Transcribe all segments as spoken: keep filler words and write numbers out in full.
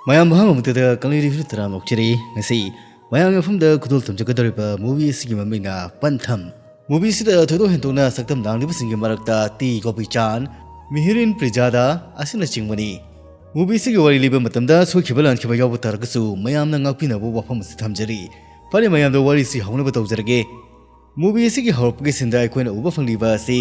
ꯃꯌꯥꯝ ꯑꯍꯥꯟꯕꯃꯛꯇꯗ ꯀꯪꯂꯩ ꯔꯤꯚꯤꯌꯨ ꯇꯔꯥꯃꯨꯛ ꯆꯦꯔꯤ꯫ ꯉꯁꯤ ꯃꯌꯥꯝꯒꯤ ꯃꯐꯝꯗ ꯈꯨꯗꯣꯜ ꯊꯝꯖꯒꯗꯧꯔꯤꯕ movie ꯑꯁꯤꯒꯤ ꯃꯃꯤꯡꯅ ꯄꯟꯊꯝ꯫ Movie ꯑꯁꯤꯗ ꯊꯣꯏꯗꯣꯛ ꯍꯦꯟꯗꯣꯛꯅ ꯁꯛꯇꯝ ꯂꯥꯡꯂꯤꯕꯁꯤꯡꯒꯤ ꯃꯔꯛꯇ ꯇꯤ ꯒꯣꯄꯤꯆꯥꯟ, ꯃꯤꯍꯤꯔꯤꯟ ꯄ꯭ꯔꯤꯖꯥꯗꯥ ꯑꯁꯤꯅꯆꯤꯡꯕꯅꯤ꯫ Movie ꯑꯁꯤꯒꯤ ꯋꯥꯔꯤ ꯂꯤꯕ ꯃꯇꯝꯗ ꯁꯣꯏꯈꯤꯕ ꯂꯥꯟꯈꯤꯕ ꯌꯥꯎꯕ ꯇꯥꯔꯒꯁꯨ ꯃꯌꯥꯝꯅ ꯉꯥꯛꯄꯤꯅꯕ ꯋꯥꯐꯝ ꯑꯁꯤ ꯊꯝꯖꯔꯤ꯫ ꯐꯔꯦ, ꯃꯌꯥꯝꯗ ꯋꯥꯔꯤꯁꯤ ꯍꯧꯅꯕ ꯇꯧꯖꯔꯒꯦ꯫ Movie ꯑꯁꯤꯒꯤ ꯍꯧꯔꯛꯄꯒꯤ ꯁꯤꯟꯗ ꯑꯩꯈꯣꯏꯅ ꯎꯕ ꯐꯪꯂꯤꯕ ꯑꯁꯤ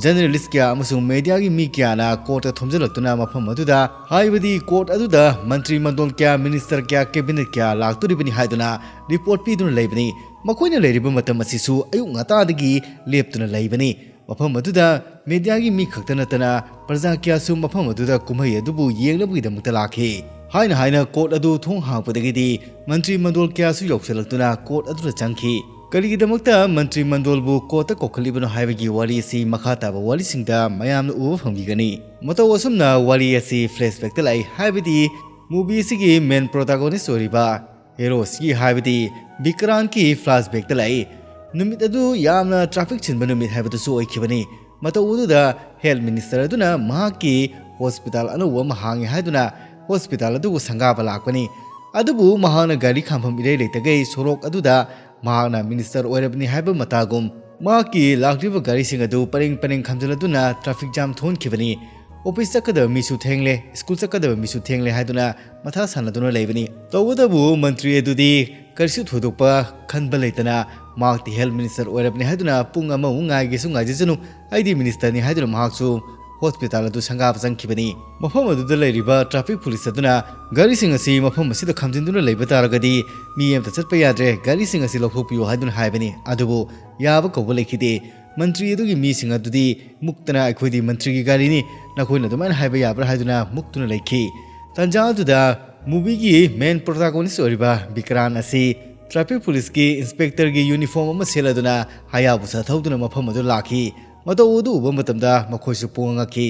journalist ꯀꯌꯥ ꯑꯃꯁꯨꯡ mediaꯒꯤ ꯃꯤ ꯀꯌꯥꯅ courtꯇ ꯊꯣꯝꯖꯤꯜꯂꯛꯇꯨꯅ ꯃꯐꯝ ꯑꯗꯨꯗ, ꯍꯥꯏꯕꯗꯤ court ꯑꯗꯨꯗ ꯃꯟꯇ꯭ꯔꯤ ꯃꯟꯗꯣꯜ ꯀꯌꯥ, minister ꯀꯌꯥ, cabinet ꯀꯌꯥ ꯂꯥꯛꯇꯣꯔꯤꯕꯅꯤ ꯍꯥꯏꯗꯨꯅ report ꯄꯤꯗꯨꯅ ꯂꯩꯕꯅꯤ꯫ ꯃꯈꯣꯏꯅ ꯂꯩꯔꯤꯕ ꯃꯇꯝ ꯑꯁꯤꯁꯨ ꯑꯌꯨꯛ ꯉꯟꯇꯥꯗꯒꯤ ꯂꯦꯞꯇꯨꯅ ꯂꯩꯕꯅꯤ꯫ ꯃꯐꯝ ꯑꯗꯨꯗ mediaꯒꯤ ꯃꯤ ꯈꯛꯇ ꯅꯠꯇꯅ ꯄ꯭ꯔꯖꯥ ꯀꯌꯥꯁꯨ ꯃꯐꯝ ꯑꯗꯨꯗ ꯀꯨꯝꯍꯩ ꯑꯗꯨꯕꯨ ꯌꯦꯡꯅꯕꯒꯤꯗꯃꯛꯇ ꯂꯥꯛꯈꯤ꯫ ꯍꯥꯏꯅ ꯍꯥꯏꯅ court ꯑꯗꯨ ꯊꯣꯡ ꯍꯥꯡꯄꯗꯒꯤꯗꯤ ꯃꯟꯇ꯭ꯔꯤ ꯃꯟꯗꯣꯜ ꯀꯌꯥꯁꯨ ꯌꯧꯁꯤꯜꯂꯛꯇꯨꯅ court ꯑꯗꯨꯗ ꯆꯪꯈꯤ꯫ ꯀꯔꯤꯒꯤꯗꯃꯛꯇ ꯃꯟꯇ꯭ꯔꯤ ꯃꯟꯗꯣꯜꯕꯨ courtꯇ ꯀꯧꯈꯠꯂꯤꯕꯅꯣ ꯍꯥꯏꯕꯒꯤ ꯋꯥꯔꯤ ꯑꯁꯤ ꯃꯈꯥ ꯇꯥꯕ ꯋꯥꯔꯤꯁꯤꯡꯗ ꯃꯌꯥꯝꯅ ꯎꯕ ꯐꯪꯕꯤꯒꯅꯤ꯫ ꯃꯇꯧ ꯑꯁꯨꯝꯅ ꯋꯥꯔꯤ ꯑꯁꯤ flashbackꯇ ꯂꯥꯛꯏ, ꯍꯥꯏꯕꯗꯤ movie ꯑꯁꯤꯒꯤ main protagonist ꯑꯣꯏꯔꯤꯕ hero ꯑꯁꯤꯒꯤ, ꯍꯥꯏꯕꯗꯤ ꯕꯤꯀ꯭ꯔꯥꯟꯀꯤ flashbackꯇ ꯂꯥꯛꯏ꯫ ꯅꯨꯃꯤꯠ ꯑꯗꯨ ꯌꯥꯝꯅ traffic ꯆꯤꯟꯕ ꯅꯨꯃꯤꯠ ꯍꯥꯏꯕꯗꯨꯁꯨ ꯑꯣꯏꯈꯤꯕꯅꯤ꯫ ꯃꯇꯧ ꯑꯗꯨꯗ health minister ꯑꯗꯨꯅ ꯃꯍꯥꯛꯀꯤ hospital ꯑꯅꯧꯕ ꯑꯃ ꯍꯥꯡꯉꯦ ꯍꯥꯏꯗꯨꯅ hospital ꯑꯗꯨꯕꯨ ꯁꯪꯒꯥꯕ ꯂꯥꯛꯄꯅꯤ꯫ ꯑꯗꯨꯕꯨ ꯃꯍꯥꯛꯅ ꯒꯥꯔꯤ ꯈꯥꯝꯐꯝ ꯏꯔꯩ ꯂꯩꯇꯈꯩ ꯁꯣꯔꯣꯛ ꯑꯗꯨꯗ ꯃꯍꯥꯛꯅ minister ꯑꯣꯏꯔꯕꯅꯤ ꯍꯥꯏꯕ ꯃꯇꯥꯒꯨꯝ ꯃꯍꯥꯛꯀꯤ ꯂꯥꯛꯂꯤꯕ ꯒꯥꯔꯤꯁꯤꯡ ꯑꯗꯨ ꯄꯔꯦꯡ ꯄꯔꯦꯡ ꯈꯥꯝꯖꯤꯜꯂꯗꯨꯅ traffic jam ꯊꯣꯛꯍꯟꯈꯤꯕꯅꯤ꯫ Office ꯆꯠꯀꯗꯕ ꯃꯤꯁꯨ ꯊꯦꯡꯂꯦ, school ꯆꯠꯀꯗꯕ ꯃꯤꯁꯨ ꯊꯦꯡꯂꯦ ꯍꯥꯏꯗꯨꯅ ꯃꯊꯥ ꯁꯥꯟꯅꯗꯨꯅ ꯂꯩꯕꯅꯤ꯫ ꯇꯧꯕꯇꯕꯨ ꯃꯟꯇ꯭ꯔꯤ ꯑꯗꯨꯗꯤ ꯀꯔꯤꯁꯨ ꯊꯣꯏꯗꯣꯛꯄ ꯈꯟꯕ ꯂꯩꯇꯅ ꯃꯍꯥꯛꯇꯤ health minister ꯑꯣꯏꯔꯕꯅꯤ ꯍꯥꯏꯗꯨꯅ ꯄꯨꯡ ꯑꯃꯃꯨꯛ ꯉꯥꯏꯒꯦꯁꯨ ꯉꯥꯏꯖꯁꯅꯨ, ꯑꯩꯗꯤ ministerꯅꯤ ꯍꯥꯏꯗꯨꯅ ꯃꯍꯥꯛꯁꯨ hospital ꯑꯗꯨ ꯁꯪꯒꯥꯕ ꯆꯪꯈꯤꯕꯅꯤ꯫ ꯃꯐꯝ ꯑꯗꯨꯗ ꯂꯩꯔꯤꯕ traffic police ꯑꯗꯨꯅ ꯒꯥꯔꯤꯁꯤꯡ ꯑꯁꯤ ꯃꯐꯝ ꯑꯁꯤꯗ ꯈꯥꯝꯖꯤꯟꯗꯨꯅ ꯂꯩꯕ ꯇꯥꯔꯒꯗꯤ ꯃꯤ ꯑꯃꯠꯇ ꯆꯠꯄ ꯌꯥꯗ꯭ꯔꯦ, ꯒꯥꯔꯤꯁꯤꯡ ꯑꯁꯤ ꯂꯧꯊꯣꯛꯄꯤꯌꯨ ꯍꯥꯏꯗꯨꯅ ꯍꯥꯏꯕꯅꯤ꯫ ꯑꯗꯨꯕꯨ ꯌꯥꯕ ꯀꯧꯕ ꯂꯩꯈꯤꯗꯦ꯫ ꯃꯟꯇ꯭ꯔꯤ ꯑꯗꯨꯒꯤ ꯃꯤꯁꯤꯡ ꯑꯗꯨꯗꯤ ꯃꯨꯛꯇꯅ "ꯑꯩꯈꯣꯏꯗꯤ ꯃꯟꯇ꯭ꯔꯤꯒꯤ ꯒꯥꯔꯤꯅꯤ, ꯅꯈꯣꯏꯅ ꯑꯗꯨꯃꯥꯏꯅ ꯍꯥꯏꯕ ꯌꯥꯕ꯭ꯔꯥ?" ꯍꯥꯏꯗꯨꯅ ꯃꯨꯛꯇꯨꯅ ꯂꯩꯈꯤ꯫ ꯇꯥꯟꯖꯥ ꯑꯗꯨꯗ movieꯒꯤ main protagonist ꯑꯣꯏꯔꯤꯕ ꯕꯤꯀ꯭ꯔꯥꯟ ꯑꯁꯤ traffic policeꯀꯤ inspectorꯒꯤ uniform ꯑꯃ ꯁꯦꯠꯂꯗꯨꯅ ꯍꯌꯥꯕꯨꯁꯥ ꯊꯧꯗꯨꯅ ꯃꯐꯝ ꯑꯗꯨ ꯂꯥꯛꯈꯤ꯫ ꯃꯇꯧ ꯑꯗꯨ ꯎꯕ ꯃꯇꯝꯗ ꯃꯈꯣꯏꯁꯨ ꯄꯨꯡꯉꯛ ꯉꯛꯈꯤ꯫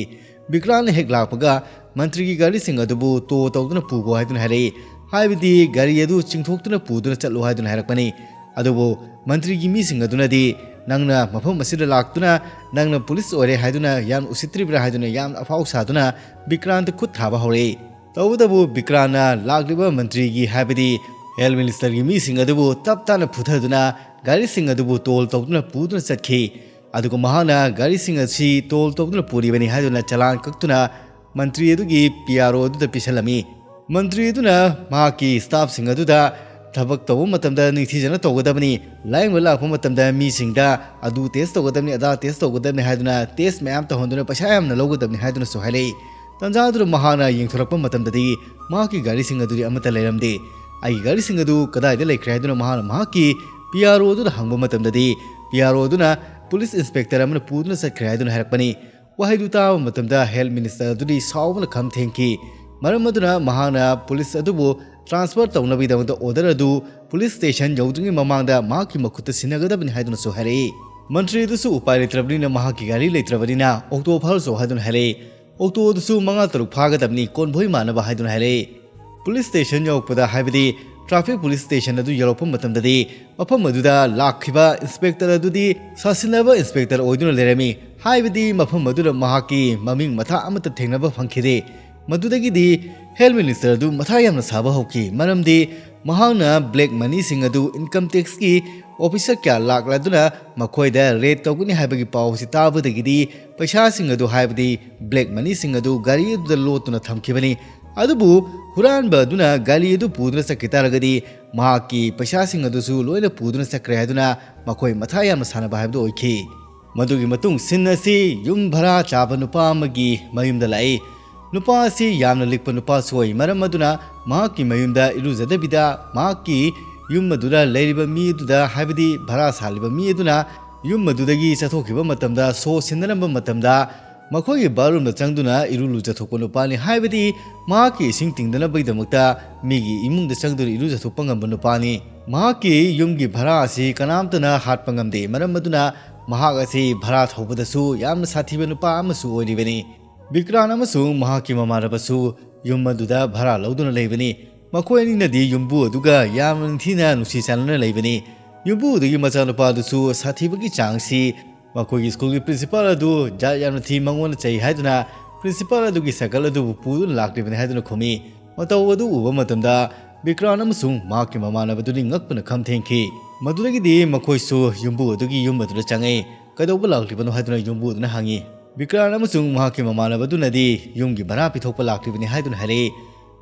ꯕꯤꯀ꯭ꯔꯥꯟꯅ ꯍꯦꯛ ꯂꯥꯛꯄꯒ ꯃꯟꯇ꯭ꯔꯤꯒꯤ ꯒꯥꯔꯤꯁꯤꯡ ꯑꯗꯨꯕꯨ tow ꯇꯧꯗꯨꯅ ꯄꯨꯈꯣ ꯍꯥꯏꯗꯨꯅ ꯍꯥꯏꯔꯛꯏ, ꯍꯥꯏꯕꯗꯤ ꯒꯥꯔꯤ ꯑꯗꯨ ꯆꯤꯡꯊꯣꯛꯇꯨꯅ ꯄꯨꯗꯨꯅ ꯆꯠꯂꯨ ꯍꯥꯏꯗꯨꯅ ꯍꯥꯏꯔꯛꯄꯅꯤ꯫ ꯑꯗꯨꯕꯨ ꯃꯟꯇ꯭ꯔꯤꯒꯤ ꯃꯤꯁꯤꯡ ꯑꯗꯨꯅꯗꯤ ꯅꯪꯅ ꯃꯐꯝ ꯑꯁꯤꯗ ꯂꯥꯛꯇꯨꯅ ꯅꯪꯅ police ꯑꯣꯏꯔꯦ ꯍꯥꯏꯗꯨꯅ ꯌꯥꯝ ꯎꯁꯤꯠꯇ꯭ꯔꯤꯕ꯭ꯔꯥ ꯍꯥꯏꯗꯨꯅ ꯌꯥꯝꯅ ꯑꯐꯥꯎ ꯁꯥꯗꯨꯅ ꯕꯤꯀ꯭ꯔꯥꯟꯇ ꯈꯨꯠ ꯊꯥꯕ ꯍꯧꯔꯛꯏ꯫ ꯇꯧꯕꯇꯕꯨ ꯕꯤꯀ꯭ꯔꯥꯟꯅ ꯂꯥꯛꯂꯤꯕ ꯃꯟꯇ꯭ꯔꯤꯒꯤ, ꯍꯥꯏꯕꯗꯤ ꯍꯦꯜꯊ ꯃꯤꯅꯤꯁꯇꯔꯒꯤ ꯃꯤꯁꯤꯡ ꯑꯗꯨꯕꯨ ꯇꯞ ꯇꯥꯅ ꯐꯨꯊꯗꯨꯅ ꯒꯥꯔꯤꯁꯤꯡ ꯑꯗꯨꯕꯨ ꯇꯣꯜ ꯇꯧꯗꯨꯅ ꯄꯨꯗꯨꯅ ꯆꯠꯈꯤ꯫ ꯑꯗꯨꯒ ꯃꯍꯥꯛꯅ ꯒꯥꯔꯤꯁꯤꯡ ꯑꯁꯤ ꯇꯣꯜ ꯇꯧꯗꯨꯅ ꯄꯨꯔꯤꯕꯅꯤ ꯍꯥꯏꯗꯨꯅ ꯆꯂꯥꯟ ꯀꯛꯇꯨꯅ ꯃꯟꯇ꯭ꯔꯤ ꯑꯗꯨꯒꯤ ꯄꯤ ꯑꯥꯔ ꯑꯣ ꯑꯗꯨꯗ ꯄꯤꯁꯜꯂꯝꯃꯤ꯫ ꯃꯟꯇ꯭ꯔꯤ ꯑꯗꯨꯅ ꯃꯍꯥꯛꯀꯤ ꯁ꯭ꯇꯥꯐꯁꯤꯡ ꯑꯗꯨꯗ ꯊꯕꯛ ꯇꯧꯕ ꯃꯇꯝꯗ ꯅꯤꯡꯊꯤꯖꯅ ꯇꯧꯒꯗꯕꯅꯤ, ꯂꯥꯌꯦꯡꯕ ꯂꯥꯛꯄ ꯃꯇꯝꯗ ꯃꯤꯁꯤꯡꯗ ꯑꯗꯨ ꯇꯦꯁ ꯇꯧꯒꯗꯕꯅꯤ, ꯑꯗꯥ ꯇꯦꯁ ꯇꯧꯒꯗꯕꯅꯤ ꯍꯥꯏꯗꯨꯅ ꯇꯦꯁ ꯃꯌꯥꯝ ꯇꯧꯍꯟꯗꯨꯅ ꯄꯩꯁꯥ ꯌꯥꯝꯅ ꯂꯧꯒꯗꯕꯅꯤ ꯍꯥꯏꯗꯨꯅꯁꯨ ꯍꯥꯏꯔꯛꯏ꯫ ꯇꯟꯖꯥ ꯑꯗꯨꯗ ꯃꯍꯥꯛꯅ ꯌꯦꯡꯊꯣꯔꯛꯄ ꯃꯇꯝꯗꯗꯤ ꯃꯍꯥꯛꯀꯤ ꯒꯥꯔꯤꯁꯤꯡ ꯑꯗꯨꯗꯤ ꯑꯃꯠꯇ ꯂꯩꯔꯝꯗꯦ꯫ "ꯑꯩꯒꯤ ꯒꯥꯔꯤꯁꯤꯡ ꯑꯗꯨ ꯀꯗꯥꯏꯗ ꯂꯩꯈ꯭ꯔꯦ?" ꯍꯥꯏꯗꯨꯅ ꯃꯍꯥꯛꯅ ꯃꯍꯥꯛꯀꯤ ꯄꯤ ꯑꯥꯔ ꯑꯣ ꯑꯗꯨꯗ ꯍꯪꯕ ꯃꯇꯝꯗꯗꯤ, ꯄꯤ ꯑꯥꯔ ꯑꯣ ꯑꯗꯨꯅ "ꯄꯨꯂꯤꯁ ꯏꯟꯁꯄꯦꯛꯇꯔ ꯑꯃꯅ ꯄꯨꯗꯨꯅ ꯆꯠꯈ꯭ꯔꯦ" ꯍꯥꯏꯗꯨꯅ ꯍꯥꯏꯔꯛꯄꯅꯤ꯫ ꯋꯥꯍꯩꯗꯨ ꯇꯥꯕ ꯃꯇꯝꯗ ꯍꯦꯜꯊ ꯃꯤꯅꯤꯁꯇꯔ ꯑꯗꯨꯗꯤ ꯁꯥꯎꯕꯅ ꯈꯝ ꯊꯦꯡꯈꯤ꯫ ꯃꯔꯝ ꯑꯗꯨꯅ ꯃꯍꯥꯛꯅ ꯄꯨꯂꯤꯁ ꯑꯗꯨꯕꯨ ꯇ꯭ꯔꯥꯟꯁꯐꯔ ꯇꯧꯅꯕꯒꯤꯗꯃꯛꯇ ꯑꯣꯔꯗꯔ ꯑꯗꯨ ꯄꯨꯂꯤꯁ ꯁ꯭ꯇꯦꯁꯟ ꯌꯧꯗ꯭ꯔꯤꯉꯩ ꯃꯃꯥꯡꯗ ꯃꯍꯥꯛꯀꯤ ꯃꯈꯨꯠꯇ ꯁꯤꯟꯅꯒꯗꯕꯅꯤ ꯍꯥꯏꯗꯨꯅꯁꯨ ꯍꯥꯏꯔꯛꯏ꯫ ꯃꯟꯇ꯭ꯔꯤ ꯑꯗꯨꯁꯨ ꯎꯄꯥꯏ ꯂꯩꯇ꯭ꯔꯕꯅꯤꯅ ꯃꯍꯥꯛꯀꯤ ꯒꯥꯔꯤ ꯂꯩꯇ꯭ꯔꯕꯅꯤꯅ ꯑꯣꯛꯇꯣ ꯐꯥꯍꯜꯂꯁꯨ ꯍꯥꯏꯗꯨꯅ ꯍꯥꯏꯔꯛꯏ꯫ "ꯑꯣꯛꯇꯣ ꯑꯗꯨꯁꯨ ꯃꯉꯥ ꯇꯔꯨꯛ ꯐꯥꯒꯗꯕꯅꯤ, ꯀꯣꯟꯚꯣꯏ ꯃꯥꯟꯅꯕ" ꯍꯥꯏꯗꯨꯅ ꯍꯥꯏꯔꯛꯏ꯫ ꯄꯨꯂꯤꯁ ꯁ꯭ꯇꯦꯁꯟ ꯌꯧꯔꯛꯄꯗ, ꯍꯥꯏꯕꯗꯤ ꯇ꯭ꯔꯥꯐꯤꯛ ꯄꯨꯂꯤꯁ ꯁ꯭ꯇꯦꯁꯟ ꯑꯗꯨ ꯌꯧꯔꯛꯄ ꯃꯇꯝꯗꯗꯤ, ꯃꯐꯝ ꯑꯗꯨꯗ ꯂꯥꯛꯈꯤꯕ ꯏꯟꯁꯄꯦꯛꯇꯔ ꯑꯗꯨꯗꯤ ꯁꯥꯁꯤꯟꯅꯕ ꯏꯟꯁꯄꯦꯛꯇꯔ ꯑꯣꯏꯗꯨꯅ ꯂꯩꯔꯝꯃꯤ꯫ ꯍꯥꯏꯕꯗꯤ ꯃꯐꯝ ꯑꯗꯨꯗ ꯃꯍꯥꯛꯀꯤ ꯃꯃꯤꯡ ꯃꯊꯥ ꯑꯃꯠꯇ ꯊꯦꯡꯅꯕ ꯐꯪꯈꯤꯗꯦ꯫ ꯃꯗꯨꯗꯒꯤꯗꯤ ꯍꯦꯜꯊ ꯃꯤꯅꯤꯁꯇꯔ ꯑꯗꯨ ꯃꯊꯥ ꯌꯥꯝꯅ ꯁꯥꯕ ꯍꯧꯈꯤ, ꯃꯔꯝꯗꯤ ꯃꯍꯥꯛꯅ ꯕ꯭ꯂꯦꯛ ꯃꯅꯤꯁꯤꯡ ꯑꯗꯨ ꯏꯟꯀꯝ ꯇꯦꯛꯁꯀꯤ ꯑꯣꯐꯤꯁꯔ ꯀꯌꯥ ꯂꯥꯛꯂꯗꯨꯅ ꯃꯈꯣꯏꯗ ꯔꯦꯗ ꯇꯧꯒꯅꯤ ꯍꯥꯏꯕꯒꯤ ꯄꯥꯎ ꯑꯁꯤ ꯇꯥꯕꯗꯒꯤꯗꯤ ꯄꯩꯁꯥꯁꯤꯡ ꯑꯗꯨ, ꯍꯥꯏꯕꯗꯤ ꯕ꯭ꯂꯦꯛ ꯃꯅꯤꯁꯤꯡ ꯑꯗꯨ ꯒꯥꯔꯤ ꯑꯗꯨꯗ ꯂꯣꯠꯇꯨꯅ ꯊꯝꯈꯤꯕꯅꯤ꯫ ꯑꯗꯨꯕꯨ ꯍꯨꯔꯥꯟꯕ ꯑꯗꯨꯅ ꯒꯥꯔꯤ ꯑꯗꯨ ꯄꯨꯗꯨꯅ ꯆꯠꯈꯤ ꯇꯥꯔꯒꯗꯤ ꯃꯍꯥꯛꯀꯤ ꯄꯩꯁꯥꯁꯤꯡ ꯑꯗꯨꯁꯨ ꯂꯣꯏꯅ ꯄꯨꯗꯨꯅ ꯆꯠꯈ꯭ꯔꯦ ꯍꯥꯏꯗꯨꯅ ꯃꯈꯣꯏ ꯃꯊꯥ ꯌꯥꯝꯅ ꯁꯥꯟꯅꯕ ꯍꯥꯏꯕꯗꯨ ꯑꯣꯏꯈꯤ꯫ ꯃꯗꯨꯒꯤ ꯃꯇꯨꯡ ꯁꯤꯟ ꯑꯁꯤ ꯌꯨꯝ ꯚꯔꯥ ꯆꯥꯕ ꯅꯨꯄꯥ ꯑꯃꯒꯤ ꯃꯌꯨꯝꯗ ꯂꯥꯛꯏ꯫ ꯅꯨꯄꯥ ꯑꯁꯤ ꯌꯥꯝꯅ ꯂꯤꯛꯄ ꯅꯨꯄꯥꯁꯨ ꯑꯣꯏ, ꯃꯔꯝ ꯑꯗꯨꯅ ꯃꯍꯥꯛꯀꯤ ꯃꯌꯨꯝꯗ ꯏꯔꯨꯖꯗꯕꯤꯗ ꯃꯍꯥꯛꯀꯤ ꯌꯨꯝ ꯑꯗꯨꯗ ꯂꯩꯔꯤꯕ ꯃꯤ ꯑꯗꯨꯗ, ꯍꯥꯏꯕꯗꯤ ꯚꯔꯥ ꯁꯥꯜꯂꯤꯕ ꯃꯤ ꯑꯗꯨꯅ ꯌꯨꯝ ꯑꯗꯨꯗꯒꯤ ꯆꯠꯊꯣꯛꯈꯤꯕ ꯃꯇꯝꯗ, ꯁꯣ ꯁꯤꯟꯅꯔꯝꯕ ꯃꯇꯝꯗ ꯃꯈꯣꯏꯒꯤ ꯕꯥꯠꯔꯨꯝꯗ ꯆꯪꯗꯨꯅ ꯏꯔꯨ ꯂꯨꯖꯊꯣꯛꯄ ꯅꯨꯄꯥꯅꯤ, ꯍꯥꯏꯕꯗꯤ ꯃꯍꯥꯛꯀꯤ ꯏꯁꯤꯡ ꯇꯤꯡꯗꯅꯕꯒꯤꯗꯃꯛꯇ ꯃꯤꯒꯤ ꯏꯃꯨꯡꯗ ꯆꯪꯗꯨꯅ ꯏꯔꯨꯖꯊꯣꯛꯄ ꯉꯝꯕ ꯅꯨꯄꯥꯅꯤ꯫ ꯃꯍꯥꯛꯀꯤ ꯌꯨꯝꯒꯤ ꯚꯔꯥ ꯑꯁꯤ ꯀꯅꯥꯝꯇꯅ ꯍꯥꯠꯄ ꯉꯝꯗꯦ, ꯃꯔꯝ ꯑꯗꯨꯅ ꯃꯍꯥꯛ ꯑꯁꯤ ꯚꯔꯥ ꯊꯧꯕꯗꯁꯨ ꯌꯥꯝꯅ ꯁꯥꯊꯤꯕ ꯅꯨꯄꯥ ꯑꯃꯁꯨ ꯑꯣꯏꯔꯤꯕꯅꯤ꯫ ꯕꯤꯀ꯭ꯔꯥꯟ ꯑꯃꯁꯨꯡ ꯃꯍꯥꯛꯀꯤ ꯃꯃꯥꯟꯅꯕꯁꯨ ꯌꯨꯝ ꯑꯗꯨꯗ ꯚꯔꯥ ꯂꯧꯗꯨꯅ ꯂꯩꯕꯅꯤ꯫ ꯃꯈꯣꯏ ꯑꯅꯤꯅꯗꯤ ꯌꯨꯝꯕꯨ ꯑꯗꯨꯒ ꯌꯥꯝꯅ ꯅꯤꯡꯊꯤꯅ ꯅꯨꯡꯁꯤ ꯆꯥꯟꯅꯅ ꯂꯩꯕꯅꯤ꯫ ꯌꯨꯝꯕꯨ ꯑꯗꯨꯒꯤ ꯃꯆꯥꯅꯨꯄꯥ ꯑꯗꯨꯁꯨ ꯁꯥꯊꯤꯕꯒꯤ ꯆꯥꯡꯁꯤ ꯃꯈꯣꯏꯒꯤ ꯁ꯭ꯀꯨꯜꯒꯤ ꯄ꯭ꯔꯤꯟꯁꯤꯄꯥꯜ ꯑꯗꯨ ꯖꯥꯠ ꯌꯥꯝꯅ ꯊꯤ, ꯃꯉꯣꯟꯗ ꯆꯩ ꯍꯥꯏꯗꯨꯅ ꯄ꯭ꯔꯤꯟꯁꯤꯄꯥꯜ ꯑꯗꯨꯒꯤ ꯁꯥꯏꯀꯜ ꯑꯗꯨꯕꯨ ꯄꯨꯗꯨꯅ ꯂꯥꯛꯂꯤꯕꯅꯤ ꯍꯥꯏꯗꯨꯅ ꯈꯨꯝꯃꯤ꯫ ꯃꯇꯧ ꯑꯗꯨ ꯎꯕ ꯃꯇꯝꯗ ꯕꯤꯀ꯭ꯔꯥꯟ ꯑꯃꯁꯨꯡ ꯃꯍꯥꯛꯀꯤ ꯃꯃꯥꯟꯅꯕꯗꯨꯗꯤ ꯉꯛꯄꯅ ꯈꯝ ꯊꯦꯡꯈꯤ꯫ ꯃꯗꯨꯗꯒꯤꯗꯤ ꯃꯈꯣꯏꯁꯨ ꯌꯨꯝꯕꯨ ꯑꯗꯨꯒꯤ ꯌꯨꯝ ꯑꯗꯨꯗ ꯆꯪꯉꯛꯏ꯫ "ꯀꯩꯗꯧꯕ ꯂꯥꯛꯂꯤꯕꯅꯣ?" ꯍꯥꯏꯗꯨꯅ ꯌꯨꯝꯕꯨ ꯑꯗꯨꯅ ꯍꯪꯉꯤ꯫ ꯕꯤꯀ꯭ꯔꯥꯟ ꯑꯃꯁꯨꯡ ꯃꯍꯥꯛꯀꯤ ꯃꯃꯥꯟꯅꯕꯗꯨꯅꯗꯤ ꯌꯨꯝꯒꯤ ꯚꯔꯥ ꯄꯤꯊꯣꯛꯄ ꯂꯥꯛꯂꯤꯕꯅꯤ ꯍꯥꯏꯗꯨꯅ ꯍꯥꯏꯔꯛꯏ꯫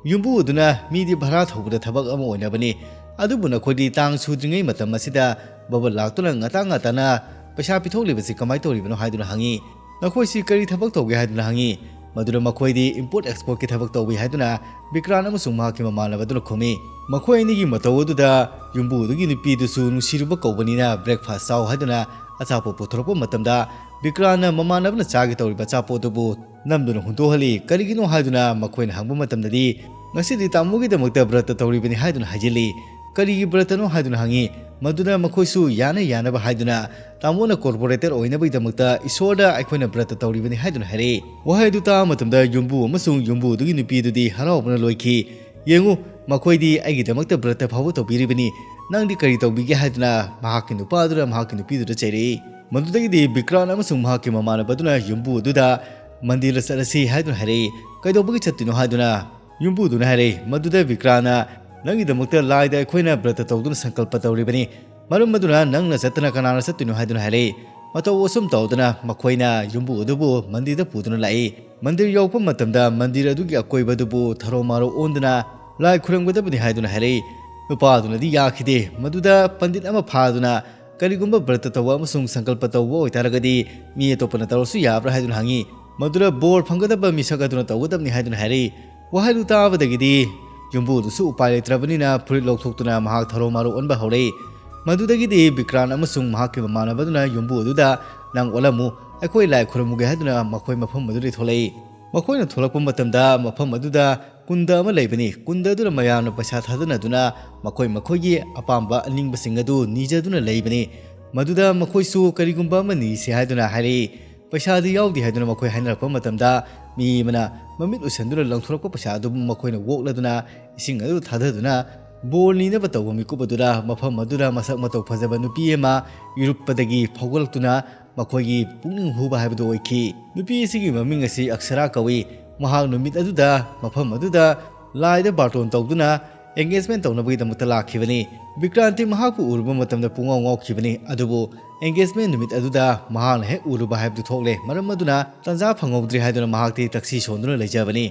ꯌꯨꯝꯕꯨ ꯑꯗꯨꯅ ꯃꯤꯗꯤ ꯚꯔꯥ ꯊꯧꯕꯗ ꯊꯕꯛ ꯑꯃ ꯑꯣꯏꯅꯕꯅꯤ, ꯑꯗꯨꯕꯨ ꯅꯈꯣꯏꯗꯤ ꯇꯥꯡ ꯁꯨꯗ꯭ꯔꯤꯉꯩ ꯃꯇꯝ ꯑꯁꯤꯗ ꯕꯕꯜ ꯂꯥꯛꯇꯨꯅ ꯉꯇꯥ ꯉꯇꯥꯅ ꯄꯩꯁꯥ ꯄꯤꯊꯣꯛꯂꯤꯕꯁꯤ ꯀꯃꯥꯏ ꯇꯧꯔꯤꯕꯅꯣ ꯍꯥꯏꯗꯨꯅ ꯍꯪꯉꯤ꯫ "ꯅꯈꯣꯏꯁꯤ ꯀꯔꯤ ꯊꯕꯛ ꯇꯧꯒꯦ?" ꯍꯥꯏꯗꯨꯅ ꯍꯪꯉꯤ꯫ ꯃꯗꯨꯗ ꯃꯈꯣꯏꯗꯤ ꯏꯝꯄꯣꯔꯠ ꯑꯦꯛꯁꯄꯣꯔꯠꯀꯤ ꯊꯕꯛ ꯇꯧꯏ ꯍꯥꯏꯗꯨꯅ ꯕꯤꯀ꯭ꯔꯥꯟ ꯑꯃꯁꯨꯡ ꯃꯍꯥꯛꯀꯤ ꯃꯃꯥꯟꯅꯕꯗꯨꯅ ꯈꯨꯝꯃꯤ꯫ ꯃꯈꯣꯏ ꯑꯅꯤꯒꯤ ꯃꯇꯧ ꯑꯗꯨꯗ ꯌꯨꯝꯕꯨ ꯑꯗꯨꯒꯤ ꯅꯨꯄꯤꯗꯨꯁꯨ ꯅꯨꯡꯁꯤꯔꯨꯕ ꯀꯧꯕꯅꯤꯅ ꯕ꯭ꯔꯦꯛꯐꯥꯁ ꯆꯥꯎ ꯍꯥꯏꯗꯨꯅ ꯑꯆꯥꯄꯣꯠ ꯄꯨꯊꯣꯔꯛꯄ ꯃꯇꯝꯗ ꯕꯤꯀ꯭ꯔꯥꯟꯅ ꯃꯃꯥꯟꯅꯕꯅ ꯆꯥꯒꯦ ꯇꯧꯔꯤꯕ ꯑꯆꯥꯄꯣꯠ ꯑꯗꯨꯕꯨ ꯅꯝꯗꯨꯅ ꯍꯨꯟꯗꯣꯛꯍꯜꯂꯤ꯫ ꯀꯔꯤꯒꯤꯅꯣ ꯍꯥꯏꯗꯨꯅ ꯃꯈꯣꯏꯅ ꯍꯪꯕ ꯃꯇꯝꯗꯗꯤ, "ꯉꯁꯤꯗꯤ ꯇꯥꯃꯣꯒꯤꯗꯃꯛꯇ ꯕ꯭ꯔꯠꯇ ꯇꯧꯔꯤꯕꯅꯤ" ꯍꯥꯏꯗꯨꯅ ꯍꯥꯏꯖꯤꯜꯂꯤ꯫ "ꯀꯔꯤꯒꯤ ꯕ꯭ꯔꯠꯇꯅꯣ?" ꯍꯥꯏꯗꯨꯅ ꯍꯪꯉꯤ꯫ ꯃꯗꯨꯗ ꯃꯈꯣꯏꯁꯨ ꯌꯥꯅ ꯌꯥꯅꯕ ꯍꯥꯏꯗꯨꯅ, "ꯇꯥꯃꯣꯅ ꯀꯣꯔꯄꯣꯔꯦꯇꯔ ꯑꯣꯏꯅꯕꯒꯤꯗꯃꯛꯇ ꯏꯁꯣꯔꯗ ꯑꯩꯈꯣꯏꯅ ꯕ꯭ꯔꯠꯇ ꯇꯧꯔꯤꯕꯅꯤ" ꯍꯥꯏꯗꯨꯅ ꯍꯥꯏꯔꯛꯏ꯫ ꯋꯥꯍꯩ ꯑꯗꯨ ꯇꯥꯕ ꯃꯇꯝꯗ ꯌꯨꯝꯕꯨ ꯑꯃꯁꯨꯡ ꯌꯨꯝꯕꯨ ꯑꯗꯨꯒꯤ ꯅꯨꯄꯤ ꯑꯗꯨꯗꯤ ꯍꯔꯥꯎꯕꯅ ꯂꯣꯏꯈꯤ꯫ "ꯌꯦꯡꯉꯨ, ꯃꯈꯣꯏꯗꯤ ꯑꯩꯒꯤꯗꯃꯛꯇ ꯕ꯭ꯔꯠꯇ ꯐꯥꯎꯕ ꯇꯧꯕꯤꯔꯤꯕꯅꯤ, ꯅꯪꯗꯤ ꯀꯔꯤ ꯇꯧꯕꯤꯒꯦ?" ꯍꯥꯏꯗꯨꯅ ꯃꯍꯥꯛꯀꯤ ꯅꯨꯄꯥ ꯑꯗꯨꯅ ꯃꯍꯥꯛꯀꯤ ꯅꯨꯄꯤꯗꯨꯗ ꯆꯩꯔꯛꯏ꯫ ꯃꯗꯨꯗꯒꯤꯗꯤ ꯕꯤꯀ꯭ꯔꯥꯟ ꯑꯃꯁꯨꯡ ꯃꯍꯥꯛꯀꯤ ꯃꯃꯥꯟꯅꯕꯗꯨꯅ ꯌꯨꯝꯕꯨ ꯑꯗꯨꯗ ꯃꯟꯗꯤꯔꯗ ꯆꯠꯂꯁꯤ ꯍꯥꯏꯗꯨꯅ ꯍꯥꯏꯔꯛꯏ꯫ "ꯀꯩꯗꯧꯕꯒꯤ ꯆꯠꯇꯣꯏꯅꯣ?" ꯍꯥꯏꯗꯨꯅ ꯌꯨꯝꯕꯨꯗꯨꯅ ꯍꯥꯏꯔꯛꯏ꯫ ꯃꯗꯨꯗ ꯕꯤꯀ꯭ꯔꯥꯟꯅ, "ꯅꯪꯒꯤꯗꯃꯛꯇ ꯂꯥꯏꯗ ꯑꯩꯈꯣꯏꯅ ꯕ꯭ꯔꯠꯇ ꯇꯧꯗꯨꯅ ꯁꯪꯀꯜꯄ ꯇꯧꯔꯤꯕꯅꯤ, ꯃꯔꯝ ꯑꯗꯨꯅ ꯅꯪꯅ ꯆꯠꯇꯅ ꯀꯅꯥꯅ ꯆꯠꯇꯣꯏꯅꯣ?" ꯍꯥꯏꯗꯨꯅ ꯍꯥꯏꯔꯛꯏ꯫ ꯃꯇꯧ ꯑꯁꯨꯝ ꯇꯧꯗꯅ ꯃꯈꯣꯏꯅ ꯌꯨꯝꯕꯨ ꯑꯗꯨꯕꯨ ꯃꯟꯗꯤꯔꯗ ꯄꯨꯗꯨꯅ ꯂꯥꯛꯏ꯫ ꯃꯟꯗꯤꯔ ꯌꯧꯔꯛꯄ ꯃꯇꯝꯗ ꯃꯟꯗꯤꯔ ꯑꯗꯨꯒꯤ ꯑꯀꯣꯏꯕ ꯑꯗꯨꯕꯨ ꯊꯔꯣ ꯃꯥꯔꯣ ꯑꯣꯟꯗꯨꯅ ꯂꯥꯏ ꯈꯨꯔꯨꯝꯒꯗꯕꯅꯤ ꯍꯥꯏꯗꯨꯅ ꯍꯥꯏꯔꯛꯏ꯫ ꯅꯨꯄꯥ ꯑꯗꯨꯅꯗꯤ ꯌꯥꯈꯤꯗꯦ꯫ ꯃꯗꯨꯗ ꯄꯟꯗꯤꯠ ꯑꯃ ꯐꯥꯗꯨꯅ, "ꯀꯔꯤꯒꯨꯝꯕ ꯕ꯭ꯔꯠꯇ ꯇꯧꯕ ꯑꯃꯁꯨꯡ ꯁꯪꯀꯜꯄ ꯇꯧꯕ ꯑꯣꯏꯇꯥꯔꯒꯗꯤ ꯃꯤ ꯑꯇꯣꯞꯄꯅ ꯇꯧꯔꯁꯨ ꯌꯥꯕ꯭ꯔꯥ?" ꯍꯥꯏꯗꯨꯅ ꯍꯪꯉꯤ꯫ ꯃꯗꯨꯗ ꯕꯣꯔ ꯐꯪꯒꯗꯕ ꯃꯤꯁꯛ ꯑꯗꯨꯅ ꯇꯧꯒꯗꯕꯅꯤ ꯍꯥꯏꯗꯨꯅ ꯍꯥꯏꯔꯛꯏ꯫ ꯋꯥꯍꯩꯗꯨ ꯇꯥꯕꯗꯒꯤꯗꯤ ꯌꯨꯝꯕꯨꯗꯨꯁꯨ ꯎꯄꯥꯏ ꯂꯩꯇ꯭ꯔꯕꯅꯤꯅ ꯐꯨꯔꯤꯠ ꯂꯧꯊꯣꯛꯇꯨꯅ ꯃꯍꯥꯛ ꯊꯔꯣ ꯃꯥꯔꯣ ꯑꯣꯟꯕ ꯍꯧꯔꯛꯏ꯫ ꯃꯗꯨꯗꯒꯤꯗꯤ ꯕꯤꯀ꯭ꯔꯥꯟ ꯑꯃꯁꯨꯡ ꯃꯍꯥꯛꯀꯤ ꯃꯃꯥꯟꯅꯕꯗꯨꯅ ꯌꯨꯝꯕꯨ ꯑꯗꯨꯗ, "ꯅꯪ ꯑꯣꯜꯂꯝꯃꯨ, ꯑꯩꯈꯣꯏ ꯂꯥꯏ ꯈꯨꯔꯨꯝꯃꯨꯒꯦ" ꯍꯥꯏꯗꯨꯅ ꯃꯈꯣꯏ ꯃꯐꯝ ꯑꯗꯨꯗꯒꯤ ꯊꯣꯛꯂꯛꯏ꯫ ꯃꯈꯣꯏꯅ ꯊꯣꯛꯂꯛꯄ ꯃꯇꯝꯗ ꯃꯐꯝ ꯑꯗꯨꯗ ꯀꯨꯟꯗ ꯑꯃ ꯂꯩꯕꯅꯤ꯫ ꯀꯨꯟꯗ ꯑꯗꯨꯅ ꯃꯌꯥꯝꯅ ꯄꯩꯁꯥ ꯊꯥꯗꯅꯗꯨꯅ ꯃꯈꯣꯏ ꯃꯈꯣꯏꯒꯤ ꯑꯄꯥꯝꯕ ꯑꯅꯤꯡꯕꯁꯤꯡ ꯑꯗꯨ ꯅꯤꯖꯗꯨꯅ ꯂꯩꯕꯅꯤ꯫ ꯃꯗꯨꯗ ꯃꯈꯣꯏꯁꯨ ꯀꯔꯤꯒꯨꯝꯕ ꯑꯃ ꯅꯤꯁꯤ ꯍꯥꯏꯗꯨꯅ ꯍꯥꯏꯔꯛꯏ꯫ ꯄꯩꯁꯥꯗꯤ ꯌꯥꯎꯗꯦ ꯍꯥꯏꯗꯨꯅ ꯃꯈꯣꯏ ꯍꯥꯏꯅꯔꯛꯄ ꯃꯇꯝꯗ, ꯃꯤ ꯑꯃꯅ ꯃꯃꯤꯠ ꯎꯏꯁꯟꯗꯨꯅ ꯂꯪꯊꯣꯔꯛꯄ ꯄꯩꯁꯥ ꯑꯗꯨꯕꯨ ꯃꯈꯣꯏꯅ ꯑꯣꯛꯂꯗꯨꯅ ꯏꯁꯤꯡ ꯑꯗꯨ ꯊꯥꯗꯗꯨꯅ ꯕꯣꯔ ꯅꯤꯅꯕ ꯇꯧꯕ ꯃꯤꯀꯨꯞ ꯑꯗꯨꯗ ꯃꯐꯝ ꯑꯗꯨꯗ ꯃꯁꯛ ꯃꯇꯧ ꯐꯖꯕ ꯅꯨꯄꯤ ꯑꯃ ꯏꯔꯨꯞꯄꯗꯒꯤ ꯐꯥꯎꯒꯠꯂꯛꯇꯨꯅ ꯃꯈꯣꯏꯒꯤ ꯄꯨꯛꯅꯤꯡ ꯍꯨꯕ ꯍꯥꯏꯕꯗꯨ ꯑꯣꯏꯈꯤ꯫ ꯅꯨꯄꯤ ꯑꯁꯤꯒꯤ ꯃꯃꯤꯡ ꯑꯁꯤ ꯑꯛꯁꯔꯥ ꯀꯧꯏ꯫ ꯃꯍꯥꯛ ꯅꯨꯃꯤꯠ ꯑꯗꯨꯗ ꯃꯐꯝ ꯑꯗꯨꯗ ꯂꯥꯏꯗ ꯕꯥꯔꯇꯣꯟ ꯇꯧꯗꯨꯅ engagement ꯇꯧꯅꯕꯒꯤꯗꯃꯛꯇ ꯂꯥꯛꯈꯤꯕꯅꯤ꯫ ꯕꯤꯀ꯭ꯔꯥꯟꯇꯤ ꯃꯍꯥꯛꯄꯨ ꯎꯔꯨꯕ ꯃꯇꯝꯗ ꯄꯨꯡꯉꯥꯎ ꯉꯥꯎꯈꯤꯕꯅꯤ꯫ ꯑꯗꯨꯕꯨ engagement ꯅꯨꯃꯤꯠ ꯑꯗꯨꯗ ꯃꯍꯥꯛꯅ ꯍꯦꯛ ꯎꯔꯨꯕ ꯍꯥꯏꯕꯗꯨ ꯊꯣꯛꯂꯦ꯫ ꯃꯔꯝ ꯑꯗꯨꯅ ꯇꯥꯟꯖꯥ ꯐꯪꯍꯧꯗ꯭ꯔꯦ ꯍꯥꯏꯗꯨꯅ ꯃꯍꯥꯛꯇꯤ ꯇꯛꯁꯤ ꯁꯣꯟꯗꯨꯅ ꯂꯩꯖꯕꯅꯤ꯫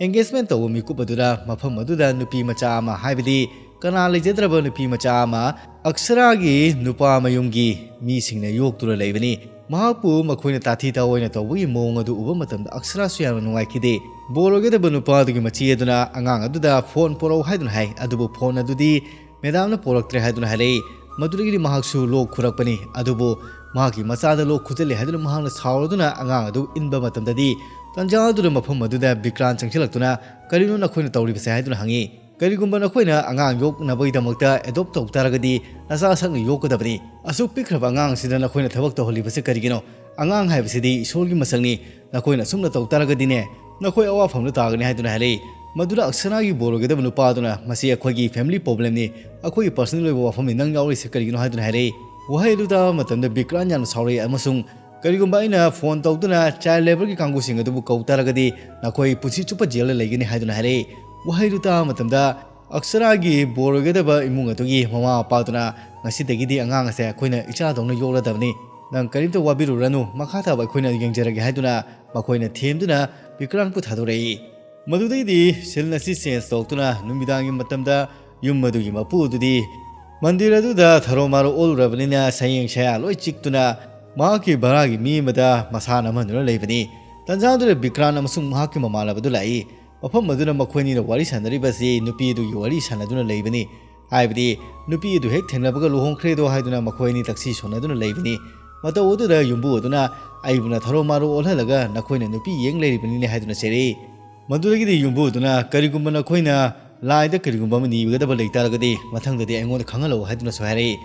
Engagement ꯇꯧꯕ ꯃꯤꯀꯨꯞ ꯑꯗꯨꯗ ꯃꯐꯝ ꯑꯗꯨꯗ ꯅꯨꯄꯤ ꯃꯆꯥ ꯑꯃ, ꯍꯥꯏꯕꯗꯤ ꯀꯅꯥ ꯂꯩꯖꯗ꯭ꯔꯕ ꯅꯨꯄꯤ ꯃꯆꯥ ꯑꯃ, ꯑꯛꯁꯔꯥꯒꯤ ꯅꯨꯄꯥ ꯃꯌꯨꯝꯒꯤ ꯃꯤꯁꯤꯡꯅ ꯌꯣꯛꯇꯨꯅ ꯂꯩꯕꯅꯤ꯫ ꯃꯍꯥꯛꯄꯨ ꯃꯈꯣꯏꯅ ꯇꯥꯊꯤ ꯇꯥꯑꯣꯏꯅ ꯇꯧꯕꯒꯤ ꯃꯑꯣꯡ ꯑꯗꯨ ꯎꯕ ꯃꯇꯝꯗ ꯑꯛꯁꯔꯥꯁꯨ ꯌꯥꯝꯅ ꯅꯨꯡꯉꯥꯏꯈꯤꯗꯦ꯫ ꯕꯣꯔ ꯑꯣꯏꯒꯗꯕ ꯅꯨꯄꯥ ꯑꯗꯨꯒꯤ ꯃꯆꯦ ꯑꯗꯨꯅ ꯑꯉꯥꯡ ꯑꯗꯨꯗ ꯐꯣꯟ ꯄꯣꯔꯛꯎ ꯍꯥꯏꯗꯨꯅ ꯍꯥꯏ, ꯑꯗꯨꯕꯨ ꯐꯣꯟ ꯑꯗꯨꯗꯤ ꯃꯦꯗꯥꯝꯅ ꯄꯣꯔꯛꯇ꯭ꯔꯦ ꯍꯥꯏꯗꯨꯅ ꯍꯥꯏꯔꯛꯏ꯫ ꯃꯗꯨꯗꯒꯤꯗꯤ ꯃꯍꯥꯛꯁꯨ ꯂꯣꯛ ꯈꯨꯔꯛꯄꯅꯤ꯫ ꯑꯗꯨꯕꯨ ꯃꯍꯥꯛꯀꯤ ꯃꯆꯥꯗ ꯂꯣꯛ ꯈꯨꯖꯜꯂꯦ ꯍꯥꯏꯗꯨꯅ ꯃꯍꯥꯛꯅ ꯁꯥꯎꯔꯗꯨꯅ ꯑꯉꯥꯡ ꯑꯗꯨ ꯏꯟꯕ ꯃꯇꯝꯗꯗꯤ, ꯇꯥꯟꯖꯥ ꯑꯗꯨꯗ ꯃꯐꯝ ꯑꯗꯨꯗ ꯕꯤꯀ꯭ꯔꯥꯟ ꯆꯪꯁꯤꯜꯂꯛꯇꯨꯅ, "ꯀꯔꯤꯅꯣ ꯅꯈꯣꯏꯅ ꯇꯧꯔꯤꯕꯁꯦ?" ꯍꯥꯏꯗꯨꯅ ꯍꯪꯉꯤ꯫ "ꯀꯔꯤꯒꯨꯝꯕ ꯅꯈꯣꯏꯅ ꯑꯉꯥꯡ ꯌꯣꯛꯅꯕꯒꯤꯗꯃꯛꯇ adopt ꯇꯧ ꯇꯥꯔꯒꯗꯤ ꯅꯆꯥ ꯁꯛꯅ ꯌꯣꯛꯀꯗꯕꯅꯤ꯫ ꯑꯁꯨꯛ ꯄꯤꯛꯈ꯭ꯔꯕ ꯑꯉꯥꯡ ꯑꯁꯤꯗ ꯅꯈꯣꯏꯅ ꯊꯕꯛ ꯇꯧꯍꯜꯂꯤꯕꯁꯤ ꯀꯔꯤꯒꯤꯅꯣ? ꯑꯉꯥꯡ ꯍꯥꯏꯕꯁꯤꯗꯤ ꯏꯁꯣꯔꯒꯤ ꯃꯁꯛꯅꯤ꯫ ꯅꯈꯣꯏꯅ ꯑꯁꯨꯝꯅ ꯇꯧ ꯇꯥꯔꯒꯗꯤꯅꯦ, ꯅꯈꯣꯏ ꯑꯋꯥꯐꯝꯗ ꯇꯥꯒꯅꯤ" ꯍꯥꯏꯗꯨꯅ ꯍꯥꯏꯔꯛꯏ꯫ ꯃꯗꯨꯗ ꯑꯛꯁꯅꯥꯒꯤ ꯕꯣꯔ ꯑꯣꯏꯒꯗꯕ ꯅꯨꯄꯥ ꯑꯗꯨꯅ, "ꯃꯁꯤ ꯑꯩꯈꯣꯏꯒꯤ family problemꯅꯤ, ꯑꯩꯈꯣꯏꯒꯤ personal ꯑꯣꯏꯕ ꯋꯥꯐꯝꯅꯤ, ꯅꯪ ꯌꯥꯎꯔꯤꯁꯦ ꯀꯔꯤꯒꯤꯅꯣ?" ꯍꯥꯏꯗꯨꯅ ꯍꯥꯏꯔꯛꯏ꯫ ꯋꯥꯍꯩ ꯑꯗꯨ ꯇꯥꯕ ꯃꯇꯝꯗ ꯕꯤꯀ꯭ꯔꯥꯟ ꯌꯥꯝꯅ ꯁꯥꯎꯔꯛꯏ ꯑꯃꯁꯨꯡ, "ꯀꯔꯤꯒꯨꯝꯕ ꯑꯩꯅ ꯐꯣꯟ ꯇꯧꯗꯨꯅ child labourꯒꯤ ꯀꯥꯡꯕꯨꯁꯤꯡ ꯑꯗꯨꯕꯨ ꯀꯧ ꯇꯥꯔꯒꯗꯤ ꯅꯈꯣꯏ ꯄꯨꯟꯁꯤ ꯆꯨꯞꯄ ꯖꯦꯜꯗ ꯂꯩꯒꯅꯤ" ꯍꯥꯏꯗꯨꯅ ꯍꯥꯏꯔꯛꯏ꯫ ꯋꯥꯍꯩ ꯑꯗꯨ ꯇꯥꯕ ꯃꯇꯝꯗ ꯑꯛꯁꯔꯥꯒꯤ ꯕꯣꯔ ꯑꯣꯏꯒꯗꯕ ꯏꯃꯨꯡ ꯑꯗꯨꯒꯤ ꯃꯃꯥ ꯃꯄꯥꯗꯨꯅ, "ꯉꯁꯤꯗꯒꯤꯗꯤ ꯑꯉꯥꯡ ꯑꯁꯦ ꯑꯩꯈꯣꯏꯅ ꯏꯆꯥꯗꯧꯅ ꯌꯣꯛꯂꯗꯕꯅꯤ, ꯅꯪ ꯀꯔꯤꯝꯇ ꯋꯥꯕꯤꯔꯨꯔꯅꯨ, ꯃꯈꯥ ꯇꯥꯕ ꯑꯩꯈꯣꯏꯅ ꯌꯦꯡꯖꯔꯒꯦ" ꯍꯥꯏꯗꯨꯅ ꯃꯈꯣꯏꯅ ꯊꯦꯝꯗꯨꯅ ꯕꯤꯀ꯭ꯔꯥꯟꯄꯨ ꯊꯥꯗꯣꯔꯛꯏ꯫ ꯃꯗꯨꯗꯩꯗꯤ scene ꯑꯁꯤ change ꯇꯧꯔꯛꯇꯨꯅ ꯅꯨꯃꯤꯗꯥꯡꯒꯤ ꯃꯇꯝꯗ ꯌꯨꯝ ꯑꯗꯨꯒꯤ ꯃꯄꯨ ꯑꯗꯨꯗꯤ ꯃꯟꯗꯤꯔ ꯑꯗꯨꯗ ꯊꯔꯣ ꯃꯥꯔꯣ ꯑꯣꯜꯂꯨꯔꯕꯅꯤꯅ ꯁꯌꯦꯡ ꯁꯌꯥ ꯂꯣꯏ ꯆꯤꯛꯇꯨꯅ ꯃꯍꯥꯛꯀꯤ ꯚꯔꯥꯒꯤ ꯃꯤ ꯑꯃꯗ ꯃꯁꯥ ꯅꯝꯍꯟꯗꯨꯅ ꯂꯩꯕꯅꯤ꯫ ꯇꯟꯖꯥ ꯑꯗꯨꯗ ꯕꯤꯀ꯭ꯔꯥꯟ ꯑꯃꯁꯨꯡ ꯃꯍꯥꯛꯀꯤ ꯃꯃꯥꯟꯅꯕꯗꯨ ꯂꯥꯛꯏ꯫ ꯃꯐꯝ ꯑꯗꯨꯗ ꯃꯈꯣꯏ ꯑꯅꯤꯅ ꯋꯥꯔꯤ ꯁꯥꯟꯅꯔꯤꯕ ꯑꯁꯤ ꯅꯨꯄꯤ ꯑꯗꯨꯒꯤ ꯋꯥꯔꯤ ꯁꯥꯟꯅꯗꯨꯅ ꯂꯩꯕꯅꯤ꯫ ꯍꯥꯏꯕꯗꯤ ꯅꯨꯄꯤ ꯑꯗꯨ ꯍꯦꯛ ꯊꯦꯡꯅꯕꯒ ꯂꯨꯍꯣꯡꯈ꯭ꯔꯦꯗꯣ ꯍꯥꯏꯗꯨꯅ ꯃꯈꯣꯏ ꯑꯅꯤ ꯇꯛꯁꯤ ꯁꯣꯟꯅꯗꯨꯅ ꯂꯩꯕꯅꯤ꯫ ꯃꯇꯧ ꯑꯗꯨꯗ ꯌꯨꯝꯕꯨ ꯑꯗꯨꯅ, "ꯑꯩꯕꯨꯅ ꯊꯔꯣ ꯃꯥꯔꯣ ꯑꯣꯜꯍꯜꯂꯒ ꯅꯈꯣꯏꯅ ꯅꯨꯄꯤ ꯌꯦꯡ ꯂꯩꯔꯤꯕꯅꯤꯅꯦ" ꯍꯥꯏꯗꯨꯅ ꯆꯩꯔꯛꯏ꯫ ꯃꯗꯨꯗꯒꯤꯗꯤ ꯌꯨꯝꯕꯨ ꯑꯗꯨꯅ, "ꯀꯔꯤꯒꯨꯝꯕ ꯅꯈꯣꯏꯅ ꯂꯥꯏꯗ ꯀꯔꯤꯒꯨꯝꯕ ꯑꯃ ꯅꯤꯕꯒꯗꯕ ꯂꯩ ꯇꯥꯔꯒꯗꯤ ꯃꯊꯪꯗꯗꯤ ꯑꯩꯉꯣꯟꯗ ꯈꯪꯍꯜꯂꯛꯎ" ꯍꯥꯏꯗꯨꯅꯁꯨ ꯍꯥꯏꯔꯛꯏ꯫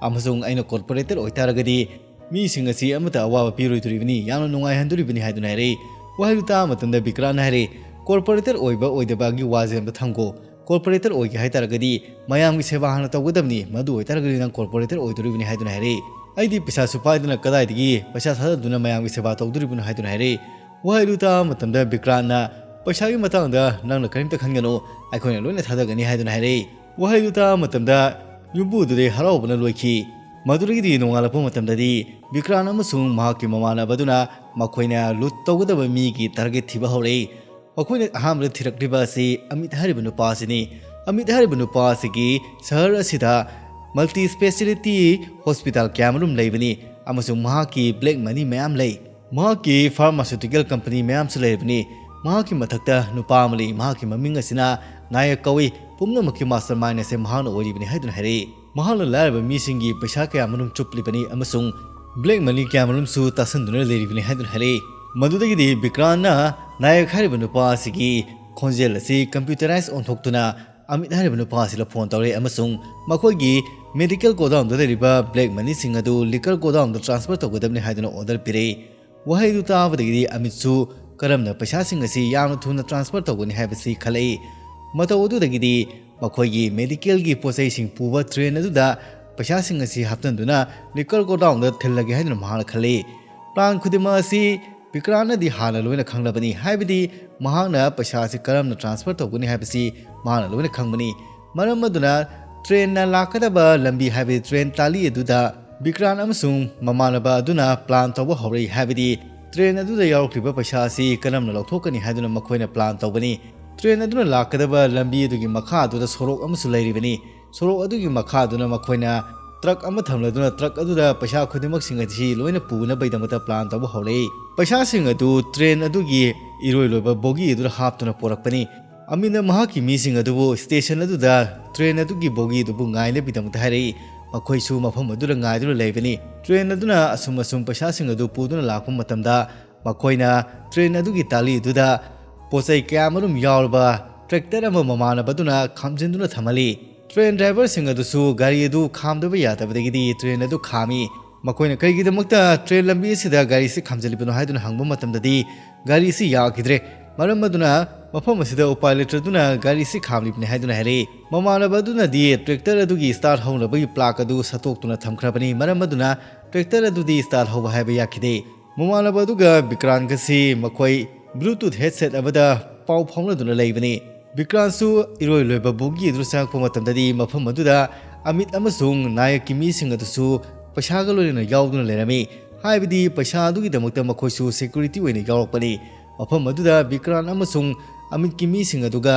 "ꯑꯃꯁꯨꯡ ꯑꯩꯅ corporator ꯑꯣꯏꯇꯥꯔꯒꯗꯤ ꯃꯤꯁꯤꯡ ꯑꯁꯤ ꯑꯃꯠꯇ ꯑꯋꯥꯕ ꯄꯤꯔꯣꯏꯗꯣꯔꯤꯕꯅꯤ, ꯌꯥꯝꯅ ꯅꯨꯡꯉꯥꯏꯍꯟꯗꯣꯔꯤꯕꯅꯤ" ꯍꯥꯏꯗꯨꯅ ꯍꯥꯏꯔꯛꯏ꯫ ꯋꯥꯍꯩꯗꯨ ꯇꯥꯕ ꯃꯇꯝꯗ ꯕꯤꯀ꯭ꯔꯥꯟꯅ ꯍꯥꯏꯔꯛꯏ, "Corporator ꯑꯣꯏꯕ ꯑꯣꯏꯗꯕꯒꯤ ꯋꯥꯁꯦ ꯑꯝꯇ ꯊꯝꯈꯣ꯫ ꯀꯣꯔꯄꯣꯔꯦꯇꯔ ꯑꯣꯏꯒꯦ ꯍꯥꯏ ꯇꯥꯔꯒꯗꯤ ꯃꯌꯥꯝꯒꯤ ꯁꯦꯕꯥ ꯍꯥꯟꯅ ꯇꯧꯒꯗꯕꯅꯤ, ꯃꯗꯨ ꯑꯣꯏꯇꯥꯔꯒꯗꯤ ꯅꯪ ꯀꯣꯔꯄꯣꯔꯦꯇꯔ ꯑꯣꯏꯗꯣꯔꯤꯕꯅꯤ ꯍꯥꯏꯗꯨꯅ ꯍꯥꯏꯔꯛꯏ꯫ ꯑꯩꯗꯤ ꯄꯩꯁꯥꯁꯨ ꯄꯥꯏꯗꯅ ꯀꯗꯥꯏꯗꯒꯤ ꯄꯩꯁꯥ ꯊꯥꯗꯗꯨꯅ ꯃꯌꯥꯝꯒꯤ ꯁꯦꯕꯥ ꯇꯧꯗꯣꯔꯤꯕꯅꯣ ꯍꯥꯏꯗꯨꯅ ꯍꯥꯏꯔꯛꯏ꯫ ꯋꯥꯍꯩꯗꯨ ꯇꯥꯕ ꯃꯇꯝꯗ ꯕꯤꯀ꯭ꯔꯥꯟꯅ, "ꯄꯩꯁꯥꯒꯤ ꯃꯇꯥꯡꯗ ꯅꯪꯅ ꯀꯔꯤꯝꯇ ꯈꯟꯒꯅꯨ, ꯑꯩꯈꯣꯏꯅ ꯂꯣꯏꯅ ꯊꯥꯗꯒꯅꯤ" ꯍꯥꯏꯗꯨꯅ ꯍꯥꯏꯔꯛꯏ꯫ ꯋꯥꯍꯩꯗꯨ ꯇꯥꯕ ꯃꯇꯝꯗ ꯌꯨꯝꯕꯨꯗꯨꯗꯤ ꯍꯔꯥꯎꯕꯅ ꯂꯣꯏꯈꯤ꯫ ꯃꯗꯨꯗꯒꯤꯗꯤ ꯅꯣꯡꯉꯥꯜꯂꯛꯄ ꯃꯇꯝꯗꯗꯤ ꯕꯤꯀ꯭ꯔꯥꯟ ꯑꯃꯁꯨꯡ ꯃꯍꯥꯛꯀꯤ ꯃꯃꯥꯟꯅꯕꯗꯨꯅ ꯃꯈꯣꯏꯅ ꯂꯨꯠ ꯇꯧꯒꯗꯕ ꯃꯤꯒꯤ ꯇꯥꯔꯒꯦꯠ ꯊꯤꯕ ꯍꯧꯔꯛꯏ꯫ ꯃꯈꯣꯏꯅ ꯑꯍꯥꯟꯕꯗ ꯊꯤꯔꯛꯂꯤꯕ ꯑꯁꯤ ꯑꯃꯤꯠ ꯍꯥꯏꯔꯤꯕ ꯅꯨꯄꯥ ꯑꯁꯤꯅꯤ꯫ ꯑꯃꯤꯠ ꯍꯥꯏꯔꯤꯕ ꯅꯨꯄꯥ ꯑꯁꯤꯒꯤ ꯁꯍꯔ ꯑꯁꯤꯗ ꯃꯜꯇꯤ ꯁ꯭ꯄꯦꯁꯤꯌꯦꯂꯤꯇꯤ ꯍꯣꯁꯄꯤꯇꯥꯜ ꯀꯌꯥꯃꯔꯨꯝ ꯂꯩꯕꯅꯤ ꯑꯃꯁꯨꯡ ꯃꯍꯥꯛꯀꯤ ꯕ꯭ꯂꯦꯛ ꯃꯅꯤ ꯃꯌꯥꯝ ꯂꯩ꯫ ꯃꯍꯥꯛꯀꯤ ꯐꯥꯔꯃꯥꯁꯤꯌꯨꯇꯤꯀꯦꯜ ꯀꯝꯄꯅꯤ ꯃꯌꯥꯝꯁꯨ ꯂꯩꯔꯕꯅꯤ꯫ ꯃꯍꯥꯛꯀꯤ ꯃꯊꯛꯇ ꯅꯨꯄꯥ ꯑꯃ ꯂꯩ, ꯃꯍꯥꯛꯀꯤ ꯃꯃꯤꯡ ꯑꯁꯤꯅ ꯅꯥꯌꯛ ꯀꯧꯏ꯫ ꯄꯨꯝꯅꯃꯛꯀꯤ ꯃꯥꯁꯇꯔ ꯃꯥꯏꯟ ꯑꯁꯦ ꯃꯍꯥꯛꯅ ꯑꯣꯏꯔꯤꯕꯅꯤ ꯍꯥꯏꯗꯨꯅ ꯍꯥꯏꯔꯛꯏ꯫ ꯃꯍꯥꯛꯅ ꯂꯥꯏꯔꯕ ꯃꯤꯁꯤꯡꯒꯤ ꯄꯩꯁꯥ ꯀꯌꯥꯃꯔꯨꯝ ꯆꯨꯞꯂꯤꯕꯅꯤ ꯑꯃꯁꯨꯡ ꯕ꯭ꯂꯦꯛ ꯃꯅꯤ ꯀꯌꯥꯃꯔꯨꯝꯁꯨ ꯇꯥꯁꯤꯟꯗꯨꯅ ꯂꯩꯔꯤꯕꯅꯤ ꯍꯥꯏꯗꯨꯅ ꯍꯥꯏꯔꯛꯏ꯫ ꯃꯗꯨꯗꯒꯤꯗꯤ ꯕꯤꯀ꯭ꯔꯥꯟꯅ ꯅꯥꯌꯛ ꯍꯥꯏꯔꯤꯕ ꯅꯨꯄꯥ ꯑꯁꯤꯒꯤ ꯈꯣꯟꯖꯦꯜ ꯑꯁꯤ ꯀꯝꯄ꯭ꯌꯨꯇꯔꯥꯏꯖ ꯑꯣꯟꯊꯣꯛꯇꯨꯅ ꯑꯃꯤꯠ ꯍꯥꯏꯔꯤꯕ ꯅꯨꯄꯥ ꯑꯁꯤꯗ ꯐꯣꯟ ꯇꯧꯔꯛꯏ ꯑꯃꯁꯨꯡ ꯃꯈꯣꯏꯒꯤ ꯃꯦꯗꯤꯀꯦꯜ ꯒꯣꯗꯥꯎꯟꯗ ꯂꯩꯔꯤꯕ ꯕ꯭ꯂꯦꯛ ꯃꯅꯤꯁꯤꯡ ꯑꯗꯨ ꯂꯤꯀꯔ ꯒꯣꯗꯥꯎꯟꯗ ꯇ꯭ꯔꯥꯟꯁꯐꯔ ꯇꯧꯒꯗꯕꯅꯤ ꯍꯥꯏꯗꯨꯅ ꯑꯣꯔꯗꯔ ꯄꯤꯔꯛꯏ꯫ ꯋꯥꯍꯩꯗꯨ ꯇꯥꯕꯗꯒꯤꯗꯤ ꯑꯃꯤꯠꯁꯨ ꯀꯔꯝꯅ ꯄꯩꯁꯥꯁꯤꯡ ꯑꯁꯤ ꯌꯥꯝꯅ ꯊꯨꯅ ꯇ꯭ꯔꯥꯟꯁꯐꯔ ꯇꯧꯒꯅꯤ ꯍꯥꯏꯕꯁꯤ ꯈꯜꯂꯛꯏ꯫ ꯃꯇꯧ ꯑꯗꯨꯗꯒꯤꯗꯤ ꯃꯈꯣꯏꯒꯤ ꯃꯦꯗꯤꯀꯦꯜꯒꯤ ꯄꯣꯠꯆꯩꯁꯤꯡ ꯄꯨꯕ ꯇ꯭ꯔꯦꯟ ꯑꯗꯨꯗ ꯄꯩꯁꯥꯁꯤꯡ ꯑꯁꯤ ꯍꯥꯞꯆꯤꯟꯗꯨꯅ ꯂꯤꯀꯔ ꯒꯣꯗꯥꯎꯟꯗ ꯊꯤꯜꯂꯒꯦ ꯍꯥꯏꯗꯨꯅ ꯃꯍꯥꯛꯅ ꯈꯜꯂꯤ꯫ ꯄ꯭ꯂꯥꯟ ꯈꯨꯗꯤꯡꯃꯛ ꯑꯁꯤ ꯕꯤꯀ꯭ꯔꯥꯟꯅꯗꯤ ꯍꯥꯟꯅ ꯂꯣꯏꯅ ꯈꯪꯂꯕꯅꯤ, ꯍꯥꯏꯕꯗꯤ ꯃꯍꯥꯛꯅ ꯄꯩꯁꯥ ꯑꯁꯤ ꯀꯔꯝꯅ ꯇ꯭ꯔꯥꯟꯁꯐꯔ ꯇꯧꯒꯅꯤ ꯍꯥꯏꯕꯁꯤ ꯃꯍꯥꯛꯅ ꯂꯣꯏꯅ ꯈꯪꯕꯅꯤ꯫ ꯃꯔꯝ ꯑꯗꯨꯅ ꯇ꯭ꯔꯦꯟꯅ ꯂꯥꯛꯀꯗꯕ ꯂꯝꯕꯤ, ꯍꯥꯏꯕꯗꯤ ꯇ꯭ꯔꯦꯟ ꯇꯥꯂꯤ ꯑꯗꯨꯗ ꯕꯤꯀ꯭ꯔꯥꯟ ꯑꯃꯁꯨꯡ ꯃꯃꯥꯟꯅꯕ ꯑꯗꯨꯅ ꯄ꯭ꯂꯥꯟ ꯇꯧꯕ ꯍꯧꯔꯛꯏ, ꯍꯥꯏꯕꯗꯤ ꯇ꯭ꯔꯦꯟ ꯑꯗꯨꯗ ꯌꯥꯎꯔꯛꯂꯤꯕ ꯄꯩꯁꯥ ꯑꯁꯤ ꯀꯔꯝꯅ ꯂꯧꯊꯣꯛꯀꯅꯤ ꯍꯥꯏꯗꯨꯅ ꯃꯈꯣꯏꯅ ꯄ꯭ꯂꯥꯟ ꯇꯧꯕꯅꯤ꯫ ꯇ꯭ꯔꯦꯟ ꯑꯗꯨꯅ ꯂꯥꯛꯀꯗꯕ ꯂꯝꯕꯤ ꯑꯗꯨꯒꯤ ꯃꯈꯥ ꯑꯗꯨꯗ ꯁꯣꯔꯣꯛ ꯑꯃꯁꯨ ꯂꯩꯔꯤꯕꯅꯤ꯫ ꯁꯣꯔꯣꯛ ꯑꯗꯨꯒꯤ ꯃꯈꯥꯗꯨꯅ ꯃꯈꯣꯏꯅ ꯇ꯭ꯔꯛ ꯑꯃ ꯊꯝꯂꯗꯨꯅ ꯇ꯭ꯔꯛ ꯑꯗꯨꯗ ꯄꯩꯁꯥ ꯈꯨꯗꯤꯡꯃꯛꯁꯤꯡ ꯑꯁꯤ ꯂꯣꯏꯅ ꯄꯨꯅꯕꯒꯤꯗꯃꯛꯇ ꯄ꯭ꯂꯥꯟ ꯇꯧꯕ ꯍꯧꯔꯛꯏ꯫ ꯄꯩꯁꯥꯁꯤꯡ ꯑꯗꯨ ꯇ꯭ꯔꯦꯟ ꯑꯗꯨꯒꯤ ꯏꯔꯣꯏ ꯂꯣꯏꯕ ꯕꯣꯒꯤ ꯑꯗꯨꯗ ꯍꯥꯞꯇꯨꯅ ꯄꯨꯔꯛꯄꯅꯤ꯫ ꯑꯃꯤꯠꯅ ꯃꯍꯥꯛꯀꯤ ꯃꯤꯁꯤꯡ ꯑꯗꯨꯕꯨ ꯁ꯭ꯇꯦꯁꯟ ꯑꯗꯨꯗ ꯇ꯭ꯔꯦꯟ ꯑꯗꯨꯒꯤ ꯕꯣꯒꯤ ꯑꯗꯨꯕꯨ ꯉꯥꯏꯅꯕꯒꯤꯗꯃꯛꯇ ꯍꯥꯏꯔꯛꯏ꯫ ꯃꯈꯣꯏꯁꯨ ꯃꯐꯝ ꯑꯗꯨꯗ ꯉꯥꯏꯗꯨꯅ ꯂꯩꯕꯅꯤ꯫ ꯇ꯭ꯔꯦꯟ ꯑꯗꯨꯅ ꯑꯁꯨꯝ ꯑꯁꯨꯝ ꯄꯩꯁꯥꯁꯤꯡ ꯑꯗꯨ ꯄꯨꯗꯨꯅ ꯂꯥꯛꯄ ꯃꯇꯝꯗ ꯃꯈꯣꯏꯅ ꯇ꯭ꯔꯦꯟ ꯑꯗꯨꯒꯤ ꯇꯥꯂꯤ ꯑꯗꯨꯗ ꯄꯣꯠꯆꯩ ꯀꯌꯥꯃꯔꯨꯝ ꯌꯥꯎꯔꯕ ꯇ꯭ꯔꯦꯛꯇꯔ ꯑꯃ ꯃꯃꯥꯟꯅꯕꯗꯨꯅ ꯈꯥꯝꯖꯤꯟꯗꯨꯅ ꯊꯝꯍꯜꯂꯤ꯫ ꯇ꯭ꯔꯦꯟ ꯗ꯭ꯔꯥꯏꯚꯔꯁꯤꯡ ꯑꯗꯨꯁꯨ ꯒꯥꯔꯤ ꯑꯗꯨ ꯈꯥꯝꯗꯕ ꯌꯥꯗꯕꯗꯒꯤꯗꯤ ꯇ꯭ꯔꯦꯟ ꯑꯗꯨ ꯈꯥꯝꯃꯤ꯫ ꯃꯈꯣꯏꯅ ꯀꯔꯤꯒꯤꯗꯃꯛꯇ ꯇ꯭ꯔꯦꯟ ꯂꯝꯕꯤ ꯑꯁꯤꯗ ꯒꯥꯔꯤꯁꯤ ꯈꯥꯝꯖꯤꯜꯂꯤꯕꯅꯣ ꯍꯥꯏꯗꯨꯅ ꯍꯪꯕ ꯃꯇꯝꯗꯗꯤ ꯒꯥꯔꯤꯁꯤ ꯌꯥꯈꯤꯗ꯭ꯔꯦ꯫ ꯃꯔꯝ ꯑꯗꯨꯅ ꯃꯐꯝ ꯑꯁꯤꯗ ꯎꯄꯥꯏ ꯂꯩꯇ꯭ꯔꯗꯨꯅ ꯒꯥꯔꯤ ꯑꯁꯤ ꯈꯥꯝꯂꯤꯕꯅꯤ ꯍꯥꯏꯗꯨꯅ ꯍꯥꯏꯔꯛꯏ꯫ ꯃꯃꯥꯟꯅꯕ ꯑꯗꯨꯅꯗꯤ tractor ꯑꯗꯨꯒꯤ start ꯍꯧꯅꯕꯒꯤ plug ꯑꯗꯨ ꯁꯠꯇꯣꯛꯇꯨꯅ ꯊꯝꯈ꯭ꯔꯕꯅꯤ, ꯃꯔꯝ ꯑꯗꯨꯅ tractor ꯑꯗꯨꯗꯤ start ꯍꯧꯕ ꯍꯥꯏꯕ ꯌꯥꯈꯤꯗꯦ꯫ ꯃꯃꯥꯟꯅꯕ ꯑꯗꯨꯒ ꯕꯤꯀ꯭ꯔꯥꯟꯒꯁꯤ ꯃꯈꯣꯏ Bluetooth headset ꯑꯃꯗ ꯄꯥꯎ ꯐꯥꯎꯅꯗꯨꯅ ꯂꯩꯕꯅꯤ꯫ ꯕꯤꯀ꯭ꯔꯥꯟꯁꯨ ꯏꯔꯣꯏ ꯂꯣꯏꯕ bogie ꯑꯗꯨ ꯆꯪꯉꯛꯄ ꯃꯇꯝꯗꯗꯤ ꯃꯐꯝ ꯑꯗꯨꯗ ꯑꯃꯤꯠ ꯑꯃꯁꯨꯡ ꯅꯥꯌꯛꯀꯤ ꯃꯤꯁꯤꯡ ꯑꯗꯨꯁꯨ ꯄꯩꯁꯥꯒ ꯂꯣꯏꯅꯅ ꯌꯥꯎꯗꯨꯅ ꯂꯩꯔꯝꯃꯤ꯫ ꯍꯥꯏꯕꯗꯤ ꯄꯩꯁꯥ ꯑꯗꯨꯒꯤꯗꯃꯛꯇ ꯃꯈꯣꯏꯁꯨ security ꯑꯣꯏꯅ ꯌꯥꯎꯔꯛꯄꯅꯤ꯫ ꯃꯐꯝ ꯑꯗꯨꯗ ꯕꯤꯀ꯭ꯔꯥꯟ ꯑꯃꯁꯨꯡ ꯑꯃꯤꯠꯀꯤ ꯃꯤꯁꯤꯡ ꯑꯗꯨꯒ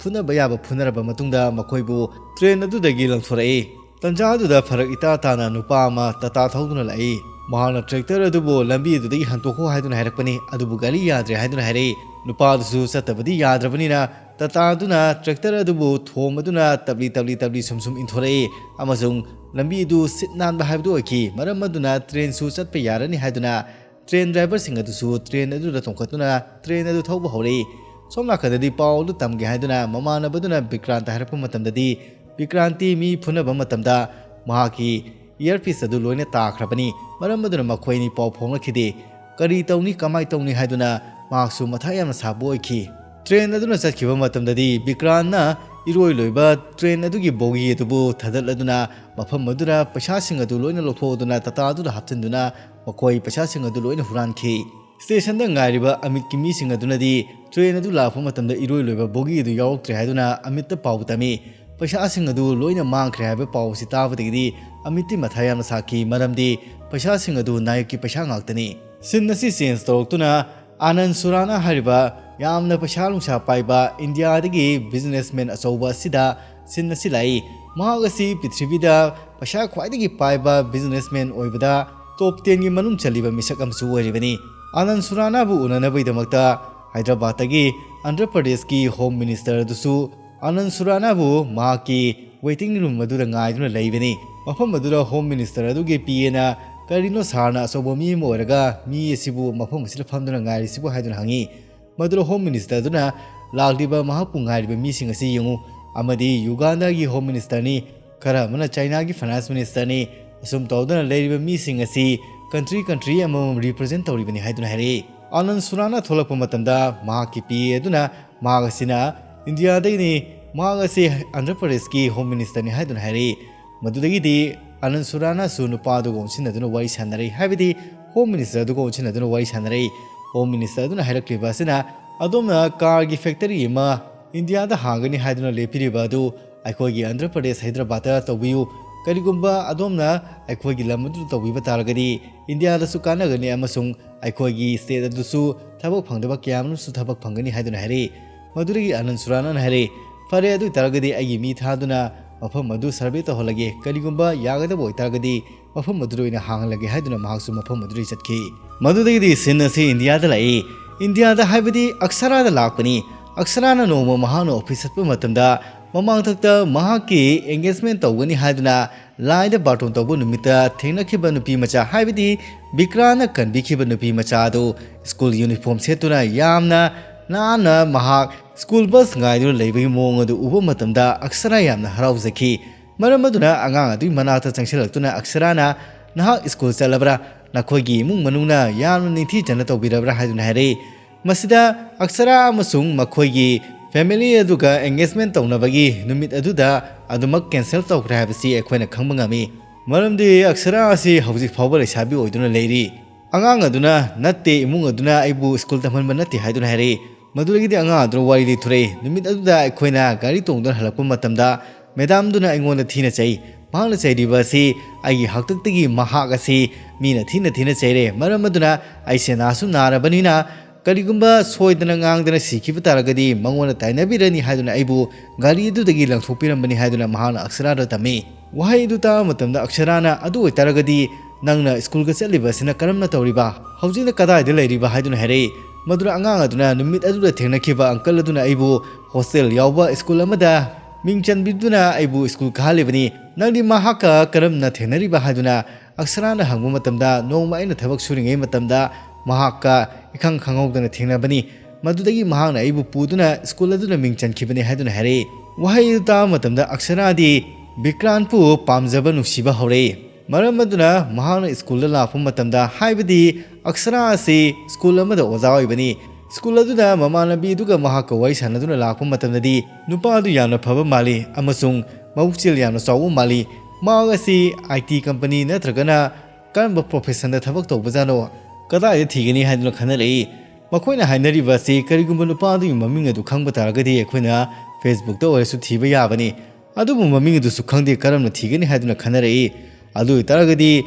ꯐꯨꯅꯕ ꯌꯥꯕ ꯐꯨꯅꯔꯕ ꯃꯇꯨꯡꯗ ꯃꯈꯣꯏꯕꯨ train ꯑꯗꯨꯗꯒꯤ ꯂꯪꯊꯣꯔꯛꯏ꯫ ꯇꯟꯖꯥ ꯑꯗꯨꯗ ꯐꯔꯛ ꯏꯇꯥ ꯇꯥꯅ ꯅꯨꯄꯥ ꯑꯃ ꯇꯥꯇꯥ ꯊꯧꯗꯨꯅ ꯂꯥꯛꯏ꯫ ꯃꯍꯥꯛꯅ tractor ꯑꯗꯨꯕꯨ ꯂꯝꯕꯤ ꯑꯗꯨꯗꯒꯤ ꯍꯟꯗꯣꯛꯈꯣ ꯍꯥꯏꯗꯨꯅ ꯍꯥꯏꯔꯛꯄꯅꯤ, ꯑꯗꯨꯕꯨ ꯒꯥꯔꯤ ꯌꯥꯗ꯭ꯔꯦ ꯍꯥꯏꯗꯨꯅ ꯍꯥꯏꯔꯛꯏ꯫ ꯅꯨꯄꯥ ꯑꯗꯨꯁꯨ ꯆꯠꯇꯕꯗꯤ ꯌꯥꯗ꯭ꯔꯕꯅꯤꯅ ꯇꯥꯇꯥ ꯑꯗꯨꯅ tractor ꯑꯗꯨꯕꯨ ꯊꯣꯝꯕꯗꯨꯅ ꯇꯞꯂꯤ ꯇꯞꯂꯤ ꯇꯞꯂꯤ ꯁꯨꯝ ꯁꯨꯝ ꯏꯟꯊꯣꯔꯛꯏ ꯑꯃꯁꯨꯡ ꯂꯝꯕꯤ ꯑꯗꯨ ꯁꯤꯠ ꯅꯥꯟꯕ ꯍꯥꯏꯕꯗꯨ ꯑꯣꯏꯈꯤ꯫ ꯃꯔꯝ ꯑꯗꯨꯅ trainꯁꯨ ꯆꯠꯄ ꯌꯥꯔꯅꯤ ꯍꯥꯏꯗꯨꯅ train driverꯁꯤꯡ ꯑꯗꯨꯁꯨ train ꯑꯗꯨꯗ ꯇꯣꯡꯈꯠꯇꯨꯅ train ꯑꯗꯨ ꯊꯧꯕ ꯍꯧꯔꯛꯏ꯫ ꯁꯣꯝ ꯅꯥꯀꯟꯗꯗꯤ ꯄꯥꯎ ꯑꯗꯨ ꯇꯝꯒꯦ ꯍꯥꯏꯗꯨꯅ ꯃꯃꯥꯟꯅꯕꯗꯨꯅ ꯕꯤꯀ꯭ꯔꯥꯟꯇ ꯍꯥꯏꯔꯛꯄ ꯃꯇꯝꯗꯗꯤ ꯕꯤꯀ꯭ꯔꯥꯟꯇꯤ ꯃꯤ ꯐꯨꯅꯕ ꯃꯇꯝꯗ ꯃꯍꯥꯛꯀꯤ earpiece ꯑꯗꯨ ꯂꯣꯏꯅ ꯇꯥꯈ꯭ꯔꯕꯅꯤ꯫ ꯃꯔꯝ ꯑꯗꯨꯅ ꯃꯈꯣꯏ ꯑꯅꯤ ꯄꯥꯎ ꯐꯥꯎꯅꯈꯤꯗꯦ꯫ ꯀꯔꯤ ꯇꯧꯅꯤ, ꯀꯃꯥꯏ ꯇꯧꯅꯤ ꯍꯥꯏꯗꯨꯅ ꯃꯍꯥꯛꯁꯨ ꯃꯊꯥ ꯌꯥꯝꯅ ꯁꯥꯕ ꯑꯣꯏꯈꯤ꯫ Train ꯑꯗꯨꯅ ꯆꯠꯈꯤꯕ ꯃꯇꯝꯗꯗꯤ ꯕꯤꯀ꯭ꯔꯥꯟꯅ ꯏꯔꯣꯏ ꯂꯣꯏꯕ train ꯑꯗꯨꯒꯤ bogie ꯑꯗꯨꯕꯨ ꯊꯥꯗꯠꯂꯗꯨꯅ ꯃꯐꯝ ꯑꯗꯨꯗ ꯄꯩꯁꯥꯁꯤꯡ ꯑꯗꯨ ꯂꯣꯏꯅ ꯂꯧꯊꯣꯛꯑꯗꯨꯅ ꯇꯥꯇꯥ ꯑꯗꯨꯗ ꯍꯥꯞꯆꯤꯟꯗꯨꯅ ꯃꯈꯣꯏ ꯄꯩꯁꯥꯁꯤꯡ ꯑꯗꯨ ꯂꯣꯏꯅ ꯍꯨꯔꯥꯟꯈꯤ꯫ Stationꯗ ꯉꯥꯏꯔꯤꯕ ꯑꯃꯤꯠꯀꯤ ꯃꯤꯁꯤꯡ ꯑꯗꯨꯅꯗꯤ train ꯑꯗꯨ ꯂꯥꯛꯄ ꯃꯇꯝꯗ ꯏꯔꯣꯏ ꯂꯣꯏꯕ bogie ꯑꯗꯨ ꯌꯥꯎꯔꯛꯇ꯭ꯔꯦ ꯍꯥꯏꯗꯨꯅ ꯑꯃꯤꯠꯇ ꯄꯥꯎ ꯇꯝꯃꯤ꯫ ꯄꯩꯁꯥꯁꯤꯡ ꯑꯗꯨ ꯂꯣꯏꯅ ꯃꯥꯡꯈ꯭ꯔꯦ ꯍꯥꯏꯕ ꯄꯥꯎ ꯑꯁꯤ ꯇꯥꯕꯗꯒꯤꯗꯤ ꯑꯃꯤꯠꯇꯤ ꯃꯊꯥ ꯌꯥꯝꯅ ꯁꯥꯈꯤ, ꯃꯔꯝꯗꯤ ꯄꯩꯁꯥꯁꯤꯡ ꯑꯗꯨ ꯅꯥꯌꯛꯀꯤ ꯄꯩꯁꯥ ꯉꯥꯛꯇꯅꯤ꯫ Scene ꯑꯁꯤ change ꯇꯧꯔꯛꯇꯨꯅ ꯑꯥꯅꯟ ꯁꯨꯔꯥꯅꯥ ꯍꯥꯏꯔꯤꯕ ꯌꯥꯝꯅ ꯄꯩꯁꯥ ꯅꯨꯡꯁꯥ ꯄꯥꯏꯕ ꯏꯟꯗꯤꯌꯥꯗꯒꯤ businessman ꯑꯆꯧꯕ ꯑꯁꯤꯗ scene ꯑꯁꯤ ꯂꯥꯛꯏ꯫ ꯃꯍꯥꯛ ꯑꯁꯤ ꯄ꯭ꯔꯤꯊꯤꯕꯤꯗ ꯄꯩꯁꯥ ꯈ꯭ꯋꯥꯏꯗꯒꯤ ꯄꯥꯏꯕ businessman ꯑꯣꯏꯕꯗ top tenꯒꯤ ꯃꯅꯨꯡ ꯆꯜꯂꯤꯕ ꯃꯤꯁꯛ ꯑꯃꯁꯨ ꯑꯣꯏꯔꯤꯕꯅꯤ꯫ ꯑꯥꯅꯟ ꯁꯨꯔꯥꯅꯥꯕꯨ ꯎꯅꯅꯕꯒꯤꯗꯃꯛꯇ ꯍꯥꯏꯗ꯭ꯔꯕꯥꯗꯇꯒꯤ ꯑꯟꯙ꯭ꯔ ꯄ꯭ꯔꯗꯦꯁꯀꯤ Home Minister ꯑꯗꯨꯁꯨ ꯑꯥꯅꯟ ꯁꯨꯔꯥꯅꯥꯕꯨ ꯃꯍꯥꯛꯀꯤ waiting room ꯑꯗꯨꯗ ꯉꯥꯏꯗꯨꯅ ꯂꯩꯕꯅꯤ꯫ ꯃꯐꯝ ꯑꯗꯨꯗ Home Minister ꯑꯗꯨꯒꯤ PAꯅ ꯀꯔꯤꯅꯣ ꯁꯥꯔꯅ ꯑꯆꯧꯕ ꯃꯤ ꯑꯃ ꯑꯣꯏꯔꯒ ꯃꯤ ꯑꯁꯤꯕꯨ ꯃꯐꯝ ꯑꯁꯤꯗ ꯐꯝꯗꯨꯅ ꯉꯥꯏꯔꯤꯁꯤꯕꯨ ꯍꯥꯏꯗꯨꯅ ꯍꯪꯉꯤ꯫ ꯃꯗꯨꯗ Home Minister ꯑꯗꯨꯅ ꯂꯥꯛꯂꯤꯕ ꯃꯍꯥꯛꯄꯨ ꯉꯥꯏꯔꯤꯕ ꯃꯤꯁꯤꯡ ꯑꯁꯤ ꯌꯦꯡꯉꯨ ꯑꯃꯗꯤ ꯌꯨꯒꯥꯟꯗꯥꯒꯤ Home Ministerꯅꯤ꯫ ꯈꯔ ꯑꯃꯅ ꯆꯥꯏꯅꯥꯒꯤ Finance Ministerꯅꯤ꯫ ꯑꯁꯨꯝ ꯇꯧꯗꯨꯅ ꯂꯩꯔꯤꯕ ꯃꯤꯁꯤꯡ ꯑꯁꯤ country country ꯑꯃꯃꯝ represent ꯇꯧꯔꯤꯕꯅꯤ ꯍꯥꯏꯗꯨꯅ ꯍꯥꯏꯔꯛꯏ꯫ ꯑꯥꯅꯟ ꯁꯨꯔꯥꯅꯥ ꯊꯣꯛꯂꯛꯄ ꯃꯇꯝꯗ ꯃꯍꯥꯛꯀꯤ PA ꯑꯗꯨꯅ ꯃꯍꯥꯛ ꯑꯁꯤꯅ ꯏꯟꯗꯤꯌꯥꯗꯒꯤꯅꯤ꯫ ꯃꯍꯥꯛ ꯑꯁꯤ ꯑꯟꯙ꯭ꯔ ꯄ꯭ꯔꯗꯦꯁꯀꯤ ꯍꯣꯝ ꯃꯤꯅꯤꯁꯇꯔꯅꯤ ꯍꯥꯏꯗꯨꯅ ꯍꯥꯏꯔꯛꯏ꯫ ꯃꯗꯨꯗꯒꯤꯗꯤ ꯑꯅꯟ ꯁꯨꯔꯥꯅꯁꯨ ꯅꯨꯄꯥ ꯑꯗꯨꯒ ꯑꯣꯟꯁꯤꯟꯅꯗꯨꯅ ꯋꯥꯔꯤ ꯁꯥꯟꯅꯔꯛꯏ, ꯍꯥꯏꯕꯗꯤ ꯍꯣꯝ ꯃꯤꯅꯤꯁꯇꯔ ꯑꯗꯨꯒ ꯑꯣꯟꯁꯤꯟꯅꯗꯨꯅ ꯋꯥꯔꯤ ꯁꯥꯟꯅꯔꯛꯏ꯫ ꯍꯣꯝ ꯃꯤꯅꯤꯁꯇꯔ ꯑꯗꯨꯅ ꯍꯥꯏꯔꯛꯂꯤꯕ ꯑꯁꯤꯅ, "ꯑꯗꯣꯝꯅ ꯀꯥꯔꯒꯤ ꯐꯦꯛꯇꯔꯤ ꯑꯃ ꯏꯟꯗꯤꯌꯥꯗ ꯍꯥꯡꯒꯅꯤ ꯍꯥꯏꯗꯨꯅ ꯂꯦꯞꯄꯤꯔꯤꯕ ꯑꯗꯨ ꯑꯩꯈꯣꯏꯒꯤ ꯑꯟꯙ꯭ꯔ ꯄ꯭ꯔꯗꯦꯁ ꯍꯥꯏꯗ꯭ꯔꯕꯥꯗꯇ ꯇꯧꯕꯤꯌꯨ꯫ ꯀꯔꯤꯒꯨꯝꯕ ꯑꯗꯣꯝꯅ ꯑꯩꯈꯣꯏꯒꯤ ꯂꯝ ꯑꯗꯨꯗ ꯇꯧꯕꯤꯕ ꯇꯥꯔꯒꯗꯤ ꯏꯟꯗꯤꯌꯥꯗꯁꯨ ꯀꯥꯟꯅꯒꯅꯤ ꯑꯃꯁꯨꯡ ꯑꯩꯈꯣꯏꯒꯤ ꯁ꯭ꯇꯦꯠ ꯑꯗꯨꯁꯨ ꯊꯕꯛ ꯐꯪꯗꯕ ꯀꯌꯥ ꯑꯃꯁꯨ ꯊꯕꯛ ꯐꯪꯒꯅꯤ" ꯍꯥꯏꯗꯨꯅ ꯍꯥꯏꯔꯛꯏ꯫ ꯃꯗꯨꯗꯒꯤ ꯑꯅꯟ ꯁꯨꯔꯥꯅꯅ ꯍꯥꯏꯔꯛꯏ, "ꯐꯔꯦ, ꯑꯗꯨ ꯑꯣꯏꯇꯥꯔꯒꯗꯤ ꯑꯩꯒꯤ ꯃꯤ ꯊꯥꯗꯨꯅ ꯃꯐꯝ ꯑꯗꯨ ꯁꯔꯚꯦ ꯇꯧꯍꯜꯂꯒꯦ꯫ ꯀꯔꯤꯒꯨꯝꯕ ꯌꯥꯒꯗꯕ ꯑꯣꯏꯇꯥꯔꯒꯗꯤ ꯃꯐꯝ ꯑꯗꯨꯗ ꯑꯣꯏꯅ ꯍꯥꯡꯍꯜꯂꯒꯦ" ꯍꯥꯏꯗꯨꯅ ꯃꯍꯥꯛꯁꯨ ꯃꯐꯝ ꯑꯗꯨꯗ ꯆꯠꯈꯤ꯫ ꯃꯗꯨꯗꯒꯤꯗꯤ ꯁꯤꯟ ꯑꯁꯤ ꯏꯟꯗꯤꯌꯥꯗ ꯂꯥꯛꯏ꯫ ꯏꯟꯗꯤꯌꯥꯗ ꯍꯥꯏꯕꯗꯤ ꯑꯛꯁꯔꯥꯗ ꯂꯥꯛꯄꯅꯤ꯫ ꯑꯛꯁꯔꯥꯅ ꯅꯣꯡꯃ ꯃꯍꯥꯛꯅ ꯑꯣꯐꯤꯁ ꯆꯠꯄ ꯃꯇꯝꯗ ꯃꯃꯥꯡꯊꯛꯇ ꯃꯍꯥꯛꯀꯤ ꯑꯦꯡꯒꯦꯖꯃꯦꯟ ꯇꯧꯒꯅꯤ ꯍꯥꯏꯗꯨꯅ ꯂꯥꯏꯗ ꯕꯥꯔꯇꯣꯟ ꯇꯧꯕ ꯅꯨꯃꯤꯠꯇ ꯊꯦꯡꯅꯈꯤꯕ ꯅꯨꯄꯤ ꯃꯆꯥ, ꯍꯥꯏꯕꯗꯤ ꯕꯤꯀ꯭ꯔꯥꯅ ꯀꯟꯕꯤꯈꯤꯕ ꯅꯨꯄꯤ ꯃꯆꯥ ꯑꯗꯨ ꯁ꯭ꯀꯨꯜ ꯌꯨꯅꯤꯐꯣꯔꯝ ꯁꯦꯠꯇꯨꯅ ꯌꯥꯝꯅ ꯅꯥꯟꯅ ꯃꯍꯥꯛ ꯁ꯭ꯀꯨꯜ ꯕꯁ ꯉꯥꯏꯗꯨꯅ ꯂꯩꯕꯒꯤ ꯃꯑꯣꯡ ꯑꯗꯨ ꯎꯕ ꯃꯇꯝꯗ ꯑꯛꯁꯔꯥ ꯌꯥꯝꯅ ꯍꯔꯥꯎꯖꯈꯤ꯫ ꯃꯔꯝ ꯑꯗꯨꯅ ꯑꯉꯥꯡ ꯑꯗꯨꯒꯤ ꯃꯅꯥꯛꯇ ꯆꯪꯁꯤꯜꯂꯛꯇꯨꯅ ꯑꯛꯁꯔꯥꯅ, "ꯅꯍꯥꯛ ꯁ꯭ꯀꯨꯜ ꯆꯠꯂꯕ꯭ꯔꯥ? ꯅꯈꯣꯏꯒꯤ ꯏꯃꯨꯡ ꯃꯅꯨꯡꯅ ꯌꯥꯝꯅ ꯅꯤꯡꯊꯤꯖꯅ ꯇꯧꯕꯤꯔꯕ꯭ꯔꯥ?" ꯍꯥꯏꯗꯨꯅ ꯍꯥꯏꯔꯛꯏ꯫ ꯃꯁꯤꯗ ꯑꯛꯁꯔꯥ ꯑꯃꯁꯨꯡ ꯃꯈꯣꯏꯒꯤ ꯐꯦꯃꯤꯂꯤ ꯑꯗꯨꯒ ꯑꯦꯡꯒꯦꯖꯃꯦꯟ ꯇꯧꯅꯕꯒꯤ ꯅꯨꯃꯤꯠ ꯑꯗꯨꯗ ꯑꯗꯨꯃꯛ ꯀꯦꯟꯁꯦꯜ ꯇꯧꯈ꯭ꯔꯦ ꯍꯥꯏꯕꯁꯤ ꯑꯩꯈꯣꯏꯅ ꯈꯪꯕ ꯉꯝꯃꯤ꯫ ꯃꯔꯝꯗꯤ ꯑꯛꯁꯔꯥ ꯑꯁꯤ ꯍꯧꯖꯤꯛ ꯐꯥꯎꯕ ꯂꯩꯁꯥꯕꯤ ꯑꯣꯏꯗꯨꯅ ꯂꯩꯔꯤ꯫ ꯑꯉꯥꯡ ꯑꯗꯨꯅ, "ꯅꯠꯇꯦ, ꯏꯃꯨꯡ ꯑꯗꯨꯅ ꯑꯩꯕꯨ ꯁ꯭ꯀꯨꯜ ꯇꯝꯍꯟꯕ ꯅꯠꯇꯦ" ꯍꯥꯏꯗꯨꯅ ꯍꯥꯏꯔꯛꯏ꯫ ꯃꯗꯨꯗꯒꯤꯗꯤ ꯑꯉꯥꯡ ꯑꯗꯨꯅ ꯋꯥꯔꯤ ꯂꯤꯊꯣꯔꯛꯏ꯫ ꯅꯨꯃꯤꯠ ꯑꯗꯨꯗ ꯑꯩꯈꯣꯏꯅ ꯒꯥꯔꯤ ꯇꯣꯡꯗꯨꯅ ꯍꯜꯂꯛꯄ ꯃꯇꯝꯗ ꯃꯦꯗꯥꯝꯗꯨꯅ ꯑꯩꯉꯣꯟꯗ ꯊꯤꯅ ꯆꯩ꯫ ꯃꯍꯥꯛꯅ ꯆꯩꯔꯤꯕ ꯑꯁꯤ ꯑꯩꯒꯤ ꯍꯥꯛꯇꯛꯇꯒꯤ ꯃꯍꯥꯛ ꯑꯁꯤ ꯃꯤꯅ ꯊꯤꯅ ꯊꯤꯅ ꯆꯩꯔꯦ꯫ ꯃꯔꯝ ꯑꯗꯨꯅ ꯑꯩꯁꯦ ꯅꯥꯁꯨ ꯅꯥꯔꯕꯅꯤꯅ ꯀꯔꯤꯒꯨꯝꯕ ꯁꯣꯏꯗꯅ ꯉꯥꯡꯗꯅ ꯁꯤꯈꯤꯕ ꯇꯥꯔꯒꯗꯤ ꯃꯉꯣꯟꯗ ꯇꯥꯏꯅꯕꯤꯔꯅꯤ ꯍꯥꯏꯗꯨꯅ ꯑꯩꯕꯨ ꯒꯥꯔꯤ ꯑꯗꯨꯗꯒꯤ ꯂꯪꯊꯣꯛꯄꯤꯔꯝꯕꯅꯤ ꯍꯥꯏꯗꯨꯅ ꯃꯍꯥꯛꯅ ꯑꯛꯁꯔꯥꯗ ꯇꯝꯃꯤ꯫ ꯋꯥꯍꯩ ꯑꯗꯨ ꯇꯥꯕ ꯃꯇꯝꯗ ꯑꯛꯁꯔꯥꯅ, "ꯑꯗꯨ ꯑꯣꯏꯇꯥꯔꯒꯗꯤ ꯅꯪꯅ ꯁ꯭ꯀꯨꯜꯒ ꯆꯠꯂꯤꯕ ꯑꯁꯤꯅ ꯀꯔꯝꯅ ꯇꯧꯔꯤꯕ? ꯍꯧꯖꯤꯛꯅ ꯀꯗꯥꯏꯗ ꯂꯩꯔꯤꯕ?" ꯍꯥꯏꯗꯨꯅ ꯍꯥꯏꯔꯛꯏ꯫ ꯃꯗꯨꯗ ꯑꯉꯥꯡ ꯑꯗꯨꯅ ꯅꯨꯃꯤꯠ ꯑꯗꯨꯗ ꯊꯦꯡꯅꯈꯤꯕ ꯑꯪꯀꯜ ꯑꯗꯨꯅ ꯑꯩꯕꯨ ꯍꯣꯁꯇꯦꯜ ꯌꯥꯎꯕ ꯁ꯭ꯀꯨꯜ ꯑꯃꯗ ꯃꯤꯡ ꯆꯟꯕꯤꯗꯨꯅ ꯑꯩꯕꯨ ꯁ꯭ꯀꯨꯜ ꯀꯥꯍꯜꯂꯤꯕꯅꯤ꯫ "ꯅꯪꯗꯤ ꯃꯍꯥꯛꯀ ꯀꯔꯝꯅ ꯊꯦꯡꯅꯔꯤꯕ?" ꯍꯥꯏꯗꯨꯅ ꯑꯛꯁꯔꯥꯅ ꯍꯪꯕ ꯃꯇꯝꯗ, "ꯅꯣꯡꯃ ꯑꯩꯅ ꯊꯕꯛ ꯁꯨꯔꯤꯉꯩ ꯃꯇꯝꯗ ꯃꯍꯥꯛꯀ ꯏꯈꯪ ꯈꯪꯍꯧꯗꯅ ꯊꯦꯡꯅꯕꯅꯤ꯫ ꯃꯗꯨꯗꯒꯤ ꯃꯍꯥꯛꯅ ꯑꯩꯕꯨ ꯄꯨꯗꯨꯅ ꯁ꯭ꯀꯨꯜ ꯑꯗꯨꯗ ꯃꯤꯡ ꯆꯟꯈꯤꯕꯅꯤ" ꯍꯥꯏꯗꯨꯅ ꯍꯥꯏꯔꯛꯏ꯫ ꯋꯥꯍꯩ ꯑꯗꯨ ꯇꯥꯕ ꯃꯇꯝꯗ ꯑꯛꯁꯔꯥꯗꯤ ꯕꯤꯀ꯭ꯔꯥꯟꯄꯨ ꯄꯥꯝꯖꯕ ꯅꯨꯡꯁꯤꯕ ꯍꯧꯔꯛꯏ꯫ ꯃꯔꯝ ꯑꯗꯨꯅ ꯃꯍꯥꯛꯅ ꯁ꯭ꯀꯨꯜꯗ ꯂꯥꯛꯄ ꯃꯇꯝꯗ, ꯍꯥꯏꯕꯗꯤ ꯑꯛꯁꯔꯥ ꯑꯁꯤ ꯁ꯭ꯀꯨꯜ ꯑꯃꯗ ꯑꯣꯖꯥ ꯑꯣꯏꯕꯅꯤ, ꯁ꯭ꯀꯨꯜ ꯑꯗꯨꯗ ꯃꯃꯥꯟꯅꯕꯤ ꯑꯗꯨꯒ ꯃꯍꯥꯛꯀ ꯋꯥꯔꯤ ꯁꯥꯟꯅꯗꯨꯅ ꯂꯥꯛꯄ ꯃꯇꯝꯗꯗꯤ ꯅꯨꯄꯥ ꯑꯗꯨ ꯌꯥꯝꯅ ꯐꯕ ꯃꯥꯜꯂꯤ ꯑꯃꯁꯨꯡ ꯃꯕꯨꯛꯆꯦꯜ ꯌꯥꯝꯅ ꯆꯥꯎꯕ ꯃꯥꯜꯂꯤ꯫ ꯃꯍꯥꯛ ꯑꯁꯤ I T company ꯅꯠꯇ꯭ꯔꯒꯅ ꯀꯔꯝꯕ professionꯗ ꯊꯕꯛ ꯇꯧꯕꯖꯥꯠꯅꯣ, ꯀꯗꯥꯏꯗ ꯊꯤꯒꯅꯤ ꯍꯥꯏꯗꯨꯅ ꯈꯟꯅꯔꯛꯏ꯫ ꯃꯈꯣꯏꯅ ꯍꯥꯏꯅꯔꯤꯕ ꯑꯁꯤ ꯀꯔꯤꯒꯨꯝꯕ ꯅꯨꯄꯥ ꯑꯗꯨꯒꯤ ꯃꯃꯤꯡ ꯑꯗꯨ ꯈꯪꯕ ꯇꯥꯔꯒꯗꯤ ꯑꯩꯈꯣꯏꯅ Facebookꯇ ꯑꯣꯏꯔꯁꯨ ꯊꯤꯕ ꯌꯥꯕꯅꯤ꯫ ꯑꯗꯨꯕꯨ ꯃꯃꯤꯡ ꯑꯗꯨꯁꯨ ꯈꯪꯗꯦ, ꯀꯔꯝꯅ ꯊꯤꯒꯅꯤ ꯍꯥꯏꯗꯨꯅ ꯈꯟꯅꯔꯛꯏ꯫ ꯑꯗꯨ ꯑꯣꯏꯇꯥꯔꯒꯗꯤ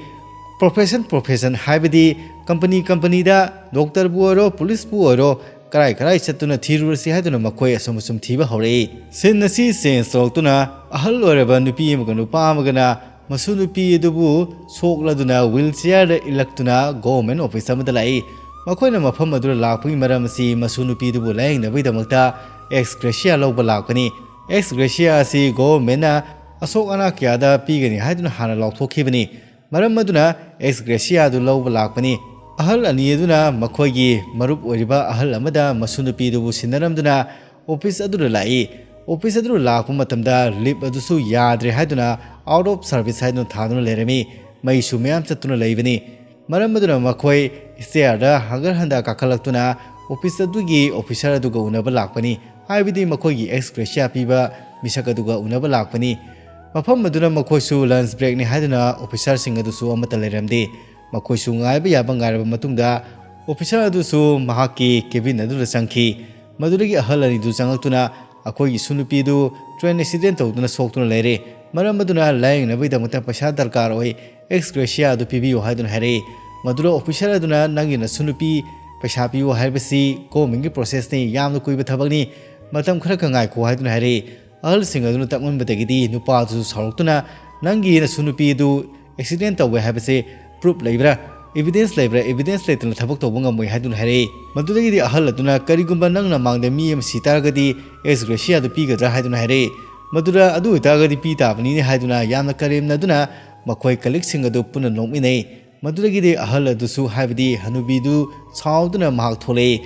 profession profession ꯍꯥꯏꯕꯗꯤ company companyꯗ doctorꯕꯨ ꯑꯣꯏꯔꯣ, policeꯄꯨ ꯑꯣꯏꯔꯣ, ꯀꯔꯥꯏ ꯀꯔꯥꯏ ꯆꯠꯇꯨꯅ ꯊꯤꯔꯨꯔꯁꯤ ꯍꯥꯏꯗꯨꯅ ꯃꯈꯣꯏ ꯑꯁꯨꯝ ꯑꯁꯨꯝ ꯊꯤꯕ ꯍꯧꯔꯛꯏ꯫ Scene ꯑꯁꯤ change ꯇꯧꯔꯛꯇꯨꯅ ꯑꯍꯜ ꯑꯣꯏꯔꯕ ꯅꯨꯄꯤ ꯑꯃꯒ ꯅꯨꯄꯥ ꯑꯃꯒꯅ ꯃꯁꯨ ꯅꯨꯄꯤ ꯑꯗꯨꯕꯨ ꯁꯣꯛꯂꯗꯨꯅ wheelchairꯗ ꯏꯜꯂꯛꯇꯨꯅ government office ꯑꯃꯗ ꯂꯥꯛꯏ꯫ ꯃꯈꯣꯏꯅ ꯃꯐꯝ ꯑꯗꯨꯗ ꯂꯥꯛꯄꯒꯤ ꯃꯔꯝ ꯑꯁꯤ ꯃꯁꯨ ꯅꯨꯄꯤ ꯑꯗꯨꯕꯨ ꯂꯥꯌꯦꯡꯅꯕꯒꯤꯗꯃꯛꯇ ex gratia ꯂꯧꯕ ꯂꯥꯛꯄꯅꯤ꯫ Ex gratia ꯑꯁꯤ governmentꯅ ꯑꯁꯣꯛ ꯑꯅꯥ ꯀꯌꯥꯗ ꯄꯤꯒꯅꯤ ꯍꯥꯏꯗꯨꯅ ꯍꯥꯟꯅ ꯂꯥꯎꯊꯣꯛꯈꯤꯕꯅꯤ꯫ ꯃꯔꯝ ꯑꯗꯨꯅ ex gratia ꯑꯗꯨ ꯂꯧꯕ ꯂꯥꯛꯄꯅꯤ꯫ ꯑꯍꯜ ꯑꯅꯤ ꯑꯗꯨꯅ ꯃꯈꯣꯏꯒꯤ ꯃꯔꯨꯞ ꯑꯣꯏꯔꯤꯕ ꯑꯍꯜ ꯑꯃꯗ ꯃꯁꯨ ꯅꯨꯄꯤ ꯑꯗꯨꯕꯨ ꯁꯤꯟꯅꯔꯝꯗꯨꯅ office ꯑꯗꯨꯗ ꯂꯥꯛꯏ꯫ Office ꯑꯗꯨꯗ ꯂꯥꯛꯄ ꯃꯇꯝꯗ lift ꯑꯗꯨꯁꯨ ꯌꯥꯗ꯭ꯔꯦ ꯍꯥꯏꯗꯨꯅ out of service ꯍꯥꯏꯗꯨꯅ ꯊꯥꯗꯨꯅ ꯂꯩꯔꯝꯃꯤ꯫ ꯃꯩꯁꯨ ꯃꯌꯥꯝ ꯆꯠꯇꯨꯅ ꯂꯩꯕꯅꯤ꯫ ꯃꯔꯝ ꯑꯗꯨꯅ ꯃꯈꯣꯏ stairꯗ ꯍꯪꯒꯠ ꯍꯟꯗ ꯀꯥꯈꯠꯂꯛꯇꯨꯅ office ꯑꯗꯨꯒꯤ officer ꯑꯗꯨꯒ ꯎꯅꯕ ꯂꯥꯛꯄꯅꯤ, ꯍꯥꯏꯕꯗꯤ ꯃꯈꯣꯏꯒꯤ ex gratia ꯄꯤꯕ ꯃꯤꯁꯛ ꯑꯗꯨꯒ ꯎꯅꯕ ꯂꯥꯛꯄꯅꯤ꯫ ꯃꯐꯝ ꯑꯗꯨꯅ ꯃꯈꯣꯏꯁꯨ lunch breakꯅꯤ ꯍꯥꯏꯗꯨꯅ officerꯁꯤꯡ ꯑꯗꯨꯁꯨ ꯑꯃꯠꯇ ꯂꯩꯔꯝꯗꯦ꯫ ꯃꯈꯣꯏꯁꯨ ꯉꯥꯏꯕ ꯌꯥꯕ ꯉꯥꯏꯔꯕ ꯃꯇꯨꯡꯗ officer ꯑꯗꯨꯁꯨ ꯃꯍꯥꯛꯀꯤ cabin ꯑꯗꯨꯗ ꯆꯪꯈꯤ꯫ ꯃꯗꯨꯗꯒꯤ ꯑꯍꯜ ꯑꯅꯤꯗꯨ ꯆꯪꯂꯛꯇꯨꯅ ꯑꯩꯈꯣꯏꯒꯤ ꯁꯨ ꯅꯨꯄꯤꯗꯨ train accident ꯇꯧꯗꯨꯅ ꯁꯣꯛꯇꯨꯅ ꯂꯩꯔꯦ, ꯃꯔꯝ ꯑꯗꯨꯅ ꯂꯥꯌꯦꯡꯅꯕꯒꯤꯗꯃꯛꯇ ꯄꯩꯁꯥ ꯗꯔꯀꯥꯔ ꯑꯣꯏ, ex gratia ꯑꯗꯨ ꯄꯤꯕꯤꯌꯨ ꯍꯥꯏꯗꯨꯅ ꯍꯥꯏꯔꯛꯏ꯫ ꯃꯗꯨꯗ officer ꯑꯗꯨꯅ ꯅꯪꯒꯤ ꯅꯁꯨ ꯅꯨꯄꯤ ꯄꯩꯁꯥ ꯄꯤꯌꯨ ꯍꯥꯏꯕꯁꯤ governmentꯀꯤ processꯅꯤ, ꯌꯥꯝꯅ ꯀꯨꯏꯕ ꯊꯕꯛꯅꯤ, ꯃꯇꯝ ꯈꯔ ꯈꯛ ꯉꯥꯏꯈꯣ ꯍꯥꯏꯗꯨꯅ ꯍꯥꯏꯔꯛꯏ꯫ ꯑꯍꯜꯁꯤꯡ ꯑꯗꯨꯅ ꯇꯛꯃꯟꯕꯗꯒꯤꯗꯤ ꯅꯨꯄꯥ ꯑꯗꯨꯁꯨ ꯁꯥꯎꯔꯛꯇꯨꯅ ꯅꯪꯒꯤ ꯅꯁꯨ ꯅꯨꯄꯤ ꯑꯗꯨ accident ꯇꯧꯋꯦ ꯍꯥꯏꯕꯁꯦ proof ꯂꯩꯕ꯭ꯔꯥ? Evidence ꯂꯩꯕ꯭ꯔꯥ? Evidence ꯂꯩꯇꯅ ꯊꯕꯛ ꯇꯧꯕ ꯉꯝꯃꯣꯏ ꯍꯥꯏꯗꯨꯅ ꯍꯥꯏꯔꯛꯏ꯫ ꯃꯗꯨꯗꯒꯤꯗꯤ ꯑꯍꯜ ꯑꯗꯨꯅ ꯀꯔꯤꯒꯨꯝꯕ ꯅꯪꯅ ꯃꯥꯡꯗ ꯃꯤ ꯑꯃ ꯁꯤ ꯇꯥꯔꯒꯗꯤ ex gratia ꯑꯗꯨ ꯄꯤꯒꯗ꯭ꯔꯥ ꯍꯥꯏꯗꯨꯅ ꯍꯥꯏꯔꯛꯏ꯫ ꯃꯗꯨꯗ ꯑꯗꯨ ꯑꯣꯏꯇꯥꯔꯒꯗꯤ ꯄꯤ ꯇꯥꯕꯅꯤꯅꯦ ꯍꯥꯏꯗꯨꯅ ꯌꯥꯝꯅ ꯀꯔꯦꯝꯅꯗꯨꯅ ꯃꯈꯣꯏ colleagueꯁꯤꯡ ꯑꯗꯨ ꯄꯨꯟꯅ ꯅꯣꯛꯃꯤꯟꯅꯩ꯫ ꯃꯗꯨꯗꯒꯤꯗꯤ ꯑꯍꯜ ꯑꯗꯨꯁꯨ ꯍꯥꯏꯕꯗꯤ ꯍꯅꯨꯕꯤꯗꯨ ꯁꯥꯎꯗꯨꯅ ꯃꯍꯥꯛ ꯊꯣꯛꯂꯛꯏ꯫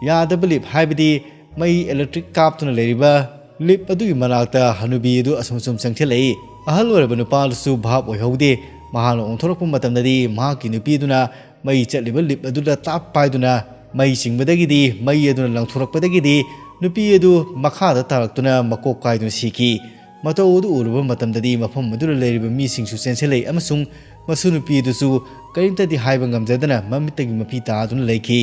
ꯌꯥꯗꯕ lift ꯍꯥꯏꯕꯗꯤ ꯃꯩ electric ꯀꯥꯞꯇꯨꯅ ꯂꯩꯔꯤꯕ lift ꯑꯗꯨꯒꯤ ꯃꯅꯥꯛꯇ ꯍꯅꯨꯕꯤ ꯑꯗꯨ ꯑꯁꯨꯝ ꯑꯁꯨꯝ ꯆꯪꯁꯤꯜꯂꯛꯏ꯫ ꯑꯍꯜ ꯑꯣꯏꯔꯕ ꯅꯨꯄꯥ ꯑꯗꯨꯁꯨ ꯚꯥꯞ ꯑꯣꯏꯍꯧꯗꯦ꯫ ꯃꯍꯥꯛꯅ ꯑꯣꯟꯊꯣꯔꯛꯄ ꯃꯇꯝꯗꯗꯤ ꯃꯍꯥꯛꯀꯤ ꯅꯨꯄꯤ ꯑꯗꯨꯅ ꯃꯩ ꯆꯠꯂꯤꯕ lift ꯑꯗꯨꯗ ꯇꯥꯞ ꯄꯥꯏꯗꯨꯅ ꯃꯩ ꯆꯤꯡꯕꯗꯒꯤꯗꯤ, ꯃꯩ ꯑꯗꯨꯅ ꯂꯪꯊꯣꯔꯛꯄꯗꯒꯤꯗꯤ ꯅꯨꯄꯤ ꯑꯗꯨ ꯃꯈꯥꯗ ꯇꯥꯔꯛꯇꯨꯅ ꯃꯀꯣꯛ ꯀꯥꯏꯗꯨꯅ ꯁꯤꯈꯤ꯫ ꯃꯇꯧ ꯑꯗꯨ ꯎꯔꯨꯕ ꯃꯇꯝꯗꯗꯤ ꯃꯐꯝ ꯑꯗꯨꯗ ꯂꯩꯔꯤꯕ ꯃꯤꯁꯤꯡꯁꯨ ꯆꯦꯟꯁꯤꯜꯂꯛꯏ ꯑꯃꯁꯨꯡ ꯃꯁꯨ ꯅꯨꯄꯤ ꯑꯗꯨꯁꯨ ꯀꯔꯤꯝꯇꯗꯤ ꯍꯥꯏꯕ ꯉꯝꯖꯗꯅ ꯃꯃꯤꯠꯇꯒꯤ ꯃꯄꯤ ꯇꯥꯗꯨꯅ ꯂꯩꯈꯤ꯫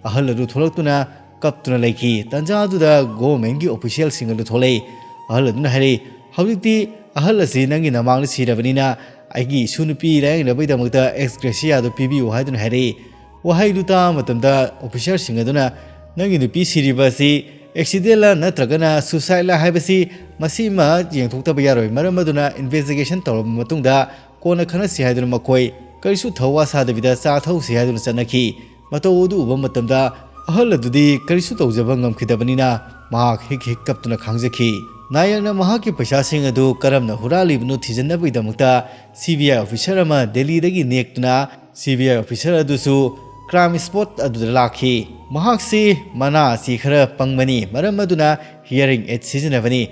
ꯑꯍꯜ ꯑꯗꯨ ꯊꯣꯛꯂꯛꯇꯨꯅ ꯀꯞꯇꯨꯅ ꯂꯩꯈꯤ꯫ ꯇꯟꯖꯥ ꯑꯗꯨꯗ ꯒꯣꯚꯔꯟꯃꯦꯟꯠꯀꯤ ꯑꯣꯐꯤꯁꯤꯌꯦꯜꯁꯤꯡ ꯑꯗꯨ ꯊꯣꯛꯂꯛꯏ꯫ ꯑꯍꯜ ꯑꯗꯨꯅ ꯍꯥꯏꯔꯛꯏ, "ꯍꯧꯖꯤꯛꯇꯤ ꯑꯍꯜ ꯑꯁꯤ ꯅꯪꯒꯤ ꯅꯃꯥꯡꯗ ꯁꯤꯔꯕꯅꯤꯅ ꯑꯩꯒꯤ ꯏꯁꯨ ꯅꯨꯄꯤ ꯂꯥꯌꯦꯡꯅꯕꯒꯤꯗꯃꯛꯇ ꯑꯦꯛꯁ ꯒ꯭ꯔꯦꯁꯤꯌꯥꯗꯨ ꯄꯤꯕꯤꯌꯨ" ꯍꯥꯏꯗꯨꯅ ꯍꯥꯏꯔꯛꯏ꯫ ꯋꯥꯍꯩꯗꯨ ꯇꯥꯕ ꯃꯇꯝꯗ ꯑꯣꯐꯤꯁꯥꯔꯁꯤꯡ ꯑꯗꯨꯅ, "ꯅꯪꯒꯤ ꯅꯨꯄꯤ ꯁꯤꯔꯤꯕ ꯑꯁꯤ ꯑꯦꯛꯁꯤꯗꯦꯟꯂ ꯅꯠꯇ꯭ꯔꯒꯅ ꯁꯨꯁꯥꯏꯗꯂ ꯍꯥꯏꯕꯁꯤ ꯃꯁꯤꯃ ꯌꯦꯡꯊꯣꯛꯇꯕ ꯌꯥꯔꯣꯏ꯫ ꯃꯔꯝ ꯑꯗꯨꯅ ꯏꯟꯚꯦꯁꯇꯤꯒꯦꯁꯟ ꯇꯧꯔꯕ ꯃꯇꯨꯡꯗ ꯀꯣꯟꯅ ꯈꯟꯅꯁꯤ" ꯍꯥꯏꯗꯨꯅ ꯃꯈꯣꯏ ꯀꯔꯤꯁꯨ ꯊꯧꯋꯥ ꯁꯥꯗꯕꯤꯗ ꯆꯥ ꯊꯛꯎꯁꯤ ꯍꯥꯏꯗꯨꯅ ꯆꯠꯅꯈꯤ꯫ ꯃꯇꯧ ꯑꯗꯨ ꯎꯕ ꯃꯇꯝꯗ ꯑꯍꯜ ꯑꯗꯨꯗꯤ ꯀꯔꯤꯁꯨ ꯇꯧꯖꯕ ꯉꯝꯈꯤꯗꯕꯅꯤꯅ ꯃꯍꯥꯛ ꯍꯤꯛ ꯍꯤꯛ ꯀꯞꯇꯨꯅ ꯈꯥꯡꯖꯈꯤ꯫ ꯅꯥꯌꯛꯅ ꯃꯍꯥꯛꯀꯤ ꯄꯩꯁꯥꯁꯤꯡ ꯑꯗꯨ ꯀꯔꯝꯅ ꯍꯨꯔꯥꯜꯂꯤꯕꯅꯣ ꯊꯤꯖꯤꯟꯅꯕꯒꯤꯗꯃꯛꯇ ꯁꯤ ꯕꯤ ꯑꯥꯏ ꯑꯣꯐꯤꯁꯥꯔ ꯑꯃ ꯗꯦꯜꯂꯤꯗꯒꯤ ꯅꯦꯛꯇꯨꯅ ꯁꯤ ꯕꯤ ꯑꯥꯏ ꯑꯣꯐꯤꯁꯥꯔ ꯑꯗꯨꯁꯨ ꯀ꯭ꯔꯥꯏꯝ ꯁ꯭ꯄꯣꯠ ꯑꯗꯨꯗ ꯂꯥꯛꯈꯤ꯫ ꯃꯍꯥꯛꯁꯤ ꯃꯅꯥ ꯑꯁꯤ ꯈꯔ ꯄꯪꯕꯅꯤ, ꯃꯔꯝ ꯑꯗꯨꯅ ꯍꯤꯌꯔꯤꯡ ꯑꯦꯗ ꯁꯤꯖꯤꯟꯅꯕꯅꯤ꯫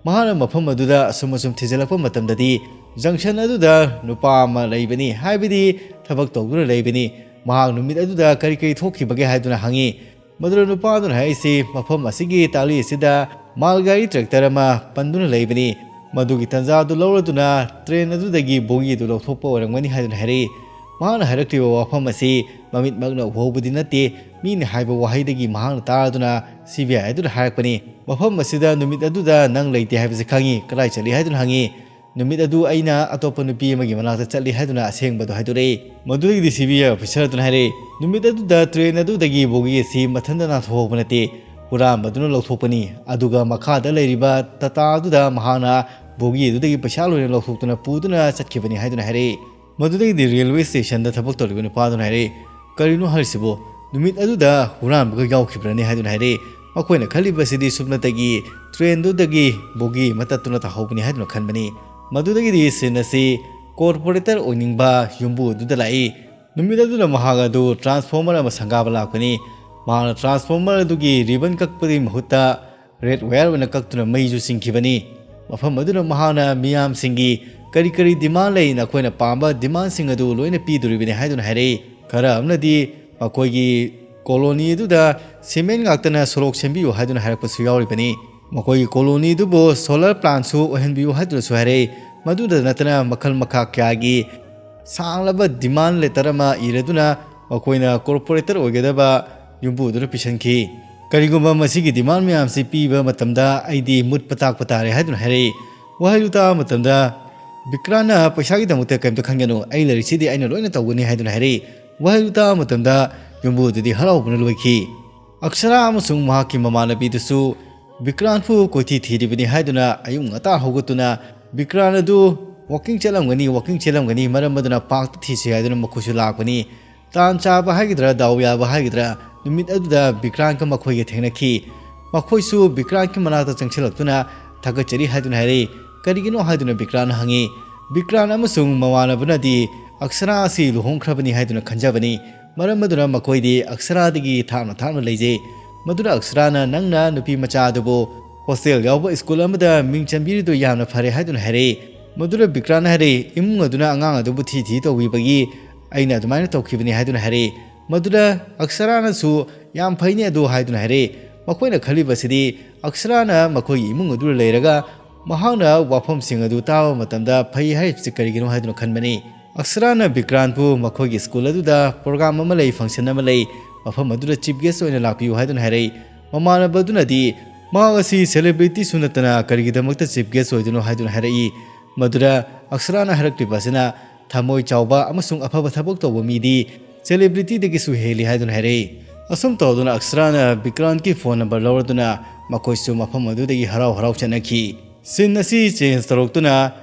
ꯃꯍꯥꯛꯅ ꯃꯐꯝ ꯑꯗꯨꯗ ꯑꯁꯨꯝ ꯑꯁꯨꯝ ꯊꯤꯖꯤꯜꯂꯛꯄ ꯃꯇꯝꯗꯗꯤ ꯖꯪꯁꯟ ꯑꯗꯨꯗ ꯅꯨꯄꯥ ꯑꯃ ꯂꯩꯕꯅꯤ, ꯍꯥꯏꯕꯗꯤ ꯊꯕꯛ ꯇꯧꯗꯨꯅ ꯂꯩꯕꯅꯤ꯫ ꯃꯍꯥꯛ ꯅꯨꯃꯤꯠ ꯑꯗꯨꯗ ꯀꯔꯤ ꯀꯔꯤ ꯊꯣꯛꯈꯤꯕꯒꯦ ꯍꯥꯏꯗꯨꯅ ꯍꯪꯉꯤ꯫ ꯃꯗꯨꯗ ꯅꯨꯄꯥ ꯑꯗꯨꯅ ꯍꯥꯏꯔꯤꯁꯤ, "ꯃꯐꯝ ꯑꯁꯤꯒꯤ ꯇꯥꯂꯤ ꯑꯁꯤꯗ ꯃꯥꯜ ꯒꯥꯔꯤ ꯇ꯭ꯔꯦꯛꯇꯔ ꯑꯃ ꯄꯟꯗꯨꯅ ꯂꯩꯕꯅꯤ꯫ ꯃꯗꯨꯒꯤ ꯇꯟꯖꯥ ꯑꯗꯨ ꯂꯧꯔꯗꯨꯅ ꯇ꯭ꯔꯦꯟ ꯑꯗꯨꯗꯒꯤ ꯕꯣꯒꯤ ꯑꯗꯨ ꯂꯧꯊꯣꯛꯄ ꯑꯣꯏꯔꯝꯒꯅꯤ" ꯍꯥꯏꯗꯨꯅ ꯍꯥꯏꯔꯛꯏ꯫ ꯃꯍꯥꯛꯅ ꯍꯥꯏꯔꯛꯂꯤꯕ ꯋꯥꯐꯝ ꯑꯁꯤ ꯃꯃꯤꯠꯃꯛꯅ ꯎꯍꯧꯕꯗꯤ ꯅꯠꯇꯦ, ꯃꯤꯅ ꯍꯥꯏꯕ ꯋꯥꯍꯩꯗꯒꯤ ꯃꯍꯥꯛꯅ ꯇꯥꯔꯗꯨꯅ ꯁꯤ ꯕꯤ ꯑꯥꯏ ꯑꯗꯨꯗ ꯍꯥꯏꯔꯛꯄꯅꯤ꯫ "ꯃꯐꯝ ꯑꯁꯤꯗ ꯅꯨꯃꯤꯠ ꯑꯗꯨꯗ ꯅꯪ ꯂꯩꯇꯦ ꯍꯥꯏꯕꯁꯤ ꯈꯪꯉꯤ, ꯀꯗꯥꯏ ꯆꯠꯂꯤ?" ꯍꯥꯏꯗꯨꯅ ꯍꯪꯉꯤ꯫ "ꯅꯨꯃꯤꯠ ꯑꯗꯨ ꯑꯩꯅ ꯑꯇꯣꯞꯄ ꯅꯨꯄꯤ ꯑꯃꯒꯤ ꯃꯅꯥꯛꯇ ꯆꯠꯂꯤ" ꯍꯥꯏꯗꯨꯅ ꯑꯁꯦꯡꯕꯗꯨ ꯍꯥꯏꯗꯣꯔꯛꯏ꯫ ꯃꯗꯨꯗꯒꯤꯗꯤ ꯁꯤ ꯕꯤ ꯑꯥꯏ ꯑꯣꯐꯤꯁꯥꯔ ꯑꯗꯨꯅ ꯍꯥꯏꯔꯛꯏ, "ꯅꯨꯃꯤꯠ ꯑꯗꯨꯗ ꯇ꯭ꯔꯦꯟ ꯑꯗꯨꯗꯒꯤ ꯕꯣꯒꯤ ꯑꯁꯤ ꯃꯊꯟꯇ ꯅꯥꯟꯊꯣꯛꯍꯧꯕ ꯅꯠꯇꯦ, ꯍꯨꯔꯥꯟꯕꯗꯨꯅ ꯂꯧꯊꯣꯛꯄꯅꯤ꯫ ꯑꯗꯨꯒ ꯃꯈꯥꯗ ꯂꯩꯔꯤꯕ ꯇꯥꯇꯥ ꯑꯗꯨꯗ ꯃꯍꯥꯛꯅ ꯕꯣꯒꯤ ꯑꯗꯨꯗꯒꯤ ꯄꯩꯁꯥ ꯂꯣꯏꯅ ꯂꯧꯊꯣꯛꯇꯨꯅ ꯄꯨꯗꯨꯅ ꯆꯠꯈꯤꯕꯅꯤ" ꯍꯥꯏꯗꯨꯅ ꯍꯥꯏꯔꯛꯏ꯫ ꯃꯗꯨꯗꯒꯤꯗꯤ ꯔꯦꯜꯋꯦ ꯁ꯭ꯇꯦꯁꯟꯗ ꯊꯕꯛ ꯇꯧꯔꯤꯕ ꯅꯨꯄꯥꯗꯨꯅ ꯍꯥꯏꯔꯛꯏ, "ꯀꯔꯤꯅꯣ ꯍꯥꯏꯔꯤꯁꯤꯕꯨ? ꯅꯨꯃꯤꯠ ꯑꯗꯨꯗ ꯍꯨꯔꯥꯟꯕꯒ ꯌꯥꯎꯈꯤꯕ꯭ꯔꯅꯤ?" ꯍꯥꯏꯗꯨꯅ ꯍꯥꯏꯔꯛꯏ꯫ ꯃꯈꯣꯏꯅ ꯈꯜꯂꯤꯕꯁꯤꯗꯤ ꯁꯨꯞꯅꯇꯒꯤ ꯇ꯭ꯔꯦꯟꯗꯨꯗꯒꯤ ꯕꯣꯒꯤ ꯑꯃ ꯇꯠꯇꯨꯅ ꯇꯥꯍꯧꯕꯅꯤ ꯍꯥꯏꯗꯨꯅ ꯈꯟꯕꯅꯤ꯫ ꯃꯗꯨꯗꯒꯤꯗꯤ ꯁꯤꯟ ꯑꯁꯤ ꯀꯣꯔꯄꯣꯔꯦꯇꯔ ꯑꯣꯏꯅꯤꯡꯕ ꯌꯨꯝꯕꯨ ꯑꯗꯨꯗ ꯂꯥꯛꯏ꯫ ꯅꯨꯃꯤꯠ ꯑꯗꯨꯗ ꯃꯍꯥꯛ ꯑꯗꯨ ꯇ꯭ꯔꯥꯟꯁꯐꯣꯔꯃꯔ ꯑꯃ ꯁꯪꯒꯥꯕ ꯂꯥꯛꯄꯅꯤ꯫ ꯃꯍꯥꯛꯅ ꯇ꯭ꯔꯥꯟꯁꯐꯣꯔꯃꯔ ꯑꯗꯨꯒꯤ ꯔꯤꯕꯟ ꯀꯛꯄꯒꯤ ꯃꯍꯨꯠꯇ ꯔꯦꯗ ꯋꯥꯌꯔ ꯑꯣꯏꯅ ꯀꯛꯇꯨꯅ ꯃꯩꯁꯨ ꯆꯤꯡꯈꯤꯕꯅꯤ꯫ ꯃꯐꯝ ꯑꯗꯨꯗ ꯃꯍꯥꯛꯅ ꯃꯤꯌꯥꯝꯁꯤꯡꯒꯤ ꯀꯔꯤ ꯀꯔꯤ ꯗꯤꯃꯥꯟ ꯂꯩ, ꯅꯈꯣꯏꯅ ꯄꯥꯝꯕ ꯗꯤꯃꯥꯟꯁꯤꯡ ꯑꯗꯨ ꯂꯣꯏꯅ ꯄꯤꯗꯣꯔꯤꯕꯅꯤ ꯍꯥꯏꯗꯨꯅ ꯍꯥꯏꯔꯛꯏ꯫ ꯈꯔ ꯑꯃꯅꯗꯤ ꯃꯈꯣꯏꯒꯤ ꯀꯣꯂꯣꯅꯤ ꯑꯗꯨꯗ ꯁꯤꯃꯦꯟ ꯉꯥꯛꯇꯅ ꯁꯣꯔꯣꯛ ꯁꯦꯝꯕꯤꯌꯨ ꯍꯥꯏꯗꯨꯅ ꯍꯥꯏꯔꯛꯄꯁꯨ ꯌꯥꯎꯔꯤꯕꯅꯤ꯫ ꯃꯈꯣꯏꯒꯤ ꯀꯣꯂꯣꯅꯤ ꯑꯗꯨꯕꯨ ꯁꯣꯂꯔ ꯄ꯭ꯂꯥꯟꯁꯨ ꯑꯣꯏꯍꯟꯕꯤꯌꯨ ꯍꯥꯏꯗꯨꯅꯁꯨ ꯍꯥꯏꯔꯛꯏ꯫ ꯃꯗꯨꯗ ꯅꯠꯇꯅ ꯃꯈꯜ ꯃꯈꯥ ꯀꯌꯥꯒꯤ ꯁꯥꯡꯂꯕ ꯗꯤꯃꯥꯟ ꯂꯦꯇꯔ ꯑꯃ ꯏꯔꯗꯨꯅ ꯃꯈꯣꯏꯅ ꯀꯣꯔꯄꯣꯔꯦꯇꯔ ꯑꯣꯏꯒꯗꯕ ꯌꯨꯝꯕꯨꯗꯨꯗ ꯄꯤꯁꯤꯟꯈꯤ꯫ "ꯀꯔꯤꯒꯨꯝꯕ ꯃꯁꯤꯒꯤ ꯗꯤꯃꯥꯟ ꯃꯌꯥꯝꯁꯤ ꯄꯤꯕ ꯃꯇꯝꯗ ꯑꯩꯗꯤ ꯃꯨꯠꯄ ꯇꯥꯛꯄ ꯇꯥꯔꯦ" ꯍꯥꯏꯗꯨꯅ ꯍꯥꯏꯔꯛꯏ꯫ ꯋꯥꯍꯩꯗꯨ ꯇꯥꯕ ꯃꯇꯝꯗ ꯕꯤꯀ꯭ꯔꯥꯟꯅ "ꯄꯩꯁꯥꯒꯤꯗꯃꯛꯇ ꯀꯔꯤꯝꯇ ꯈꯟꯒꯅꯨ, ꯑꯩ ꯂꯥꯏꯔꯤꯛꯁꯤꯗꯤ ꯑꯩꯅ ꯂꯣꯏꯅ ꯇꯧꯒꯅꯤ" ꯍꯥꯏꯗꯨꯅ ꯍꯥꯏꯔꯛꯏ꯫ ꯋꯥꯍꯩꯗꯨ ꯇꯥꯕ ꯃꯇꯝꯗ ꯌꯨꯝꯕꯨꯗꯨꯗꯤ ꯍꯔꯥꯎꯕꯅ ꯂꯣꯏꯈꯤ꯫ ꯑꯛꯁꯔꯥ ꯑꯃꯁꯨꯡ ꯃꯍꯥꯛꯀꯤ ꯃꯃꯥꯟꯅꯕꯤꯗꯨꯁꯨ ꯕꯤꯀ꯭ꯔꯥꯟꯕꯨ ꯀꯣꯏꯊꯤ ꯊꯤꯔꯤꯕꯅꯤ ꯍꯥꯏꯗꯨꯅ ꯑꯌꯨꯛ ꯉꯟꯇꯥ ꯍꯧꯒꯠꯇꯨꯅ ꯕꯤꯀ꯭ꯔꯥꯟ ꯑꯗꯨ "ꯋꯥꯀꯤꯡ ꯆꯠꯂꯝꯒꯅꯤ, ꯋꯥꯀꯤꯡ ꯆꯦꯜꯂꯝꯒꯅꯤ, ꯃꯔꯝ ꯑꯗꯨꯅ ꯄꯥꯔꯛꯇ ꯊꯤꯁꯤ" ꯍꯥꯏꯗꯨꯅ ꯃꯈꯣꯏꯁꯨ ꯂꯥꯛꯄꯅꯤ꯫ ꯇꯥꯟ ꯆꯥꯕ ꯍꯥꯏꯒꯗ꯭ꯔꯥ, ꯗꯥꯎ ꯌꯥꯕ ꯍꯥꯏꯒꯗ꯭ꯔꯥ, ꯅꯨꯃꯤꯠ ꯑꯗꯨꯗ ꯕꯤꯀ꯭ꯔꯥꯟꯒ ꯃꯈꯣꯏꯒ ꯊꯦꯡꯅꯈꯤ꯫ ꯃꯈꯣꯏꯁꯨ ꯕꯤꯀ꯭ꯔꯥꯟꯒꯤ ꯃꯅꯥꯛꯇ ꯆꯪꯁꯤꯜꯂꯛꯇꯨꯅ "ꯊꯥꯒꯠꯆꯔꯤ" ꯍꯥꯏꯗꯨꯅ ꯍꯥꯏꯔꯛꯏ꯫ "ꯀꯔꯤꯒꯤꯅꯣ?" ꯍꯥꯏꯗꯨꯅ ꯕꯤꯀ꯭ꯔꯥꯟꯅ ꯍꯪꯉꯤ꯫ ꯕꯤꯀ꯭ꯔꯥꯟ ꯑꯃꯁꯨꯡ ꯃꯃꯥꯟꯅꯕꯅꯗꯤ ꯑꯛꯁꯔꯥ ꯑꯁꯤ ꯂꯨꯍꯣꯡꯈ꯭ꯔꯕꯅꯤ ꯍꯥꯏꯗꯨꯅ ꯈꯟꯖꯕꯅꯤ꯫ ꯃꯔꯝ ꯑꯗꯨꯅ ꯃꯈꯣꯏꯗꯤ ꯑꯛꯁꯔꯥꯗꯒꯤ ꯊꯥꯞꯅ ꯊꯥꯞꯅ ꯂꯩꯖꯩ꯫ ꯃꯗꯨꯅ ꯑꯛꯁꯔꯥꯅ "ꯅꯪꯅ ꯅꯨꯄꯤ ꯃꯆꯥ ꯑꯗꯨꯕꯨ ꯍꯣꯁꯇꯦꯜ ꯌꯥꯎꯕ ꯁ꯭ꯀꯨꯜ ꯑꯃꯗ ꯃꯤꯡ ꯆꯟꯕꯤꯔꯤꯗꯨ ꯌꯥꯝꯅ ꯐꯔꯦ" ꯍꯥꯏꯗꯨꯅ ꯍꯥꯏꯔꯛꯏ꯫ ꯃꯗꯨꯅ ꯕꯤꯀ꯭ꯔꯥꯟꯅ ꯍꯥꯏꯔꯛꯏ, "ꯏꯃꯨꯡ ꯑꯗꯨꯅ ꯑꯉꯥꯡ ꯑꯗꯨꯕꯨ ꯊꯤ ꯊꯤ ꯇꯧꯕꯤꯕꯒꯤ ꯑꯩꯅ ꯑꯗꯨꯃꯥꯏꯅ ꯇꯧꯈꯤꯕꯅꯤ" ꯍꯥꯏꯗꯨꯅ ꯍꯥꯏꯔꯛꯏ꯫ ꯃꯗꯨꯗ ꯑꯛꯁꯔꯥꯅꯁꯨ "ꯌꯥꯝ ꯐꯩꯅꯦ ꯑꯗꯨ" ꯍꯥꯏꯗꯨꯅ ꯍꯥꯏꯔꯛꯏ꯫ ꯃꯈꯣꯏꯅ ꯈꯜꯂꯤꯕꯁꯤꯗꯤ ꯑꯛꯁꯔꯥꯅ ꯃꯈꯣꯏꯒꯤ ꯏꯃꯨꯡ ꯑꯗꯨꯗ ꯂꯩꯔꯒ ꯃꯍꯥꯛꯅ ꯋꯥꯐꯝꯁꯤꯡ ꯑꯗꯨ ꯇꯥꯕ ꯃꯇꯝꯗ ꯐꯩ ꯍꯥꯏꯔꯤꯕꯁꯤ ꯀꯔꯤꯒꯤꯅꯣ ꯍꯥꯏꯗꯨꯅ ꯈꯟꯕꯅꯤ꯫ ꯑꯛꯁꯔꯥꯅ ꯕꯤꯀ꯭ꯔꯥꯟꯕꯨ ꯃꯈꯣꯏꯒꯤ ꯁ꯭ꯀꯨꯜ ꯑꯗꯨꯗ ꯄ꯭ꯔꯣꯒ꯭ꯔꯥꯝ ꯑꯃ ꯂꯩ, ꯐꯪꯁꯟ ꯑꯃ ꯂꯩ, ꯃꯐꯝ ꯑꯗꯨꯗ ꯆꯤꯐ ꯒꯦꯁ ꯑꯣꯏꯅ ꯂꯥꯛꯄꯤꯌꯨ ꯍꯥꯏꯗꯨꯅ ꯍꯥꯏꯔꯛꯏ꯫ ꯃꯃꯥꯟꯅꯕ ꯑꯗꯨꯅꯗꯤ ꯃꯍꯥꯛ ꯑꯁꯤ ꯁꯦꯂꯦꯕ꯭ꯔꯤꯇꯤꯁꯨ ꯅꯠꯇꯅ ꯀꯔꯤꯒꯤꯗꯃꯛꯇ ꯆꯤꯐ ꯒꯦꯁ ꯑꯣꯏꯗꯣꯏꯅꯣ ꯍꯥꯏꯗꯨꯅ ꯍꯥꯏꯔꯛꯏ꯫ ꯃꯗꯨꯗ ꯑꯛꯁꯔꯥꯅ ꯍꯥꯏꯔꯛꯂꯤꯕ ꯑꯁꯤꯅ ꯊꯃꯣꯏ ꯆꯥꯎꯕ ꯑꯃꯁꯨꯡ ꯑꯐꯕ ꯊꯕꯛ ꯇꯧꯕ ꯃꯤꯗꯤ ꯁꯦꯂꯦꯕ꯭ꯔꯤꯇꯤꯗꯒꯤꯁꯨ ꯍꯦꯜꯂꯤ ꯍꯥꯏꯗꯨꯅ ꯍꯥꯏꯔꯛꯏ꯫ ꯑꯁꯨꯝ ꯇꯧꯗꯨꯅ ꯑꯛꯁꯔꯥꯅ ꯕꯤꯀ꯭ꯔꯥꯟꯒꯤ ꯐꯣꯟ ꯅꯝꯕꯔ ꯂꯧꯔꯗꯨꯅ ꯃꯈꯣꯏꯁꯨ ꯃꯐꯝ ꯑꯗꯨꯗꯒꯤ ꯍꯔꯥꯎ ꯍꯔꯥꯎ ꯆꯠꯅꯈꯤ꯫ ꯁꯤꯟ ꯑꯁꯤ ꯆꯦꯟꯖ ꯇꯧꯔꯛꯇꯨꯅ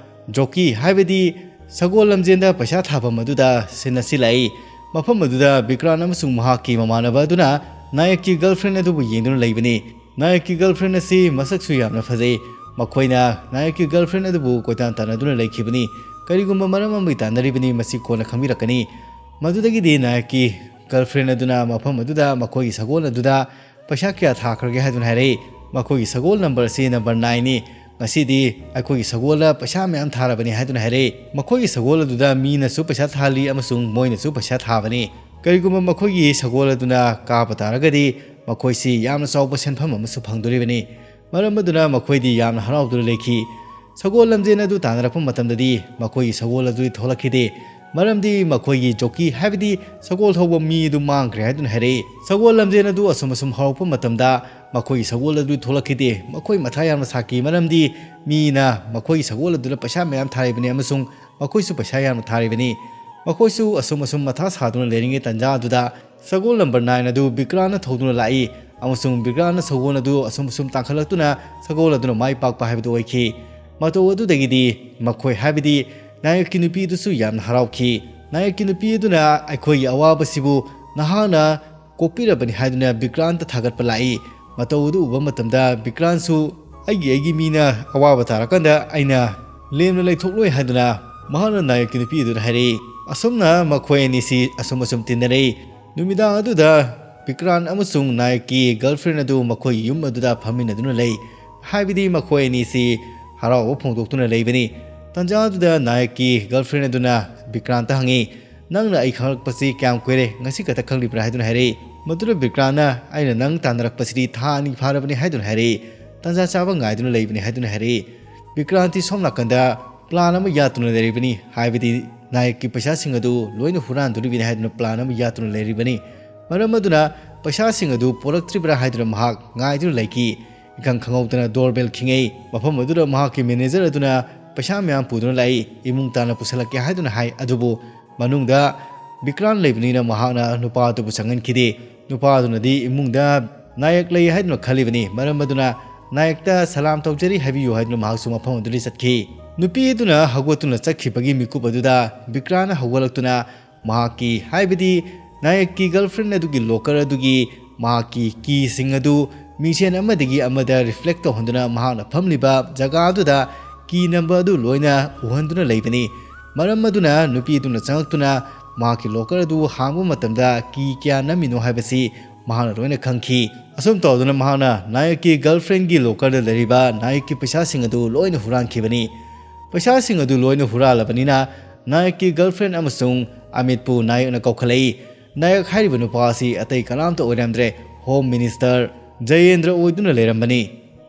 ꯖꯣꯀꯤ, ꯍꯥꯏꯕꯗꯤ ꯁꯒꯣꯜ ꯂꯝꯖꯦꯟꯗ ꯄꯩꯁꯥ ꯊꯥꯐꯝ ꯑꯗꯨꯗ ꯁꯤꯟ ꯑꯁꯤ ꯂꯥꯛꯏ꯫ ꯃꯐꯝ ꯑꯗꯨꯗ ꯕꯤꯀ꯭ꯔꯥꯟ ꯑꯃꯁꯨꯡ ꯃꯍꯥꯛꯀꯤ ꯃꯃꯥꯟꯅꯕ ꯑꯗꯨꯅ ꯅꯥꯌꯛꯀꯤ ꯒꯔꯜꯐ꯭ꯔꯦꯟ ꯑꯗꯨꯕꯨ ꯌꯦꯡꯗꯨꯅ ꯂꯩꯕꯅꯤ꯫ ꯅꯥꯌꯛꯀꯤ ꯒꯔꯜꯐ꯭ꯔꯦꯟ ꯑꯁꯤ ꯃꯁꯛꯁꯨ ꯌꯥꯝꯅ ꯐꯖꯩ꯫ ꯃꯈꯣꯏꯅ ꯅꯥꯌꯛꯀꯤ ꯒꯔꯜꯐ꯭ꯔꯦꯟ ꯑꯗꯨꯕꯨ ꯀꯣꯏꯇꯥꯟ ꯇꯥꯟꯅꯗꯨꯅ ꯂꯩꯈꯤꯕꯅꯤ꯫ ꯀꯔꯤꯒꯨꯝꯕ ꯃꯔꯝ ꯑꯃꯒꯤ ꯇꯥꯟꯅꯔꯤꯕꯅꯤ, ꯃꯁꯤ ꯀꯣꯟꯅ ꯈꯪꯕꯤꯔꯛꯀꯅꯤ꯫ ꯃꯗꯨꯗꯒꯤꯗꯤ ꯅꯥꯌꯛꯀꯤ ꯒꯔꯜꯐ꯭ꯔꯦꯟ ꯑꯗꯨꯅ ꯃꯐꯝ ꯑꯗꯨꯗ ꯃꯈꯣꯏꯒꯤ ꯁꯒꯣꯜ ꯑꯗꯨꯗ ꯄꯩꯁꯥ ꯀꯌꯥ ꯊꯥꯈ꯭ꯔꯒꯦ ꯍꯥꯏꯗꯨꯅ ꯍꯥꯏꯔꯛꯏ꯫ "ꯃꯈꯣꯏꯒꯤ ꯁꯒꯣꯜ ꯅꯝꯕꯔ ꯑꯁꯤ ꯅꯝꯕꯔ ꯅꯥꯏꯟꯅꯤ꯫ ꯉꯁꯤꯗꯤ ꯑꯩꯈꯣꯏꯒꯤ ꯁꯒꯣꯜꯗ ꯄꯩꯁꯥ ꯃꯌꯥꯝ ꯊꯥꯔꯕꯅꯤ" ꯍꯥꯏꯗꯨꯅ ꯍꯥꯏꯔꯛꯏ꯫ ꯃꯈꯣꯏꯒꯤ ꯁꯒꯣꯜ ꯑꯗꯨꯗ ꯃꯤꯅꯁꯨ ꯄꯩꯁꯥ ꯊꯥꯍꯜꯂꯤ ꯑꯃꯁꯨꯡ ꯃꯣꯏꯅꯁꯨ ꯄꯩꯁꯥ ꯊꯥꯕꯅꯤ꯫ ꯀꯔꯤꯒꯨꯝꯕ ꯃꯈꯣꯏꯒꯤ ꯁꯒꯣꯜ ꯑꯗꯨꯅ ꯀꯥꯕ ꯇꯥꯔꯒꯗꯤ ꯃꯈꯣꯏꯁꯤ ꯌꯥꯝꯅ ꯆꯥꯎꯕ ꯁꯦꯟꯐꯝ ꯑꯃꯁꯨ ꯐꯪꯗꯣꯔꯤꯕꯅꯤ꯫ ꯃꯔꯝ ꯑꯗꯨꯅ ꯃꯈꯣꯏꯗꯤ ꯌꯥꯝꯅ ꯍꯔꯥꯎꯗꯨꯅ ꯂꯩꯈꯤ꯫ ꯁꯒꯣꯜ ꯂꯝꯖꯦꯟ ꯑꯗꯨ ꯇꯥꯟꯅꯔꯛꯄ ꯃꯇꯝꯗꯗꯤ ꯃꯈꯣꯏꯒꯤ ꯁꯒꯣꯜ ꯑꯗꯨꯗꯤ ꯊꯣꯛꯂꯛꯈꯤꯗꯦ꯫ ꯃꯔꯝꯗꯤ ꯃꯈꯣꯏꯒꯤ ꯖꯣꯀꯤ, ꯍꯥꯏꯕꯗꯤ ꯁꯒꯣꯜ ꯊꯧꯕ ꯃꯤ ꯑꯗꯨ ꯃꯥꯡꯈ꯭ꯔꯦ ꯍꯥꯏꯗꯨꯅ ꯍꯥꯏꯔꯛꯏ꯫ ꯁꯒꯣꯜ ꯂꯝꯖꯦꯟ ꯑꯗꯨ ꯑꯁꯨꯝ ꯑꯁꯨꯝ ꯍꯧꯔꯛꯄ ꯃꯇꯝꯗ ꯃꯈꯣꯏꯒꯤ ꯁꯒꯣꯜ ꯑꯗꯨ ꯊꯣꯛꯂꯛꯈꯤꯗꯦ꯫ ꯃꯈꯣꯏ ꯃꯊꯥ ꯌꯥꯝꯅ ꯁꯥꯈꯤ, ꯃꯔꯝꯗꯤ ꯃꯤꯅ ꯃꯈꯣꯏꯒꯤ ꯁꯒꯣꯜ ꯑꯗꯨꯗ ꯄꯩꯁꯥ ꯃꯌꯥꯝ ꯊꯥꯔꯤꯕꯅꯤ ꯑꯃꯁꯨꯡ ꯃꯈꯣꯏꯁꯨ ꯄꯩꯁꯥ ꯌꯥꯝꯅ ꯊꯥꯔꯤꯕꯅꯤ꯫ ꯃꯈꯣꯏꯁꯨ ꯑꯁꯨꯝ ꯑꯁꯨꯝ ꯃꯊꯥ ꯁꯥꯗꯨꯅ ꯂꯩꯔꯤꯉꯩ ꯇꯥꯟꯖꯥ ꯑꯗꯨꯗ ꯁꯒꯣꯜ ꯅꯝꯕꯔ ꯅꯥꯏꯟ ꯑꯗꯨ ꯕꯤꯀ꯭ꯔꯥꯟꯅ ꯊꯧꯗꯨꯅ ꯂꯥꯛꯏ ꯑꯃꯁꯨꯡ ꯕꯤꯀ꯭ꯔꯥꯟꯅ ꯁꯒꯣꯜ ꯑꯗꯨ ꯑꯁꯨꯝ ꯑꯁꯨꯝ ꯇꯥꯡꯈꯠꯂꯛꯇꯨꯅ ꯁꯒꯣꯜ ꯑꯗꯨꯅ ꯃꯥꯏ ꯄꯥꯛꯄ ꯍꯥꯏꯕꯗꯨ ꯑꯣꯏꯈꯤ꯫ ꯃꯇꯧ ꯑꯗꯨꯗꯒꯤꯗꯤ ꯃꯈꯣꯏ, ꯍꯥꯏꯕꯗꯤ ꯅꯥꯌꯛꯀꯤ ꯅꯨꯄꯤ ꯑꯗꯨꯁꯨ ꯌꯥꯝꯅ ꯍꯔꯥꯎꯈꯤ꯫ ꯅꯥꯌꯛꯀꯤ ꯅꯨꯄꯤ ꯑꯗꯨꯅ ꯑꯩꯈꯣꯏꯒꯤ ꯑꯋꯥꯕꯁꯤꯕꯨ ꯅꯍꯥꯛꯅ ꯀꯣꯛꯄꯤꯔꯕꯅꯤ ꯍꯥꯏꯗꯨꯅ ꯕꯤꯀ꯭ꯔꯥꯟꯇ ꯊꯥꯒꯠꯄ ꯂꯥꯛꯏ꯫ ꯃꯇꯧ ꯑꯗꯨ ꯎꯕ ꯃꯇꯝꯗ ꯕꯤꯀ꯭ꯔꯥꯟꯁꯨ ꯑꯩꯒꯤ, ꯑꯩꯒꯤ ꯃꯤꯅ ꯑꯋꯥꯕ ꯇꯥꯔꯀꯥꯟꯗ ꯑꯩꯅ ꯂꯦꯝꯅ ꯂꯩꯊꯣꯛꯂꯣꯏ ꯍꯥꯏꯗꯨꯅ ꯃꯍꯥꯛꯅ ꯅꯥꯌꯛꯀꯤ ꯅꯨꯄꯤ ꯑꯗꯨꯗ ꯍꯥꯏꯔꯛꯏ꯫ ꯑꯁꯨꯝꯅ ꯃꯈꯣꯏ ꯑꯅꯤꯁꯤ ꯑꯁꯨꯝ ꯑꯁꯨꯝ ꯇꯤꯟꯅꯔꯛꯏ꯫ ꯅꯨꯃꯤꯗꯥꯡ ꯑꯗꯨꯗ ꯕꯤꯀ꯭ꯔꯥꯟ ꯑꯃꯁꯨꯡ ꯅꯥꯌꯛꯀꯤ ꯒꯔꯜꯐ꯭ꯔꯦꯟ ꯑꯗꯨ ꯃꯈꯣꯏꯒꯤ ꯌꯨꯝ ꯑꯗꯨꯗ ꯐꯝꯃꯤꯟꯅꯗꯨꯅ ꯂꯩ꯫ ꯍꯥꯏꯕꯗꯤ ꯃꯈꯣꯏ ꯑꯅꯤꯁꯤ ꯍꯔꯥꯎꯕ ꯐꯣꯡꯗꯣꯛꯇꯨꯅ ꯂꯩꯕꯅꯤ꯫ ꯇꯥꯟꯖꯥ ꯑꯗꯨꯗ ꯅꯥꯌꯛꯀꯤ ꯒꯔꯜꯐ꯭ꯔꯦꯟ ꯑꯗꯨꯅ ꯕꯤꯀ꯭ꯔꯥꯟꯇ ꯍꯪꯉꯤ, "ꯅꯪꯅ ꯑꯩ ꯈꯪꯂꯛꯄꯁꯤ ꯀꯌꯥꯝ ꯀꯨꯏꯔꯦ? ꯉꯁꯤ ꯈꯛꯇ ꯈꯪꯂꯤꯕ꯭ꯔꯥ?" ꯍꯥꯏꯗꯨꯅ ꯍꯥꯏꯔꯛꯏ꯫ ꯃꯗꯨꯗ ꯕꯤꯀ꯭ꯔꯥꯟꯅ, "ꯑꯩꯅ ꯅꯪ ꯇꯥꯟꯅꯔꯛꯄꯁꯤꯗꯤ ꯊꯥ ꯑꯅꯤ ꯐꯥꯔꯕꯅꯤ" ꯍꯥꯏꯗꯨꯅ ꯍꯥꯏꯔꯛꯏ꯫ "ꯇꯥꯟꯖꯥ ꯆꯥꯕ ꯉꯥꯏꯗꯨꯅ ꯂꯩꯕꯅꯤ" ꯍꯥꯏꯗꯨꯅ ꯍꯥꯏꯔꯛꯏ꯫ ꯕꯤꯀ꯭ꯔꯥꯟꯇꯤ ꯁꯣꯝ ꯅꯥꯀꯟꯗ ꯄ꯭ꯂꯥꯟ ꯑꯃ ꯌꯥꯠꯇꯨꯅ ꯂꯩꯔꯤꯕꯅꯤ, ꯍꯥꯏꯕꯗꯤ ꯅꯥꯌꯛꯀꯤ ꯄꯩꯁꯥꯁꯤꯡ ꯑꯗꯨ ꯂꯣꯏꯅ ꯍꯨꯔꯥꯟꯗꯣꯔꯤꯕꯅꯤ ꯍꯥꯏꯗꯨꯅ ꯄ꯭ꯂꯥꯟ ꯑꯃ ꯌꯥꯠꯇꯨꯅ ꯂꯩꯔꯤꯕꯅꯤ꯫ ꯃꯔꯝ ꯑꯗꯨꯅ ꯄꯩꯁꯥꯁꯤꯡ ꯑꯗꯨ ꯄꯨꯔꯛꯇ꯭ꯔꯤꯕ꯭ꯔꯥ ꯍꯥꯏꯗꯨꯅ ꯃꯍꯥꯛ ꯉꯥꯏꯗꯨꯅ ꯂꯩꯈꯤ꯫ ꯏꯈꯪ ꯈꯪꯍꯧꯗꯅ ꯗꯣꯔꯕꯦꯜ ꯈꯤꯡꯉꯩ꯫ ꯃꯐꯝ ꯑꯗꯨꯗ ꯃꯍꯥꯛꯀꯤ ꯃꯦꯅꯦꯖꯔ ꯑꯗꯨꯅ ꯄꯩꯁꯥ ꯃꯌꯥꯝ ꯄꯨꯗꯨꯅ ꯂꯥꯛꯏ, ꯏꯃꯨꯡ ꯇꯥꯅ ꯄꯨꯁꯤꯜꯂꯛꯀꯦ ꯍꯥꯏꯗꯨꯅ ꯍꯥꯏ꯫ ꯑꯗꯨꯕꯨ ꯃꯅꯨꯡꯗ ꯕꯤꯀ꯭ꯔꯥꯟ ꯂꯩꯕꯅꯤꯅ ꯃꯍꯥꯛꯅ ꯅꯨꯄꯥ ꯑꯗꯨꯕꯨ ꯆꯪꯍꯟꯈꯤꯗꯦ꯫ ꯅꯨꯄꯥ ꯑꯗꯨꯅꯗꯤ ꯏꯃꯨꯡꯗ ꯅꯥꯌꯛ ꯂꯩ ꯍꯥꯏꯗꯨꯅ ꯈꯜꯂꯤꯕꯅꯤ꯫ ꯃꯔꯝ ꯑꯗꯨꯅ ꯅꯥꯌꯛꯇ ꯁꯂꯥꯝ ꯇꯧꯖꯔꯤ ꯍꯥꯏꯕꯤꯌꯨ ꯍꯥꯏꯗꯨꯅ ꯃꯍꯥꯛꯁꯨ ꯃꯐꯝ ꯑꯗꯨꯗꯒꯤ ꯆꯠꯈꯤ꯫ ꯅꯨꯄꯤ ꯑꯗꯨꯅ ꯍꯧꯒꯠꯇꯨꯅ ꯆꯠꯈꯤꯕꯒꯤ ꯃꯤꯀꯨꯞ ꯑꯗꯨꯗ ꯕꯤꯀ꯭ꯔꯥꯟꯅ ꯍꯧꯒꯠꯂꯛꯇꯨꯅ ꯃꯍꯥꯛꯀꯤ, ꯍꯥꯏꯕꯗꯤ ꯅꯥꯌꯛꯀꯤ ꯒꯔꯜꯐ꯭ꯔꯦꯟ ꯑꯗꯨꯒꯤ ꯂꯣꯀꯔ ꯑꯗꯨꯒꯤ ꯃꯍꯥꯛꯀꯤ ꯀꯤꯁꯤꯡ ꯑꯗꯨ ꯃꯤꯡꯁꯦꯟ ꯑꯃꯗꯒꯤ ꯑꯃꯗ ꯔꯤꯐ꯭ꯂꯦꯛ ꯇꯧꯍꯟꯗꯨꯅ ꯃꯍꯥꯛꯅ ꯐꯝꯂꯤꯕ ꯖꯒꯥ ꯑꯗꯨꯗ ꯀꯤ ꯅꯝꯕꯔ ꯑꯗꯨ ꯂꯣꯏꯅ ꯎꯍꯟꯗꯨꯅ ꯂꯩꯕꯅꯤ꯫ ꯃꯔꯝ ꯑꯗꯨꯅ ꯅꯨꯄꯤ ꯑꯗꯨꯅ ꯆꯪꯂꯛꯇꯨꯅ ꯃꯍꯥꯛꯀꯤ ꯂꯣꯀꯔ ꯑꯗꯨ ꯍꯥꯡꯕ ꯃꯇꯝꯗ ꯀꯤ ꯀꯌꯥ ꯅꯝꯃꯤꯅꯣ ꯍꯥꯏꯕꯁꯤ ꯃꯍꯥꯛꯅ ꯂꯣꯏꯅ ꯈꯪꯈꯤ꯫ ꯑꯁꯨꯝ ꯇꯧꯗꯨꯅ ꯃꯍꯥꯛꯅ ꯅꯥꯌꯛꯀꯤ ꯒꯔꯜꯐ꯭ꯔꯦꯟꯒꯤ ꯂꯣꯀꯔꯗ ꯂꯩꯔꯤꯕ ꯅꯥꯌꯛꯀꯤ ꯄꯩꯁꯥꯁꯤꯡ ꯑꯗꯨ ꯂꯣꯏꯅ ꯍꯨꯔꯥꯟꯈꯤꯕꯅꯤ꯫ ꯄꯩꯁꯥꯁꯤꯡ ꯑꯗꯨ ꯂꯣꯏꯅ ꯍꯨꯔꯥꯜꯂꯕꯅꯤꯅ ꯅꯥꯌꯛꯀꯤ ꯒꯔꯜꯐ꯭ꯔꯦꯟ ꯑꯃꯁꯨꯡ ꯑꯃꯤꯠꯄꯨ ꯅꯥꯌꯛꯅ ꯀꯧꯈꯠꯂꯛꯏ꯫ ꯅꯥꯌꯛ ꯍꯥꯏꯔꯤꯕ ꯅꯨꯄꯥ ꯑꯁꯤ ꯑꯇꯩ ꯀꯅꯥꯝꯇ ꯑꯣꯏꯔꯝꯗ꯭ꯔꯦ, ꯍꯣꯝ ꯃꯤꯅꯤꯁꯇꯔ ꯖꯌꯦꯟꯗ꯭ꯔ ꯑꯣꯏꯗꯨꯅ ꯂꯩꯔꯝꯕꯅꯤ꯫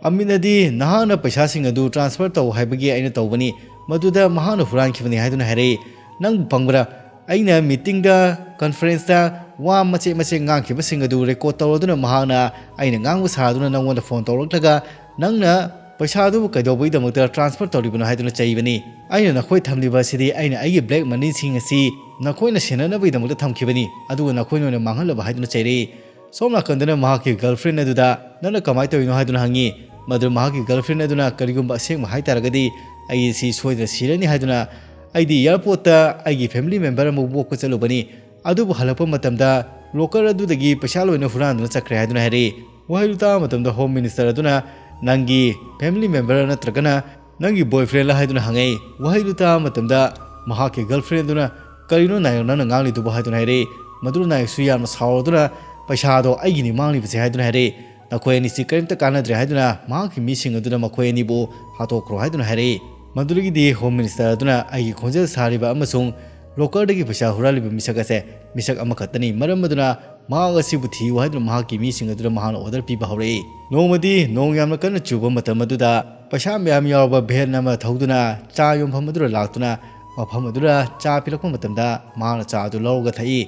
ꯑꯃꯤꯠꯅꯗꯤ ꯅꯍꯥꯛꯅ ꯄꯩꯁꯥꯁꯤꯡ ꯑꯗꯨ ꯇ꯭ꯔꯥꯟꯁꯐꯔ ꯇꯧ ꯍꯥꯏꯕꯒꯤ ꯑꯩꯅ ꯇꯧꯕꯅꯤ, ꯃꯗꯨꯗ ꯃꯍꯥꯛꯅ ꯍꯨꯔꯥꯟꯈꯤꯕꯅꯤ ꯍꯥꯏꯗꯨꯅ ꯍꯥꯏꯔꯛꯏ꯫ ꯅꯪꯕꯨ ꯄꯪꯕ꯭ꯔꯥ? ꯑꯩꯅ ꯃꯤꯇꯤꯡꯗ, ꯀꯟꯐꯔꯦꯟꯁꯇ ꯋꯥ ꯃꯆꯦꯠ ꯃꯆꯦꯠ ꯉꯥꯡꯈꯤꯕꯁꯤꯡ ꯑꯗꯨ ꯔꯦꯀꯣꯔꯗ ꯇꯧꯔꯗꯨꯅ ꯃꯍꯥꯛꯅ ꯑꯩꯅ ꯉꯥꯡꯕ ꯁꯥꯗꯨꯅ ꯅꯪꯉꯣꯟꯗ ꯐꯣꯟ ꯇꯧꯔꯛꯂꯒ ꯅꯪꯅ ꯄꯩꯁꯥ ꯑꯗꯨꯕꯨ ꯀꯩꯗꯧꯕꯒꯤꯗꯃꯛꯇ ꯇ꯭ꯔꯥꯟꯁꯐꯔ ꯇꯧꯔꯤꯕꯅꯣ ꯍꯥꯏꯗꯨꯅ ꯆꯩꯕꯅꯤ꯫ ꯑꯩꯅ ꯅꯈꯣꯏ ꯊꯝꯂꯤꯕ ꯑꯁꯤꯗꯤ ꯑꯩꯅ ꯑꯩꯒꯤ ꯕ꯭ꯂꯦꯛ ꯃꯅꯤꯁꯤꯡ ꯑꯁꯤ ꯅꯈꯣꯏꯅ ꯁꯤꯟꯅꯅꯕꯒꯤꯗꯃꯛꯇ ꯊꯝꯈꯤꯕꯅꯤ, ꯑꯗꯨꯒ ꯅꯈꯣꯏꯅ ꯑꯣꯏꯅ ꯃꯥꯡꯍꯜꯂꯕ ꯍꯥꯏꯗꯨꯅ ꯆꯩꯔꯛꯏ꯫ ꯁꯣꯝ ꯅꯥꯀꯟꯗꯅ ꯃꯍꯥꯛꯀꯤ ꯒꯔꯜꯐ꯭ꯔꯦꯟ ꯑꯗꯨꯗ ꯅꯪꯅ ꯀꯃꯥꯏꯅ ꯇꯧꯔꯤꯅꯣ ꯍꯥꯏꯗꯨꯅ ꯍꯪꯉꯤ꯫ ꯃꯗꯨ ꯃꯍꯥꯛꯀꯤ ꯒꯔꯜꯐ꯭ꯔꯦꯟ ꯑꯗꯨꯅ ꯀꯔꯤꯒꯨꯝꯕ ꯑꯁꯦꯡꯕ ꯍꯥꯏ ꯇꯥꯔꯒꯗꯤ ꯑꯩ ꯁꯤ ꯁꯣꯏꯗꯅ ꯁꯤꯔꯅꯤ ꯍꯥꯏꯗꯨꯅ, ꯑꯩꯗꯤ ꯑꯦꯌꯥꯔꯄꯣꯔꯠꯇ ꯑꯩꯒꯤ ꯐꯦꯃꯤꯂꯤ ꯃꯦꯝꯕꯔ ꯑꯃꯕꯨ ꯑꯣꯛꯄ ꯆꯠꯂꯨꯕꯅꯤ, ꯑꯗꯨꯕꯨ ꯍꯜꯂꯛꯄ ꯃꯇꯝꯗ ꯂꯣꯀꯔ ꯑꯗꯨꯗꯒꯤ ꯄꯩꯁꯥ ꯂꯣꯏꯅ ꯍꯨꯔꯥꯟꯗꯨꯅ ꯆꯠꯈ꯭ꯔꯦ ꯍꯥꯏꯗꯨꯅ ꯍꯥꯏꯔꯛꯏ꯫ ꯋꯥꯍꯩꯗꯨ ꯇꯥꯕ ꯃꯇꯝꯗ ꯍꯣꯝ ꯃꯤꯅꯤꯁꯇꯔ ꯑꯗꯨꯅ ꯅꯪꯒꯤ ꯐꯦꯃꯤꯂꯤ ꯃꯦꯝꯕꯔ ꯅꯠꯇ꯭ꯔꯒꯅ ꯅꯪꯒꯤ ꯕꯣꯏꯐ꯭ꯔꯦꯟꯂ ꯍꯥꯏꯗꯨꯅ ꯍꯪꯉꯛꯏ꯫ ꯋꯥꯍꯩꯗꯨ ꯇꯥꯕ ꯃꯇꯝꯗ ꯃꯍꯥꯛꯀꯤ ꯒꯔꯜꯐ꯭ꯔꯦꯟ ꯑꯗꯨꯅ "ꯀꯔꯤꯅꯣ ꯅꯥꯌꯛ ꯅꯪꯅ ꯉꯥꯡꯂꯤꯗꯨꯕꯨ?" ꯍꯥꯏꯗꯨꯅ ꯍꯥꯏꯔꯛꯏ꯫ ꯃꯗꯨꯗ ꯅꯥꯌꯛꯁꯨ ꯌꯥꯝꯅ ꯁꯥꯎꯔꯗꯨꯅ "ꯄꯩꯁꯥꯗꯣ ꯑꯩꯒꯤꯅꯤ ꯃꯥꯡꯂꯤꯕꯁꯦ" ꯍꯥꯏꯗꯨꯅ ꯍꯥꯏꯔꯛꯏ꯫ "ꯅꯈꯣꯏ ꯑꯅꯤꯁꯤ ꯀꯔꯤꯝꯇ ꯀꯥꯟꯅꯗ꯭ꯔꯦ" ꯍꯥꯏꯗꯨꯅ ꯃꯍꯥꯛꯀꯤ ꯃꯤꯁꯤꯡ ꯑꯗꯨꯅ ꯃꯈꯣꯏ ꯑꯅꯤꯕꯨ ꯍꯥꯠꯇꯣꯛꯈ꯭ꯔꯣ ꯍꯥꯏꯗꯨꯅ ꯍꯥꯏꯔꯛꯏ꯫ ꯃꯗꯨꯗꯒꯤꯗꯤ ꯍꯣꯝ ꯃꯤꯅꯤꯁꯇꯔ ꯑꯗꯨꯅ ꯑꯩꯒꯤ ꯈꯣꯟꯖꯦꯜ ꯁꯥꯔꯤꯕ ꯑꯃꯁꯨꯡ ꯂꯣꯀꯔꯗꯒꯤ ꯄꯩꯁꯥ ꯍꯨꯔꯥꯜꯂꯤꯕ ꯃꯤꯁꯛ ꯑꯁꯦ ꯃꯤꯁꯛ ꯑꯃꯈꯛꯇꯅꯤ, ꯃꯔꯝ ꯑꯗꯨꯅ ꯃꯍꯥꯛ ꯑꯁꯤꯕꯨ ꯊꯤꯌꯨ ꯍꯥꯏꯗꯨꯅ ꯃꯍꯥꯛꯀꯤ ꯃꯤꯁꯤꯡ ꯑꯗꯨꯗ ꯃꯍꯥꯛꯅ ꯑꯣꯔꯗꯔ ꯄꯤꯕ ꯍꯧꯔꯛꯏ꯫ ꯅꯣꯡꯃꯗꯤ ꯅꯣꯡ ꯌꯥꯝꯅ ꯀꯟꯅ ꯆꯨꯕ ꯃꯇꯝ ꯑꯗꯨꯗ ꯄꯩꯁꯥ ꯃꯌꯥꯝ ꯌꯥꯎꯔꯕ ꯚꯦꯟ ꯑꯃ ꯊꯧꯗꯨꯅ ꯆꯥ ꯌꯣꯟꯐꯝ ꯑꯗꯨꯗ ꯂꯥꯛꯇꯨꯅ ꯃꯐꯝ ꯑꯗꯨꯗ ꯆꯥ ꯄꯤꯔꯛꯄ ꯃꯇꯝꯗ ꯃꯍꯥꯛꯅ ꯆꯥ ꯑꯗꯨ ꯂꯧꯔꯒ ꯊꯛꯏ꯫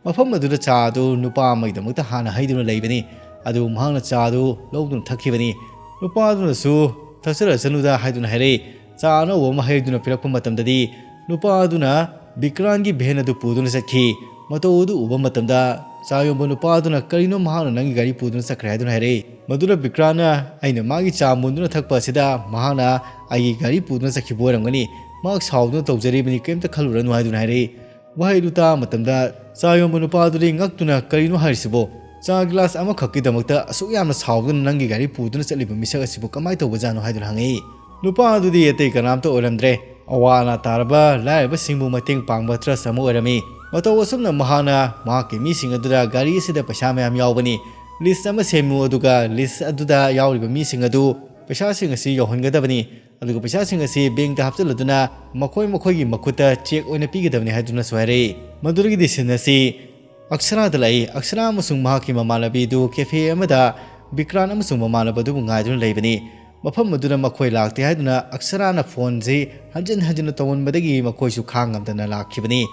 ꯃꯐꯝ ꯑꯗꯨꯗ ꯆꯥ ꯑꯗꯨ ꯅꯨꯄꯥ ꯑꯃꯒꯤꯗꯃꯛꯇ ꯍꯥꯟꯅ ꯍꯩꯗꯨꯅ ꯂꯩꯕꯅꯤ꯫ ꯑꯗꯨꯕꯨ ꯃꯍꯥꯛꯅ ꯆꯥ ꯑꯗꯨ ꯂꯧꯗꯨꯅ ꯊꯛꯈꯤꯕꯅꯤ꯫ ꯅꯨꯄꯥ ꯑꯗꯨꯅꯁꯨ "ꯊꯛꯆꯔꯁꯅꯨꯗ" ꯍꯥꯏꯗꯨꯅ ꯍꯥꯏꯔꯛꯏ꯫ ꯆꯥ ꯑꯅꯧꯕ ꯑꯃ ꯍꯩꯗꯨꯅ ꯄꯤꯔꯛꯄ ꯃꯇꯝꯗꯗꯤ ꯅꯨꯄꯥ ꯑꯗꯨꯅ ꯕꯤꯀ꯭ꯔꯥꯟꯒꯤ ꯚꯦꯟ ꯑꯗꯨ ꯄꯨꯗꯨꯅ ꯆꯠꯈꯤ꯫ ꯃꯇꯧ ꯑꯗꯨ ꯎꯕ ꯃꯇꯝꯗ ꯆꯥ ꯌꯣꯟꯕ ꯅꯨꯄꯥ ꯑꯗꯨꯅ "ꯀꯔꯤꯅꯣ ꯃꯍꯥꯛꯅ ꯅꯪꯒꯤ ꯒꯥꯔꯤ ꯄꯨꯗꯨꯅ ꯆꯠꯈ꯭ꯔꯦ" ꯍꯥꯏꯗꯨꯅ ꯍꯥꯏꯔꯛꯏ꯫ ꯃꯗꯨꯗ ꯕꯤꯀ꯭ꯔꯥꯟꯅ "ꯑꯩꯅ ꯃꯥꯒꯤ ꯆꯥ ꯃꯨꯟꯗꯨꯅ ꯊꯛꯄ ꯑꯁꯤꯗ ꯃꯍꯥꯛꯅ ꯑꯩꯒꯤ ꯒꯥꯔꯤ ꯄꯨꯗꯨꯅ ꯆꯠꯈꯤꯕ ꯑꯣꯏꯔꯝꯒꯅꯤ꯫ ꯃꯍꯥꯛ ꯁꯥꯎꯗꯨꯅ ꯇꯧꯖꯔꯤꯕꯅꯤ, ꯀꯔꯤꯝꯇ ꯈꯜꯂꯨꯔꯅꯨ" ꯍꯥꯏꯗꯨꯅ ꯍꯥꯏꯔꯛꯏ꯫ ꯋꯥꯍꯩꯗꯨ ꯇꯥꯕ ꯃꯇꯝꯗ ꯆꯥ ꯌꯣꯟꯕ ꯅꯨꯄꯥ ꯑꯗꯨꯗꯤ ꯉꯛꯇꯨꯅ "ꯀꯔꯤꯅꯣ ꯍꯥꯏꯔꯤꯁꯤꯕꯣ? ꯆꯥ ꯒꯤꯂꯥꯁ ꯑꯃꯈꯛꯀꯤꯗꯃꯛꯇ ꯑꯁꯨꯛ ꯌꯥꯝꯅ ꯁꯥꯎꯗꯨꯅ ꯅꯪꯒꯤ ꯒꯥꯔꯤ ꯄꯨꯗꯨꯅ ꯆꯠꯂꯤꯕ ꯃꯤꯁꯛ ꯑꯁꯤꯕꯨ ꯀꯃꯥꯏꯅ ꯇꯧꯕꯖꯥꯠꯅꯣ?" ꯍꯥꯏꯗꯨꯅ ꯍꯪꯉꯛꯏ꯫ ꯅꯨꯄꯥ ꯑꯗꯨꯗꯤ ꯑꯇꯩ ꯀꯅꯥꯝꯇ ꯑꯣꯏꯔꯝꯗ꯭ꯔꯦ꯫ ꯑꯋꯥ ꯑꯅꯥ ꯇꯥꯔꯕ ꯂꯥꯏꯔꯕꯁꯤꯡꯕꯨ ꯃꯇꯦꯡ ꯄꯥꯡꯕ ꯇ꯭ꯔꯁ ꯑꯃ ꯑꯣꯏꯔꯝꯃꯤ꯫ ꯃꯇꯧ ꯑꯁꯨꯝꯅ ꯃꯍꯥꯛꯅ ꯃꯍꯥꯛꯀꯤ ꯃꯤꯁꯤꯡ ꯑꯗꯨꯗ "ꯒꯥꯔꯤ ꯑꯁꯤꯗ ꯄꯩꯁꯥ ꯃꯌꯥꯝ ꯌꯥꯎꯕꯅꯤ, ꯂꯤꯁ ꯑꯃ ꯁꯦꯝꯃꯨ, ꯑꯗꯨꯒ ꯂꯤꯁ ꯑꯗꯨꯗ ꯌꯥꯎꯔꯤꯕ ꯃꯤꯁꯤꯡ ꯑꯗꯨ ꯄꯩꯁꯥꯁꯤꯡ ꯑꯁꯤ ꯌꯧꯍꯟꯒꯗꯕꯅꯤ, ꯑꯗꯨꯒ ꯄꯩꯁꯥꯁꯤꯡ ꯑꯁꯤ ꯕꯦꯡꯛꯇ ꯍꯥꯞꯆꯤꯜꯂꯗꯨꯅ ꯃꯈꯣꯏ ꯃꯈꯣꯏꯒꯤ ꯃꯈꯨꯠꯇ ꯆꯦꯛ ꯑꯣꯏꯅ ꯄꯤꯒꯗꯕꯅꯤ" ꯍꯥꯏꯗꯨꯅꯁꯨ ꯍꯥꯏꯔꯛꯏ꯫ ꯃꯗꯨꯗꯒꯤꯗꯤ ꯁꯤꯟ ꯑꯁꯤ ꯑꯛꯁꯔꯥꯗ ꯂꯥꯛꯏ꯫ ꯑꯛꯁꯔꯥ ꯑꯃꯁꯨꯡ ꯃꯍꯥꯛꯀꯤ ꯃꯃꯥꯟꯅꯕꯤꯗꯨ cafe ꯑꯃꯗ ꯕꯤꯀ꯭ꯔꯥꯟ ꯑꯃꯁꯨꯡ ꯃꯃꯥꯟꯅꯕꯗꯨꯕꯨ ꯉꯥꯏꯗꯨꯅ ꯂꯩꯕꯅꯤ꯫ ꯃꯐꯝ ꯑꯗꯨꯗ ꯃꯈꯣꯏ ꯂꯥꯛꯇꯦ ꯍꯥꯏꯗꯨꯅ ꯑꯛꯁꯔꯥꯅ ꯐꯣꯟꯁꯤ ꯍꯟꯖꯤꯟ ꯍꯟꯖꯤꯟꯅ ꯇꯧꯍꯟꯕꯗꯒꯤ ꯃꯈꯣꯏꯁꯨ ꯈꯥꯡ ꯉꯝꯗꯅ ꯂꯥꯛꯈꯤꯕꯅꯤ꯫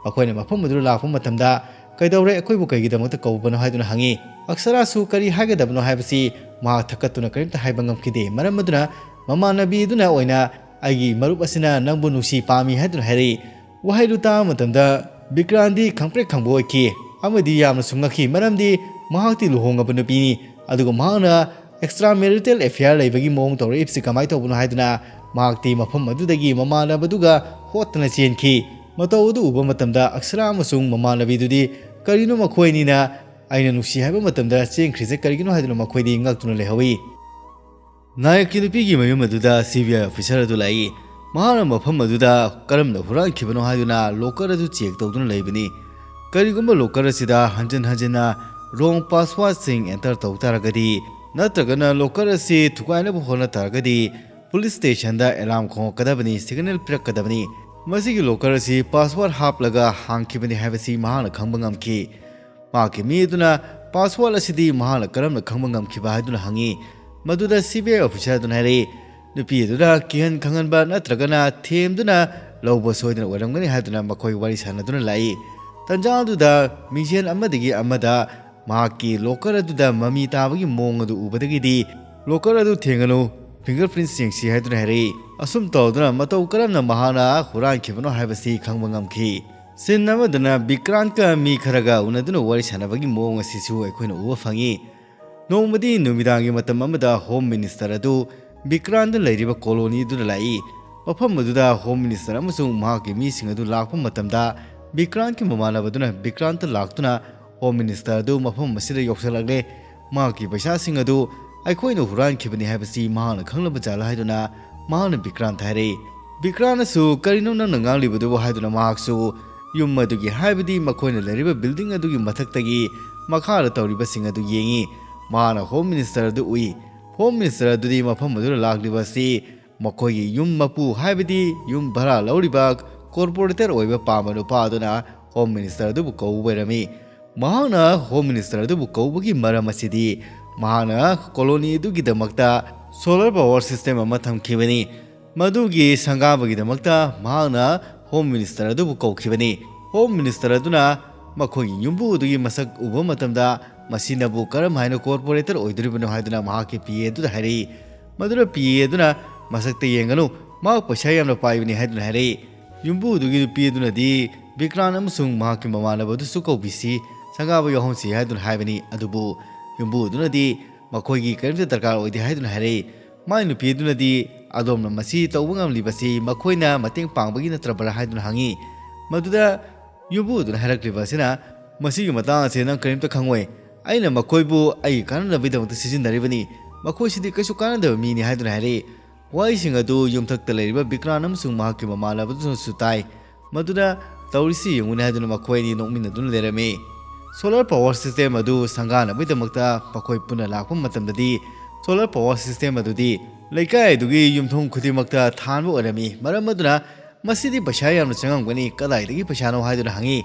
ꯃꯈꯣꯏꯅ ꯃꯐꯝ ꯑꯗꯨꯗ ꯂꯥꯛꯄ ꯃꯇꯝꯗ, "ꯀꯩꯗꯧꯔꯦ? ꯑꯩꯈꯣꯏꯕꯨ ꯀꯩꯒꯤꯗꯃꯛꯇ ꯀꯧꯕꯅꯣ?" ꯍꯥꯏꯗꯨꯅ ꯍꯪꯉꯤ꯫ ꯑꯛꯁꯔꯥꯁꯨ ꯀꯔꯤ ꯍꯥꯏꯒꯗꯕꯅꯣ ꯍꯥꯏꯕꯁꯤ ꯃꯍꯥꯛ ꯊꯛꯀꯠꯇꯨꯅ ꯀꯔꯤꯝꯇ ꯍꯥꯏꯕ ꯉꯝꯈꯤꯗꯦ꯫ ꯃꯔꯝ ꯑꯗꯨꯅ ꯃꯃꯥꯟꯅꯕꯤ ꯑꯗꯨꯅ ꯑꯣꯏꯅ, "ꯑꯩꯒꯤ ꯃꯔꯨꯞ ꯑꯁꯤꯅ ꯅꯪꯕꯨ ꯅꯨꯡꯁꯤ ꯄꯥꯝꯃꯤ" ꯍꯥꯏꯗꯨꯅ ꯍꯥꯏꯔꯛꯏ꯫ ꯋꯥꯍꯩꯗꯨ ꯇꯥꯕ ꯃꯇꯝꯗ ꯕꯤꯀ꯭ꯔꯥꯟꯗꯤ ꯈꯪꯄ꯭ꯔꯦꯛ ꯈꯪꯕ ꯑꯣꯏꯈꯤ ꯑꯃꯗꯤ ꯌꯥꯝꯅꯁꯨ ꯉꯛꯈꯤ, ꯃꯔꯝꯗꯤ ꯃꯍꯥꯛꯇꯤ ꯂꯨꯍꯣꯡꯉꯕ ꯅꯨꯄꯤꯅꯤ, ꯑꯗꯨꯒ ꯃꯍꯥꯛꯅ extra marital affair ꯂꯩꯕꯒꯤ ꯃꯑꯣꯡ ꯇꯧꯔꯛꯏꯕꯁꯤ ꯀꯃꯥꯏꯅ ꯇꯧꯕꯅꯣ ꯍꯥꯏꯗꯨꯅ ꯃꯍꯥꯛꯇꯤ ꯃꯐꯝ ꯑꯗꯨꯗꯒꯤ ꯃꯃꯥꯟꯅꯕꯗꯨꯒ ꯍꯣꯠꯇꯅ ꯆꯦꯟꯈꯤ꯫ ꯃꯇꯧ ꯑꯗꯨ ꯎꯕ ꯃꯇꯝꯗ ꯑꯛꯁꯔꯥ ꯑꯃꯁꯨꯡ ꯃꯃꯥꯟꯅꯕꯤꯗꯨꯗꯤ, "ꯀꯔꯤꯅꯣ ꯃꯈꯣꯏ ꯑꯅꯤꯅ ꯑꯩꯅ ꯅꯨꯡꯁꯤ ꯍꯥꯏꯕ ꯃꯇꯝꯗ ꯆꯦꯟꯈ꯭ꯔꯤꯁꯦ ꯀꯔꯤꯒꯤꯅꯣ?" ꯍꯥꯏꯗꯨꯅ ꯃꯈꯣꯏꯗꯤ ꯉꯛꯇꯨꯅ ꯂꯩꯍꯧꯏ꯫ ꯅꯥꯌꯛꯀꯤ ꯅꯨꯄꯤꯒꯤ ꯃꯌꯨꯝ ꯑꯗꯨꯗ C B I officer ꯑꯗꯨ ꯂꯥꯛꯏ꯫ ꯃꯍꯥꯛꯅ ꯃꯐꯝ ꯑꯗꯨꯗ ꯀꯔꯝꯅ ꯍꯨꯔꯥꯟꯈꯤꯕꯅꯣ ꯍꯥꯏꯗꯨꯅ locker ꯑꯗꯨ check ꯇꯧꯗꯨꯅ ꯂꯩꯕꯅꯤ꯫ ꯀꯔꯤꯒꯨꯝꯕ locker ꯑꯁꯤꯗ ꯍꯟꯖꯤꯟ ꯍꯟꯖꯤꯟꯅ wrong passwordꯁꯤꯡ enter ꯇꯧ ꯇꯥꯔꯒꯗꯤ, ꯅꯠꯇ꯭ꯔꯒꯅ locker ꯑꯁꯤ ꯊꯨꯒꯥꯏꯅꯕ ꯍꯣꯠꯅ ꯇꯥꯔꯒꯗꯤ, police stationꯗ alarm ꯈꯣꯡꯉꯛꯀꯗꯕꯅꯤ, signal ꯄꯤꯔꯛꯀꯗꯕꯅꯤ꯫ ꯃꯁꯤꯒꯤ locker ꯑꯁꯤ password ꯍꯥꯞꯂꯒ ꯍꯥꯡꯈꯤꯕꯅꯤ ꯍꯥꯏꯕꯁꯤ ꯃꯍꯥꯛꯅ ꯈꯪꯕ ꯉꯝꯈꯤ꯫ ꯃꯍꯥꯛꯀꯤ ꯃꯤ ꯑꯗꯨꯅ password ꯑꯁꯤꯗꯤ ꯃꯍꯥꯛꯅ ꯀꯔꯝꯅ ꯈꯪꯕ ꯉꯝꯈꯤꯕ ꯍꯥꯏꯗꯨꯅ ꯍꯪꯉꯤ꯫ ꯃꯗꯨꯗ C B I officer ꯑꯗꯨꯅ ꯍꯥꯏꯔꯛꯏ, "ꯅꯨꯄꯤ ꯑꯗꯨꯗ ꯀꯤꯍꯟ ꯈꯪꯍꯟꯕ ꯅꯠꯇ꯭ꯔꯒꯅ ꯊꯦꯝꯗꯨꯅ ꯂꯧꯕ ꯁꯣꯏꯗꯅ ꯑꯣꯏꯔꯝꯒꯅꯤ" ꯍꯥꯏꯗꯨꯅ ꯃꯈꯣꯏ ꯋꯥꯔꯤ ꯁꯥꯟꯅꯗꯨꯅ ꯂꯥꯛꯏ꯫ ꯇꯟꯖꯥ ꯑꯗꯨꯗ ꯃꯤꯡꯖꯦꯜ ꯑꯃꯗꯒꯤ ꯑꯃꯗ ꯃꯍꯥꯛꯀꯤ locker ꯑꯗꯨꯗ ꯃꯃꯤ ꯇꯥꯕꯒꯤ ꯃꯑꯣꯡ ꯑꯗꯨ ꯎꯕꯗꯒꯤꯗꯤ, "Locker ꯑꯗꯨ ꯊꯦꯡꯒꯅꯨ, fingerprints ꯌꯦꯡꯁꯤ" ꯍꯥꯏꯗꯨꯅ ꯍꯥꯏꯔꯛꯏ꯫ ꯑꯁꯨꯝ ꯇꯧꯗꯨꯅ ꯃꯇꯧ ꯀꯔꯝꯅ ꯃꯍꯥꯛꯅ ꯍꯨꯔꯥꯟꯈꯤꯕꯅꯣ ꯍꯥꯏꯕꯁꯤ ꯈꯪꯕ ꯉꯝꯈꯤ꯫ Scene ꯑꯃꯗꯅ ꯕꯤꯀ꯭ꯔꯥꯟꯀ ꯃꯤ ꯈꯔꯒ ꯎꯅꯗꯨꯅ ꯋꯥꯔꯤ ꯁꯥꯟꯅꯕꯒꯤ ꯃꯑꯣꯡ ꯑꯁꯤꯁꯨ ꯑꯩꯈꯣꯏꯅ ꯎꯕ ꯐꯪꯉꯤ꯫ ꯅꯣꯡꯃꯗꯤ ꯅꯨꯃꯤꯗꯥꯡꯒꯤ ꯃꯇꯝ ꯑꯃꯗ Home Minister ꯑꯗꯨ ꯕꯤꯀ꯭ꯔꯥꯟꯗ ꯂꯩꯔꯤꯕ colony ꯑꯗꯨꯗ ꯂꯥꯛꯏ꯫ ꯃꯐꯝ ꯑꯗꯨꯗ Home Minister ꯑꯃꯁꯨꯡ ꯃꯍꯥꯛꯀꯤ ꯃꯤꯁꯤꯡ ꯑꯗꯨ ꯂꯥꯛꯄ ꯃꯇꯝꯗ, ꯕꯤꯀ꯭ꯔꯥꯟꯀꯤ ꯃꯃꯥꯟꯅꯕꯗꯨꯅ ꯕꯤꯀ꯭ꯔꯥꯟꯇ ꯂꯥꯛꯇꯨꯅ Home Minister ꯑꯗꯨ ꯃꯐꯝ ꯑꯁꯤꯗ ꯌꯧꯁꯤꯜꯂꯛꯂꯦ꯫ ꯃꯍꯥꯛꯀꯤ ꯄꯩꯁꯥꯁꯤꯡ ꯑꯗꯨ ꯑꯩꯈꯣꯏꯅ ꯍꯨꯔꯥꯟꯈꯤꯕꯅꯤ ꯍꯥꯏꯕꯁꯤ ꯃꯍꯥꯛꯅ ꯈꯪꯂꯕ ꯖꯥꯠꯂ ꯍꯥꯏꯗꯨꯅ ꯃꯍꯥꯛꯅ ꯕꯤꯀ꯭ꯔꯥꯟꯇ ꯍꯥꯏꯔꯛꯏ꯫ ꯕꯤꯀ꯭ꯔꯥꯟꯅꯁꯨ, "ꯀꯔꯤꯅꯣ ꯅꯪꯅ ꯉꯥꯡꯂꯤꯕꯗꯨꯕꯨ?" ꯍꯥꯏꯗꯨꯅ ꯃꯍꯥꯛꯁꯨ ꯌꯨꯝ ꯑꯗꯨꯒꯤ, ꯍꯥꯏꯕꯗꯤ ꯃꯈꯣꯏꯅ ꯂꯩꯔꯤꯕ building ꯑꯗꯨꯒꯤ ꯃꯊꯛꯇꯒꯤ ꯃꯈꯥꯗ ꯇꯧꯔꯤꯕꯁꯤꯡ ꯑꯗꯨ ꯌꯦꯡꯉꯤ꯫ ꯃꯍꯥꯛꯅ Home Minister ꯑꯗꯨ ꯎꯏ꯫ Home Minister ꯑꯗꯨꯗꯤ ꯃꯐꯝ ꯑꯗꯨꯗ ꯂꯥꯛꯂꯤꯕ ꯑꯁꯤ ꯃꯈꯣꯏꯒꯤ ꯌꯨꯝ ꯃꯄꯨ, ꯍꯥꯏꯕꯗꯤ ꯌꯨꯝ ꯚꯔꯥ ꯂꯧꯔꯤꯕ corporator ꯑꯣꯏꯕ ꯄꯥꯝꯕ ꯅꯨꯄꯥ ꯑꯗꯨꯅ Home Minister ꯑꯗꯨꯕꯨ ꯀꯧꯕ ꯑꯣꯏꯔꯝꯃꯤ꯫ ꯃꯍꯥꯛꯅ ꯍꯣꯝ ꯃꯤꯅꯤꯁꯇꯔ ꯑꯗꯨꯕꯨ ꯀꯧꯕꯒꯤ ꯃꯔꯝ ꯑꯁꯤꯗꯤ ꯃꯍꯥꯛꯅ ꯀꯣꯂꯣꯅꯤ ꯑꯗꯨꯒꯤꯗꯃꯛꯇ ꯁꯣꯂꯔ ꯄꯥꯋꯔ ꯁꯤꯁꯇꯦꯝ ꯑꯃ ꯊꯝꯈꯤꯕꯅꯤ꯫ ꯃꯗꯨꯒꯤ ꯁꯪꯒꯥꯕꯒꯤꯗꯃꯛꯇ ꯃꯍꯥꯛꯅ ꯍꯣꯝ ꯃꯤꯅꯤꯁꯇꯔ ꯑꯗꯨꯕꯨ ꯀꯧꯈꯤꯕꯅꯤ꯫ ꯍꯣꯝ ꯃꯤꯅꯤꯁꯇꯔ ꯑꯗꯨꯅ ꯃꯈꯣꯏꯒꯤ ꯌꯨꯝꯕꯨ ꯑꯗꯨꯒꯤ ꯃꯁꯛ ꯎꯕ ꯃꯇꯝꯗ, "ꯃꯁꯤꯅꯕꯨ ꯀꯔꯝ ꯍꯥꯏꯅ ꯀꯣꯔꯄꯣꯔꯦꯇꯔ ꯑꯣꯏꯗꯣꯔꯤꯕꯅꯣ?" ꯍꯥꯏꯗꯨꯅ ꯃꯍꯥꯛꯀꯤ ꯄꯤ ꯑꯦ ꯑꯗꯨꯗ ꯍꯥꯏꯔꯛꯏ꯫ ꯃꯗꯨꯗ ꯄꯤ ꯑꯦ ꯑꯗꯨꯅ, "ꯃꯁꯛꯇ ꯌꯦꯡꯒꯅꯨ, ꯃꯍꯥꯛ ꯄꯩꯁꯥ ꯌꯥꯝꯅ ꯄꯥꯏꯕꯅꯤ" ꯍꯥꯏꯗꯨꯅ ꯍꯥꯏꯔꯛꯏ꯫ ꯌꯨꯝꯕꯨ ꯑꯗꯨꯒꯤ ꯅꯨꯄꯤ ꯑꯗꯨꯅꯗꯤ, "ꯕꯤꯀ꯭ꯔꯥꯟ ꯑꯃꯁꯨꯡ ꯃꯍꯥꯛꯀꯤ ꯃꯃꯥꯟꯅꯕ ꯑꯗꯨꯁꯨ ꯀꯧꯕꯤꯁꯤ, ꯁꯪꯒꯥꯕ ꯌꯥꯎꯍꯟꯁꯤ" ꯍꯥꯏꯗꯨꯅ ꯍꯥꯏꯕꯅꯤ꯫ ꯑꯗꯨꯕꯨ ꯌꯨꯝꯕꯨ ꯑꯗꯨꯅꯗꯤ, "ꯃꯈꯣꯏꯒꯤ ꯀꯔꯤꯝꯇ ꯗꯔꯀꯥꯔ ꯑꯣꯏꯗꯦ" ꯍꯥꯏꯗꯨꯅ ꯍꯥꯏꯔꯛꯏ꯫ ꯃꯥꯏ ꯅꯨꯄꯤ ꯑꯗꯨꯅꯗꯤ, "ꯑꯗꯣꯝꯅ ꯃꯁꯤ ꯇꯧꯕ ꯉꯝꯂꯤꯕꯁꯤ ꯃꯈꯣꯏꯅ ꯃꯇꯦꯡ ꯄꯥꯡꯕꯒꯤ ꯅꯠꯇ꯭ꯔꯕ꯭ꯔꯥ?" ꯍꯥꯏꯗꯨꯅ ꯍꯪꯉꯤ꯫ ꯃꯗꯨꯗ ꯌꯨꯝꯕꯨ ꯑꯗꯨꯅ ꯍꯥꯏꯔꯛꯂꯤꯕ ꯑꯁꯤꯅ, "ꯃꯁꯤꯒꯤ ꯃꯇꯥꯡ ꯑꯁꯤ ꯅꯪ ꯀꯔꯤꯝꯇ ꯈꯪꯉꯣꯏ꯫ ꯑꯩꯅ ꯃꯈꯣꯏꯕꯨ ꯑꯩꯒꯤ ꯀꯥꯟꯅꯅꯕꯒꯤꯗꯃꯛꯇ ꯁꯤꯖꯤꯟꯅꯔꯤꯕꯅꯤ꯫ ꯃꯈꯣꯏꯁꯤꯗꯤ ꯀꯩꯁꯨ ꯀꯥꯟꯅꯗꯕ ꯃꯤꯅꯤ" ꯍꯥꯏꯗꯨꯅ ꯍꯥꯏꯔꯛꯏ꯫ ꯋꯥꯍꯩꯁꯤꯡ ꯑꯗꯨ ꯌꯨꯝꯊꯛꯇ ꯂꯩꯔꯤꯕ ꯕꯤꯀ꯭ꯔꯥꯟ ꯑꯃꯁꯨꯡ ꯃꯍꯥꯛꯀꯤ ꯃꯃꯥꯟꯅꯕꯗꯨꯅꯁꯨ ꯇꯥꯏ꯫ ꯃꯗꯨꯗ, "ꯇꯧꯔꯤꯁꯤ ꯌꯦꯡꯉꯨꯅꯦ" ꯍꯥꯏꯗꯨꯅ ꯃꯈꯣꯏ ꯑꯅꯤ ꯅꯣꯛꯃꯤꯟꯅꯗꯨꯅ ꯂꯩꯔꯝꯃꯤ꯫ ꯁꯣꯂꯔ ꯄꯥꯋꯔ ꯁꯤꯁꯇꯦꯝ ꯑꯗꯨ ꯁꯪꯒꯥꯅꯕꯒꯤꯗꯃꯛꯇ ꯃꯈꯣꯏ ꯄꯨꯟꯅ ꯂꯥꯛꯄ ꯃꯇꯝꯗꯗꯤ, ꯁꯣꯂꯔ ꯄꯥꯋꯔ ꯁꯤꯁꯇꯦꯝ ꯑꯗꯨꯗꯤ ꯂꯩꯀꯥꯏ ꯑꯗꯨꯒꯤ ꯌꯨꯝꯊꯣꯡ ꯈꯨꯗꯤꯡꯃꯛꯇ ꯊꯥꯟꯕ ꯑꯣꯏꯔꯝꯃꯤ꯫ ꯃꯔꯝ ꯑꯗꯨꯅ "ꯃꯁꯤꯗꯤ ꯄꯩꯁꯥ ꯌꯥꯝꯅ ꯆꯪꯉꯝꯒꯅꯤ, ꯀꯗꯥꯏꯗꯒꯤ ꯄꯩꯁꯥꯅꯣ?" ꯍꯥꯏꯗꯨꯅ ꯍꯪꯉꯤ꯫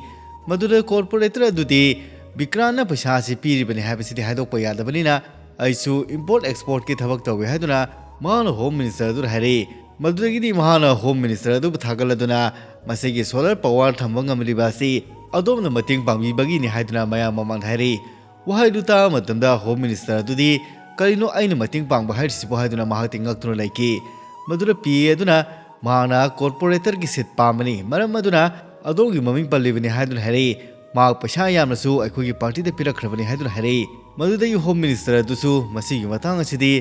ꯃꯗꯨꯗ ꯀꯣꯔꯄꯣꯔꯦꯇꯔ ꯑꯗꯨꯗꯤ, "ꯕꯤꯀ꯭ꯔꯥꯟꯅ ꯄꯩꯁꯥ ꯑꯁꯤ ꯄꯤꯔꯤꯕꯅꯤ ꯍꯥꯏꯕꯁꯤꯗꯤ ꯍꯥꯏꯗꯣꯛꯄ ꯌꯥꯗꯕꯅꯤꯅ, ꯑꯩꯁꯨ ꯏꯝꯄꯣꯔꯠ ꯑꯦꯛꯁꯄꯣꯔꯠꯀꯤ ꯊꯕꯛ ꯇꯧꯏ" ꯍꯥꯏꯗꯨꯅ ꯃꯍꯥꯛꯅ ꯍꯣꯝ ꯃꯤꯅꯤꯁꯇꯔ ꯑꯗꯨꯗ ꯍꯥꯏꯔꯛꯏ꯫ ꯃꯗꯨꯗꯒꯤꯗꯤ ꯃꯍꯥꯛꯅ ꯍꯣꯝ ꯃꯤꯅꯤꯁꯇꯔ ꯑꯗꯨꯕꯨ ꯊꯥꯒꯠꯂꯗꯨꯅ, "ꯃꯁꯤꯒꯤ ꯁꯣꯂꯔ ꯄꯥꯋꯔ ꯊꯝꯕ ꯉꯝꯂꯤꯕ ꯑꯁꯤ ꯑꯗꯣꯝꯅ ꯃꯇꯦꯡ ꯄꯥꯡꯕꯤꯕꯒꯤꯅꯤ" ꯍꯥꯏꯗꯨꯅ ꯃꯌꯥꯝ ꯃꯃꯥꯡꯗ ꯍꯥꯏꯔꯛꯏ꯫ ꯋꯥꯍꯩꯗꯨ ꯇꯥꯕ ꯃꯇꯝꯗ ꯍꯣꯝ ꯃꯤꯅꯤꯁꯇꯔ ꯑꯗꯨꯗꯤ, "ꯀꯔꯤꯅꯣ ꯑꯩꯅ ꯃꯇꯦꯡ ꯄꯥꯡꯕ ꯍꯥꯏꯔꯤꯁꯤꯕꯣ?" ꯍꯥꯏꯗꯨꯅ ꯃꯍꯥꯛꯇꯤ ꯉꯛꯇꯨꯅ ꯂꯩꯈꯤ꯫ ꯃꯗꯨꯗ ꯄꯤ ꯑꯦ ꯑꯗꯨꯅ ꯃꯍꯥꯛꯅ ꯀꯣꯔꯄꯣꯔꯦꯇꯔꯒꯤ ꯁꯤꯠ ꯄꯥꯝꯕꯅꯤ, ꯃꯔꯝ ꯑꯗꯨꯅ ꯑꯗꯣꯝꯒꯤ ꯃꯃꯤꯡ ꯄꯜꯂꯤꯕꯅꯤ ꯍꯥꯏꯗꯨꯅ ꯍꯥꯏꯔꯛꯏ꯫ ꯃꯍꯥꯛ ꯄꯩꯁꯥ ꯌꯥꯝꯅꯁꯨ ꯑꯩꯈꯣꯏꯒꯤ ꯄꯥꯔꯇꯤꯗ ꯄꯤꯔꯛꯈ꯭ꯔꯕꯅꯤ ꯍꯥꯏꯗꯨꯅ ꯍꯥꯏꯔꯛꯏ꯫ ꯃꯗꯨꯗꯒꯤ ꯍꯣꯝ ꯃꯤꯅꯤꯁꯇꯔ ꯑꯗꯨꯁꯨ ꯃꯁꯤꯒꯤ ꯃꯇꯥꯡ ꯑꯁꯤꯗꯤ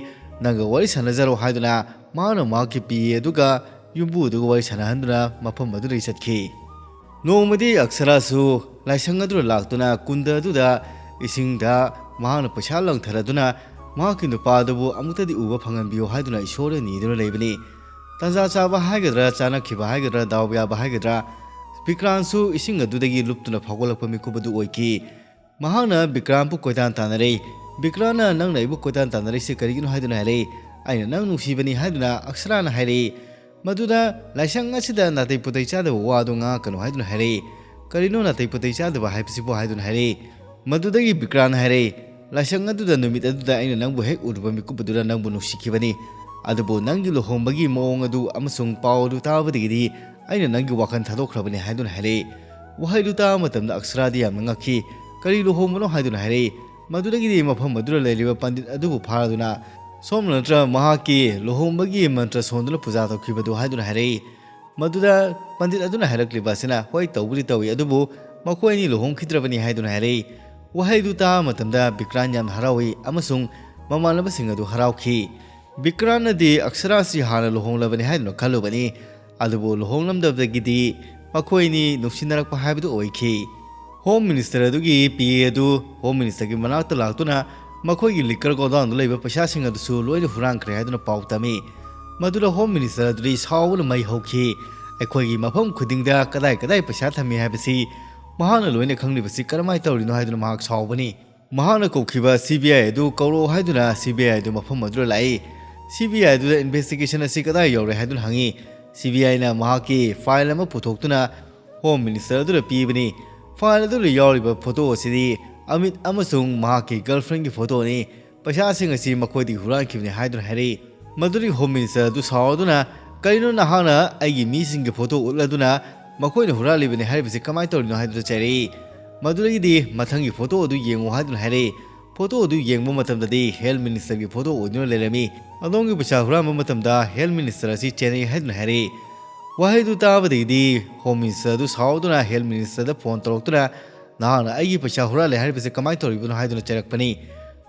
ꯅꯪꯒ ꯋꯥꯔꯤ ꯁꯥꯟꯅꯖꯔꯣ ꯍꯥꯏꯗꯨꯅ ꯃꯍꯥꯛꯅ ꯃꯍꯥꯛꯀꯤ ꯄꯤ ꯑꯦ ꯑꯗꯨꯒ ꯌꯨꯝꯕꯨ ꯑꯗꯨꯒ ꯋꯥꯔꯤ ꯁꯥꯟꯅꯍꯟꯗꯨꯅ ꯃꯐꯝ ꯑꯗꯨꯗꯒꯤ ꯆꯠꯈꯤ꯫ ꯅꯣꯡꯃꯗꯤ ꯑꯛꯁꯔꯥꯁꯨ ꯂꯥꯏꯁꯪ ꯑꯗꯨꯗ ꯂꯥꯛꯇꯨꯅ ꯀꯨꯟꯗ ꯑꯗꯨꯗ ꯏꯁꯤꯡꯗ ꯃꯍꯥꯛꯅ ꯄꯩꯁꯥ ꯂꯪꯊꯔꯗꯨꯅ ꯃꯍꯥꯛꯀꯤ ꯅꯨꯄꯥ ꯑꯗꯨꯕꯨ ꯑꯃꯨꯛꯇꯗꯤ ꯎꯕ ꯐꯪꯍꯟꯕꯤꯌꯨ ꯍꯥꯏꯗꯨꯅ ꯏꯁꯣꯔꯗ ꯅꯤꯗꯨꯅ ꯂꯩꯕꯅꯤ꯫ ꯇꯥꯟꯖꯥ ꯆꯥꯕ ꯍꯥꯏꯒꯗ꯭ꯔꯥ, ꯆꯥꯅꯈꯤꯕ ꯍꯥꯏꯒꯗ꯭ꯔꯥ, ꯗꯥꯎ ꯌꯥꯕ ꯍꯥꯏꯒꯗ꯭ꯔꯥ, ꯕꯤꯀ꯭ꯔꯥꯟꯁꯨ ꯏꯁꯤꯡ ꯑꯗꯨꯗꯒꯤ ꯂꯨꯞꯇꯨꯅ ꯐꯥꯎꯒꯠꯂꯛꯄ ꯃꯤꯀꯨꯞ ꯑꯗꯨ ꯑꯣꯏꯈꯤ꯫ ꯃꯍꯥꯛꯅ ꯕꯤꯀ꯭ꯔꯥꯟꯕꯨ ꯀꯣꯏꯇꯥꯟ ꯇꯥꯟꯅꯔꯦ꯫ "ꯕꯤꯀ꯭ꯔꯥꯟꯅ ꯅꯪꯅ ꯑꯩꯕꯨ ꯀꯣꯏꯇꯥꯟ ꯇꯥꯟꯅꯔꯤꯁꯤ ꯀꯔꯤꯒꯤꯅꯣ?" ꯍꯥꯏꯗꯨꯅ ꯍꯥꯏꯔꯛꯏ꯫ "ꯑꯩꯅ ꯅꯪ ꯅꯨꯡꯁꯤꯕꯅꯤ" ꯍꯥꯏꯗꯨꯅ ꯑꯛꯁꯔꯥꯅ ꯍꯥꯏꯔꯛꯏ꯫ ꯃꯗꯨꯗ ꯂꯥꯏꯁꯪ ꯑꯁꯤꯗ ꯅꯥꯇꯩ ꯄꯨꯇꯩ ꯆꯥꯗꯕ ꯋꯥ ꯑꯗꯨ ꯉꯥꯡꯉꯛꯀꯅꯨ ꯍꯥꯏꯗꯨꯅ ꯍꯥꯏꯔꯛꯏ꯫ "ꯀꯔꯤꯅꯣ ꯅꯥꯇꯩ ꯄꯣꯇꯩ ꯆꯥꯗꯕ ꯍꯥꯏꯕꯁꯤꯕꯨ?" ꯍꯥꯏꯗꯨꯅ ꯍꯥꯏꯔꯛꯏ꯫ ꯃꯗꯨꯗꯒꯤ ꯕꯤꯀ꯭ꯔꯥꯟ ꯍꯥꯏꯔꯛꯏ, "ꯂꯥꯏꯁꯪ ꯑꯗꯨꯗ ꯅꯨꯃꯤꯠ ꯑꯗꯨꯗ ꯑꯩꯅ ꯅꯪꯕꯨ ꯍꯦꯛ ꯎꯔꯨꯕ ꯃꯤꯀꯨꯞ ꯑꯗꯨꯗ ꯅꯪꯕꯨ ꯅꯨꯡꯁꯤꯈꯤꯕꯅꯤ꯫ ꯑꯗꯨꯕꯨ ꯅꯪꯒꯤ ꯂꯨꯍꯣꯡꯕꯒꯤ ꯃꯑꯣꯡ ꯑꯗꯨ ꯑꯃꯁꯨꯡ ꯄꯥꯎ ꯑꯗꯨ ꯇꯥꯕꯗꯒꯤꯗꯤ ꯑꯩꯅ ꯅꯪꯒꯤ ꯋꯥꯈꯜ ꯊꯥꯗꯣꯛꯈ꯭ꯔꯕꯅꯤ" ꯍꯥꯏꯗꯨꯅ ꯍꯥꯏꯔꯛꯏ꯫ ꯋꯥꯍꯩꯗꯨ ꯇꯥꯕ ꯃꯇꯝꯗ ꯑꯛꯁꯔꯥꯗꯤ ꯌꯥꯝꯅ ꯉꯛꯈꯤ꯫ "ꯀꯔꯤ ꯂꯨꯍꯣꯡꯕꯅꯣ?" ꯍꯥꯏꯗꯨꯅ ꯍꯥꯏꯔꯛꯏ꯫ ꯃꯗꯨꯗꯒꯤꯗꯤ ꯃꯐꯝ ꯑꯗꯨꯗ ꯂꯩꯔꯤꯕ ꯄꯟꯗꯤꯠ ꯑꯗꯨꯕꯨ ꯐꯥꯔꯗꯨꯅ, "ꯁꯣꯝꯅ ꯅꯠꯇ꯭ꯔ ꯃꯍꯥꯛꯀꯤ ꯂꯨꯍꯣꯡꯕꯒꯤ ꯃꯟꯇ꯭ꯔ ꯁꯣꯟꯗꯨꯅ ꯄꯨꯖꯥ ꯇꯧꯈꯤꯕꯗꯨ?" ꯍꯥꯏꯗꯨꯅ ꯍꯥꯏꯔꯛꯏ꯫ ꯃꯗꯨꯗ ꯄꯟꯗꯤꯠ ꯑꯗꯨꯅ ꯍꯥꯏꯔꯛꯂꯤꯕ ꯑꯁꯤꯅ, "ꯍꯣꯏ, ꯇꯧꯕꯨꯗꯤ ꯇꯧꯏ, ꯑꯗꯨꯕꯨ ꯃꯈꯣꯏ ꯑꯅꯤ ꯂꯨꯍꯣꯡꯈꯤꯗ꯭ꯔꯕꯅꯤ" ꯍꯥꯏꯗꯨꯅ ꯍꯥꯏꯔꯛꯏ꯫ ꯋꯥꯍꯩꯗꯨ ꯇꯥꯕ ꯃꯇꯝꯗ ꯕꯤꯀ꯭ꯔꯥꯟ ꯌꯥꯝꯅ ꯍꯔꯥꯎꯏ ꯑꯃꯁꯨꯡ ꯃꯃꯥꯟꯅꯕꯁꯤꯡ ꯑꯗꯨ ꯍꯔꯥꯎꯈꯤ꯫ ꯕꯤꯀ꯭ꯔꯥꯟꯅꯗꯤ ꯑꯛꯁꯔꯥꯁꯤ ꯍꯥꯟꯅ ꯂꯨꯍꯣꯡꯂꯕꯅꯤ ꯍꯥꯏꯗꯨꯅ ꯈꯜꯂꯨꯕꯅꯤ, ꯑꯗꯨꯕꯨ ꯂꯨꯍꯣꯡꯂꯝꯗꯕꯗꯒꯤꯗꯤ ꯃꯈꯣꯏ ꯑꯅꯤ ꯅꯨꯡꯁꯤꯅꯔꯛꯄ ꯍꯥꯏꯕꯗꯨ ꯑꯣꯏꯈꯤ꯫ ꯍꯣꯝ ꯃꯤꯅꯤꯁꯇꯔ ꯑꯗꯨꯒꯤ ꯄꯤ ꯑꯦ ꯑꯗꯨ ꯍꯣꯝ ꯃꯤꯅꯤꯁꯇꯔꯒꯤ ꯃꯅꯥꯛꯇ ꯂꯥꯛꯇꯨꯅ ꯃꯈꯣꯏꯒꯤ ꯂꯤꯀꯔ ꯒꯣꯗꯥꯎꯟꯗ ꯂꯩꯕ ꯄꯩꯁꯥꯁꯤꯡ ꯑꯗꯨꯁꯨ ꯂꯣꯏꯅ ꯍꯨꯔꯥꯟꯈ꯭ꯔꯦ ꯍꯥꯏꯗꯨꯅ ꯄꯥꯎ ꯇꯝꯃꯤ꯫ ꯃꯗꯨꯗ ꯍꯣꯝ ꯃꯤꯅꯤꯁꯇꯔ ꯑꯗꯨꯗꯤ ꯁꯥꯎꯕꯅ ꯃꯩ ꯍꯧꯈꯤ꯫ "ꯑꯩꯈꯣꯏꯒꯤ ꯃꯐꯝ ꯈꯨꯗꯤꯡꯗ ꯀꯗꯥꯏ ꯀꯗꯥꯏ ꯄꯩꯁꯥ ꯊꯝꯃꯤ ꯍꯥꯏꯕꯁꯤ ꯃꯍꯥꯛꯅ ꯂꯣꯏꯅ ꯈꯪꯂꯤꯕꯁꯤ ꯀꯔꯝꯍꯥꯏꯅ ꯇꯧꯔꯤꯅꯣ?" ꯍꯥꯏꯗꯨꯅ ꯃꯍꯥꯛ ꯁꯥꯎꯕꯅꯤ꯫ ꯃꯍꯥꯛꯅ ꯀꯧꯈꯤꯕ ꯁꯤ ꯕꯤ ꯑꯥꯏ ꯑꯗꯨ ꯀꯧꯔꯛꯑꯣ ꯍꯥꯏꯗꯨꯅ ꯁꯤ ꯕꯤ ꯑꯥꯏ ꯑꯗꯨ ꯃꯐꯝ ꯑꯗꯨꯗ ꯂꯥꯛꯏ꯫ ꯁꯤ ꯕꯤ ꯑꯥꯏ ꯑꯗꯨꯗ ꯏꯟꯚꯦꯁꯇꯤꯒꯦꯁꯟ ꯑꯁꯤ ꯀꯗꯥꯏ ꯌꯧꯔꯦ ꯍꯥꯏꯗꯨꯅ ꯍꯪꯉꯤ꯫ ꯁꯤ ꯕꯤ ꯑꯥꯏꯅ ꯃꯍꯥꯛꯀꯤ ꯐꯥꯏꯜ ꯑꯃ ꯄꯨꯊꯣꯛꯇꯨꯅ ꯍꯣꯝ ꯃꯤꯅꯤꯁꯇꯔ ꯑꯗꯨꯗ ꯄꯤꯕꯅꯤ꯫ ꯐꯥꯏꯜ ꯑꯗꯨꯗ ꯌꯥꯎꯔꯤꯕ ꯐꯣꯇꯣ ꯑꯁꯤꯗꯤ ꯑꯃꯤꯠ ꯑꯃꯁꯨꯡ ꯃꯍꯥꯛꯀꯤ ꯒꯔꯜꯐ꯭ꯔꯦꯟꯒꯤ ꯐꯣꯇꯣꯅꯤ꯫ ꯄꯩꯁꯥꯁꯤꯡ ꯑꯁꯤ ꯃꯈꯣꯏꯗꯒꯤ ꯍꯨꯔꯥꯟꯈꯤꯕꯅꯤ ꯍꯥꯏꯗꯨꯅ ꯍꯥꯏꯔꯛꯏ꯫ ꯃꯗꯨꯗꯒꯤ ꯍꯣꯝ ꯃꯤꯅꯤꯁꯇꯔ ꯑꯗꯨ ꯁꯥꯎꯗꯨꯅ, "ꯀꯔꯤꯅꯣ ꯅꯍꯥꯛꯅ ꯑꯩꯒꯤ ꯃꯤꯁꯤꯡꯒꯤ ꯐꯣꯇꯣ ꯎꯠꯂꯗꯨꯅ ꯃꯈꯣꯏꯅ ꯍꯨꯔꯥꯜꯂꯤꯕꯅꯤ ꯍꯥꯏꯔꯤꯕꯁꯤ ꯀꯃꯥꯏꯅ ꯇꯧꯔꯤꯅꯣ?" ꯍꯥꯏꯗꯨꯅ ꯆꯩꯔꯛꯏ꯫ ꯃꯗꯨꯗꯒꯤꯗꯤ ꯃꯊꯪꯒꯤ ꯐꯣꯇꯣ ꯑꯗꯨ ꯌꯦꯡꯉꯨ ꯍꯥꯏꯗꯨꯅ ꯍꯥꯏꯔꯛꯏ꯫ ꯐꯣꯇꯣ ꯑꯗꯨ ꯌꯦꯡꯕ ꯃꯇꯝꯗꯗꯤ ꯍꯦꯜꯊ ꯃꯤꯅꯤꯁꯇꯔꯒꯤ ꯐꯣꯇꯣ ꯑꯣꯏꯗꯨꯅ ꯂꯩꯔꯝꯃꯤ꯫ ꯑꯗꯣꯝꯒꯤ ꯄꯩꯁꯥ ꯍꯨꯔꯥꯟꯕ ꯃꯇꯝꯗ ꯍꯦꯜꯊ ꯃꯤꯅꯤꯁꯇꯔ ꯑꯁꯤ ꯆꯦꯟꯅꯩ ꯍꯥꯏꯗꯨꯅ ꯍꯥꯏꯔꯛꯏ꯫ ꯋꯥꯍꯩꯗꯨ ꯇꯥꯕꯗꯒꯤꯗꯤ ꯍꯣꯝ ꯃꯤꯅꯤꯁꯇꯔ ꯑꯗꯨ ꯁꯥꯎꯗꯨꯅ ꯍꯦꯜꯊ ꯃꯤꯅꯤꯁꯇꯔꯗ ꯐꯣꯟ ꯇꯧꯔꯛꯇꯨꯅ, "ꯅꯍꯥꯛꯅ ꯑꯩꯒꯤ ꯄꯩꯁꯥ ꯍꯨꯔꯥꯜꯂꯦ ꯍꯥꯏꯔꯤꯕꯁꯤ ꯀꯃꯥꯏꯅ ꯇꯧꯔꯤꯕꯅꯣ?" ꯍꯥꯏꯗꯨꯅ ꯆꯩꯔꯛꯄꯅꯤ꯫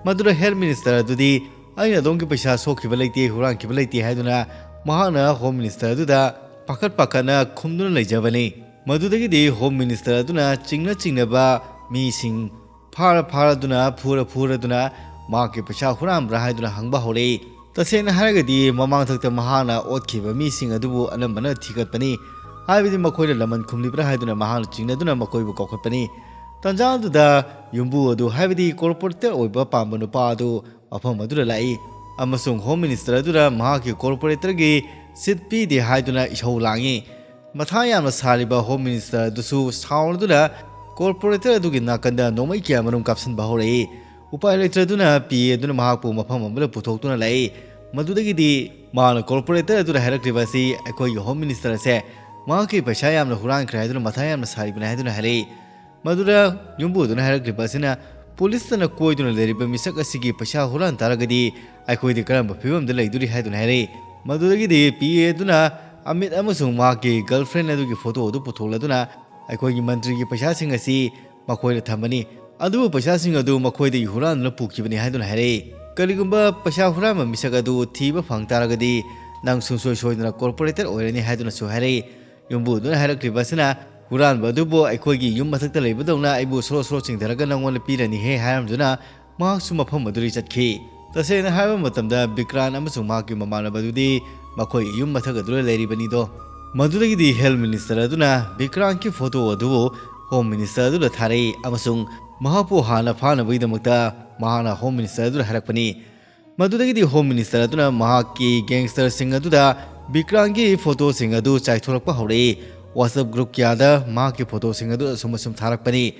ꯃꯗꯨꯗ ꯍꯦꯜꯊ ꯃꯤꯅꯤꯁꯇꯔ ꯑꯗꯨꯗꯤ, "ꯑꯩꯅ ꯑꯗꯣꯝꯒꯤ ꯄꯩꯁꯥ ꯁꯣꯛꯈꯤꯕ ꯂꯩꯇꯦ, ꯍꯨꯔꯥꯟꯈꯤꯕ ꯂꯩꯇꯦ" ꯍꯥꯏꯗꯨꯅ ꯃꯍꯥꯛꯅ ꯍꯣꯝ ꯃꯤꯅꯤꯁꯇꯔ ꯑꯗꯨꯗ ꯄꯥꯈꯠ ꯄꯥꯈꯠꯅ ꯈꯨꯝꯗꯨꯅ ꯂꯩꯖꯕꯅꯤ꯫ ꯃꯗꯨꯗꯒꯤꯗꯤ ꯍꯣꯝ ꯃꯤꯅꯤꯁꯇꯔ ꯑꯗꯨꯅ ꯆꯤꯡꯅ ꯆꯤꯡꯅꯕ ꯃꯤꯁꯤꯡ ꯐꯥꯔ ꯐꯥꯔꯗꯨꯅ, ꯐꯨꯔ ꯐꯨꯔꯗꯨꯅ ꯃꯍꯥꯛꯀꯤ ꯄꯩꯁꯥ ꯍꯨꯔꯥꯟꯕ꯭ꯔꯥ ꯍꯥꯏꯗꯨꯅ ꯍꯪꯕ ꯍꯧꯔꯛꯏ꯫ ꯇꯁꯦꯡꯅ ꯍꯥꯏꯔꯒꯗꯤ ꯃꯃꯥꯡꯊꯛꯇ ꯃꯍꯥꯛꯅ ꯑꯣꯠꯈꯤꯕ ꯃꯤꯁꯤꯡ ꯑꯗꯨꯕꯨ ꯑꯅꯝꯕꯅ ꯊꯤꯒꯠꯄꯅꯤ, ꯍꯥꯏꯕꯗꯤ ꯃꯈꯣꯏꯅ ꯂꯃꯟ ꯈꯨꯝꯂꯤꯕ꯭ꯔꯥ ꯍꯥꯏꯗꯨꯅ ꯃꯍꯥꯛꯅ ꯆꯤꯡꯅꯗꯨꯅ ꯃꯈꯣꯏꯕꯨ ꯀꯧꯈꯠꯄꯅꯤ꯫ ꯇꯟꯖꯥ ꯑꯗꯨꯗ ꯌꯨꯝꯕꯨ ꯑꯗꯨ, ꯍꯥꯏꯕꯗꯤ ꯀꯣꯔꯄꯣꯔꯦꯇꯔ ꯑꯣꯏꯕ ꯄꯥꯝꯕ ꯅꯨꯄꯥ ꯑꯗꯨ ꯃꯐꯝ ꯑꯗꯨꯗ ꯂꯥꯛꯏ ꯑꯃꯁꯨꯡ ꯍꯣꯝ ꯃꯤꯅꯤꯁꯇꯔ ꯑꯗꯨꯗ ꯃꯍꯥꯛꯀꯤ ꯀꯣꯔꯄꯣꯔꯦꯇꯔꯒꯤ ꯁꯤꯠ ꯄꯤꯗꯦ ꯍꯥꯏꯗꯨꯅ ꯏꯁꯧ ꯂꯥꯡꯏ꯫ ꯃꯊꯥ ꯌꯥꯝꯅ ꯁꯥꯔꯤꯕ Home Minister ꯑꯗꯨꯁꯨ ꯁꯥꯎꯔꯗꯨꯅ corporator ꯑꯗꯨꯒꯤ ꯅꯥꯀꯟꯗ ꯅꯣꯡꯃꯩ ꯀꯌꯥ ꯃꯔꯨꯝ ꯀꯥꯞꯁꯤꯟꯕ ꯍꯧꯔꯛꯏ꯫ ꯎꯄꯥꯏ ꯂꯩꯇ꯭ꯔꯗꯨꯅ P A ꯑꯗꯨꯅ ꯃꯍꯥꯛꯄꯨ ꯃꯐꯝ ꯑꯃꯗ ꯄꯨꯊꯣꯛꯇꯨꯅ ꯂꯥꯛꯏ꯫ ꯃꯗꯨꯗꯒꯤꯗꯤ ꯃꯥꯅ corporator ꯑꯗꯨꯗ ꯍꯥꯏꯔꯛꯂꯤꯕ ꯑꯁꯤ ꯑꯩꯈꯣꯏꯒꯤ Home Minister ꯑꯁꯦ ꯃꯍꯥꯛꯀꯤ ꯄꯩꯁꯥ ꯌꯥꯝꯅ ꯍꯨꯔꯥꯟꯈ꯭ꯔꯦ ꯍꯥꯏꯗꯨꯅ ꯃꯊꯥ ꯌꯥꯝꯅ ꯁꯥꯔꯤꯕꯅꯤ ꯍꯥꯏꯗꯨꯅ ꯍꯥꯏꯔꯛꯏ꯫ ꯃꯗꯨꯗ ꯌꯨꯝꯕꯨꯗꯨꯅ ꯍꯥꯏꯔꯛꯂꯤꯕ ꯑꯁꯤꯅ, "ꯄꯨꯂꯤꯁꯇꯅ ꯀꯣꯏꯗꯨꯅ ꯂꯩꯔꯤꯕ ꯃꯤꯁꯛ ꯑꯁꯤꯒꯤ ꯄꯩꯁꯥ ꯍꯨꯔꯥꯟ ꯇꯥꯔꯒꯗꯤ ꯑꯩꯈꯣꯏꯗꯤ ꯀꯔꯝꯕ ꯐꯤꯕꯝꯗ ꯂꯩꯗꯣꯔꯤ?" ꯍꯥꯏꯗꯨꯅ ꯍꯥꯏꯔꯛꯏ꯫ ꯃꯗꯨꯗꯒꯤꯗꯤ P A ꯑꯗꯨꯅ ꯑꯃꯤꯠ ꯑꯃꯁꯨꯡ ꯃꯍꯥꯛꯀꯤ girlfriend ꯑꯗꯨꯒꯤ ꯐꯣꯇꯣ ꯑꯗꯨ ꯄꯨꯊꯣꯛꯂꯗꯨꯅ, "ꯑꯩꯈꯣꯏꯒꯤ ꯃꯟꯇ꯭ꯔꯤꯒꯤ ꯄꯩꯁꯥꯁꯤꯡ ꯑꯁꯤ ꯃꯈꯣꯏꯗ ꯊꯝꯕꯅꯤ, ꯑꯗꯨꯕꯨ ꯄꯩꯁꯥꯁꯤꯡ ꯑꯗꯨ ꯃꯈꯣꯏꯗꯒꯤ ꯍꯨꯔꯥꯟꯗꯨꯅ ꯄꯨꯈꯤꯕꯅꯤ" ꯍꯥꯏꯗꯨꯅ ꯍꯥꯏꯔꯛꯏ꯫ ꯀꯔꯤꯒꯨꯝꯕ ꯄꯩꯁꯥ ꯍꯨꯔꯥꯟꯕ ꯃꯤꯁꯛ ꯑꯗꯨ ꯊꯤꯕ ꯐꯪ ꯇꯥꯔꯒꯗꯤ ꯅꯪ ꯁꯨꯡꯁꯣꯏ ꯁꯣꯏꯗꯅ corporator ꯑꯣꯏꯔꯅꯤ ꯍꯥꯏꯗꯨꯅꯁꯨ ꯍꯥꯏꯔꯛꯏ꯫ ꯌꯨꯝꯕꯨꯗꯨꯅ ꯍꯥꯏꯔꯛꯂꯤꯕ ꯑꯁꯤꯅ, "ꯍꯨꯔꯥꯟꯕ ꯑꯗꯨꯕꯨ ꯑꯩꯈꯣꯏꯒꯤ ꯌꯨꯝ ꯃꯊꯛꯇ ꯂꯩꯕꯗꯧꯅ ꯑꯩꯕꯨ ꯁꯣꯔꯣ ꯁꯣꯔꯣ ꯆꯤꯡꯊꯔꯒ ꯅꯪꯉꯣꯟꯗ ꯄꯤꯔꯅꯤꯍꯦ" ꯍꯥꯏꯔꯝꯗꯨꯅ ꯃꯍꯥꯛꯁꯨ ꯃꯐꯝ ꯑꯗꯨꯗꯒꯤ ꯆꯠꯈꯤ꯫ ꯇꯁꯦꯡꯅ ꯍꯥꯏꯔꯕ ꯃꯇꯝꯗ ꯕꯤꯀ꯭ꯔꯥꯟ ꯑꯃꯁꯨꯡ ꯃꯍꯥꯛꯀꯤ ꯃꯃꯥꯟꯅꯕ ꯑꯗꯨꯗꯤ ꯃꯈꯣꯏꯒꯤ ꯌꯨꯝ ꯃꯊꯛ ꯑꯗꯨꯗ ꯂꯩꯔꯤꯕꯅꯤꯗꯣ꯫ ꯃꯗꯨꯗꯒꯤꯗꯤ Health Minister ꯑꯗꯨꯅ ꯕꯤꯀ꯭ꯔꯥꯟꯒꯤ ꯐꯣꯇꯣ ꯑꯗꯨꯕꯨ Home Minister ꯑꯗꯨꯗ ꯊꯥꯔꯛꯏ ꯑꯃꯁꯨꯡ ꯃꯍꯥꯛꯄꯨ ꯍꯥꯟꯅ ꯐꯥꯅꯕꯒꯤꯗꯃꯛꯇ ꯃꯍꯥꯛꯅ Home Minister ꯑꯗꯨꯗ ꯍꯥꯏꯔꯛꯄꯅꯤ꯫ ꯃꯗꯨꯗꯒꯤꯗꯤ Home Minister ꯑꯗꯨꯅ ꯃꯍꯥꯛꯀꯤ gangsterꯁꯤꯡ ꯑꯗꯨꯗ ꯕꯤꯀ꯭ꯔꯥꯟꯒꯤ ꯐꯣꯇꯣꯁꯤꯡ ꯑꯗꯨ ꯆꯥꯏꯊꯣꯔꯛꯄ ꯍꯧꯔꯛꯏ꯫ WhatsApp group ꯀꯌꯥꯗ ꯃꯍꯥꯛꯀꯤ ꯐꯣꯇꯣꯁꯤꯡ ꯑꯗꯨ ꯑꯁꯨꯝ ꯑꯁꯨꯝ ꯊꯥꯔꯛꯄꯅꯤ꯫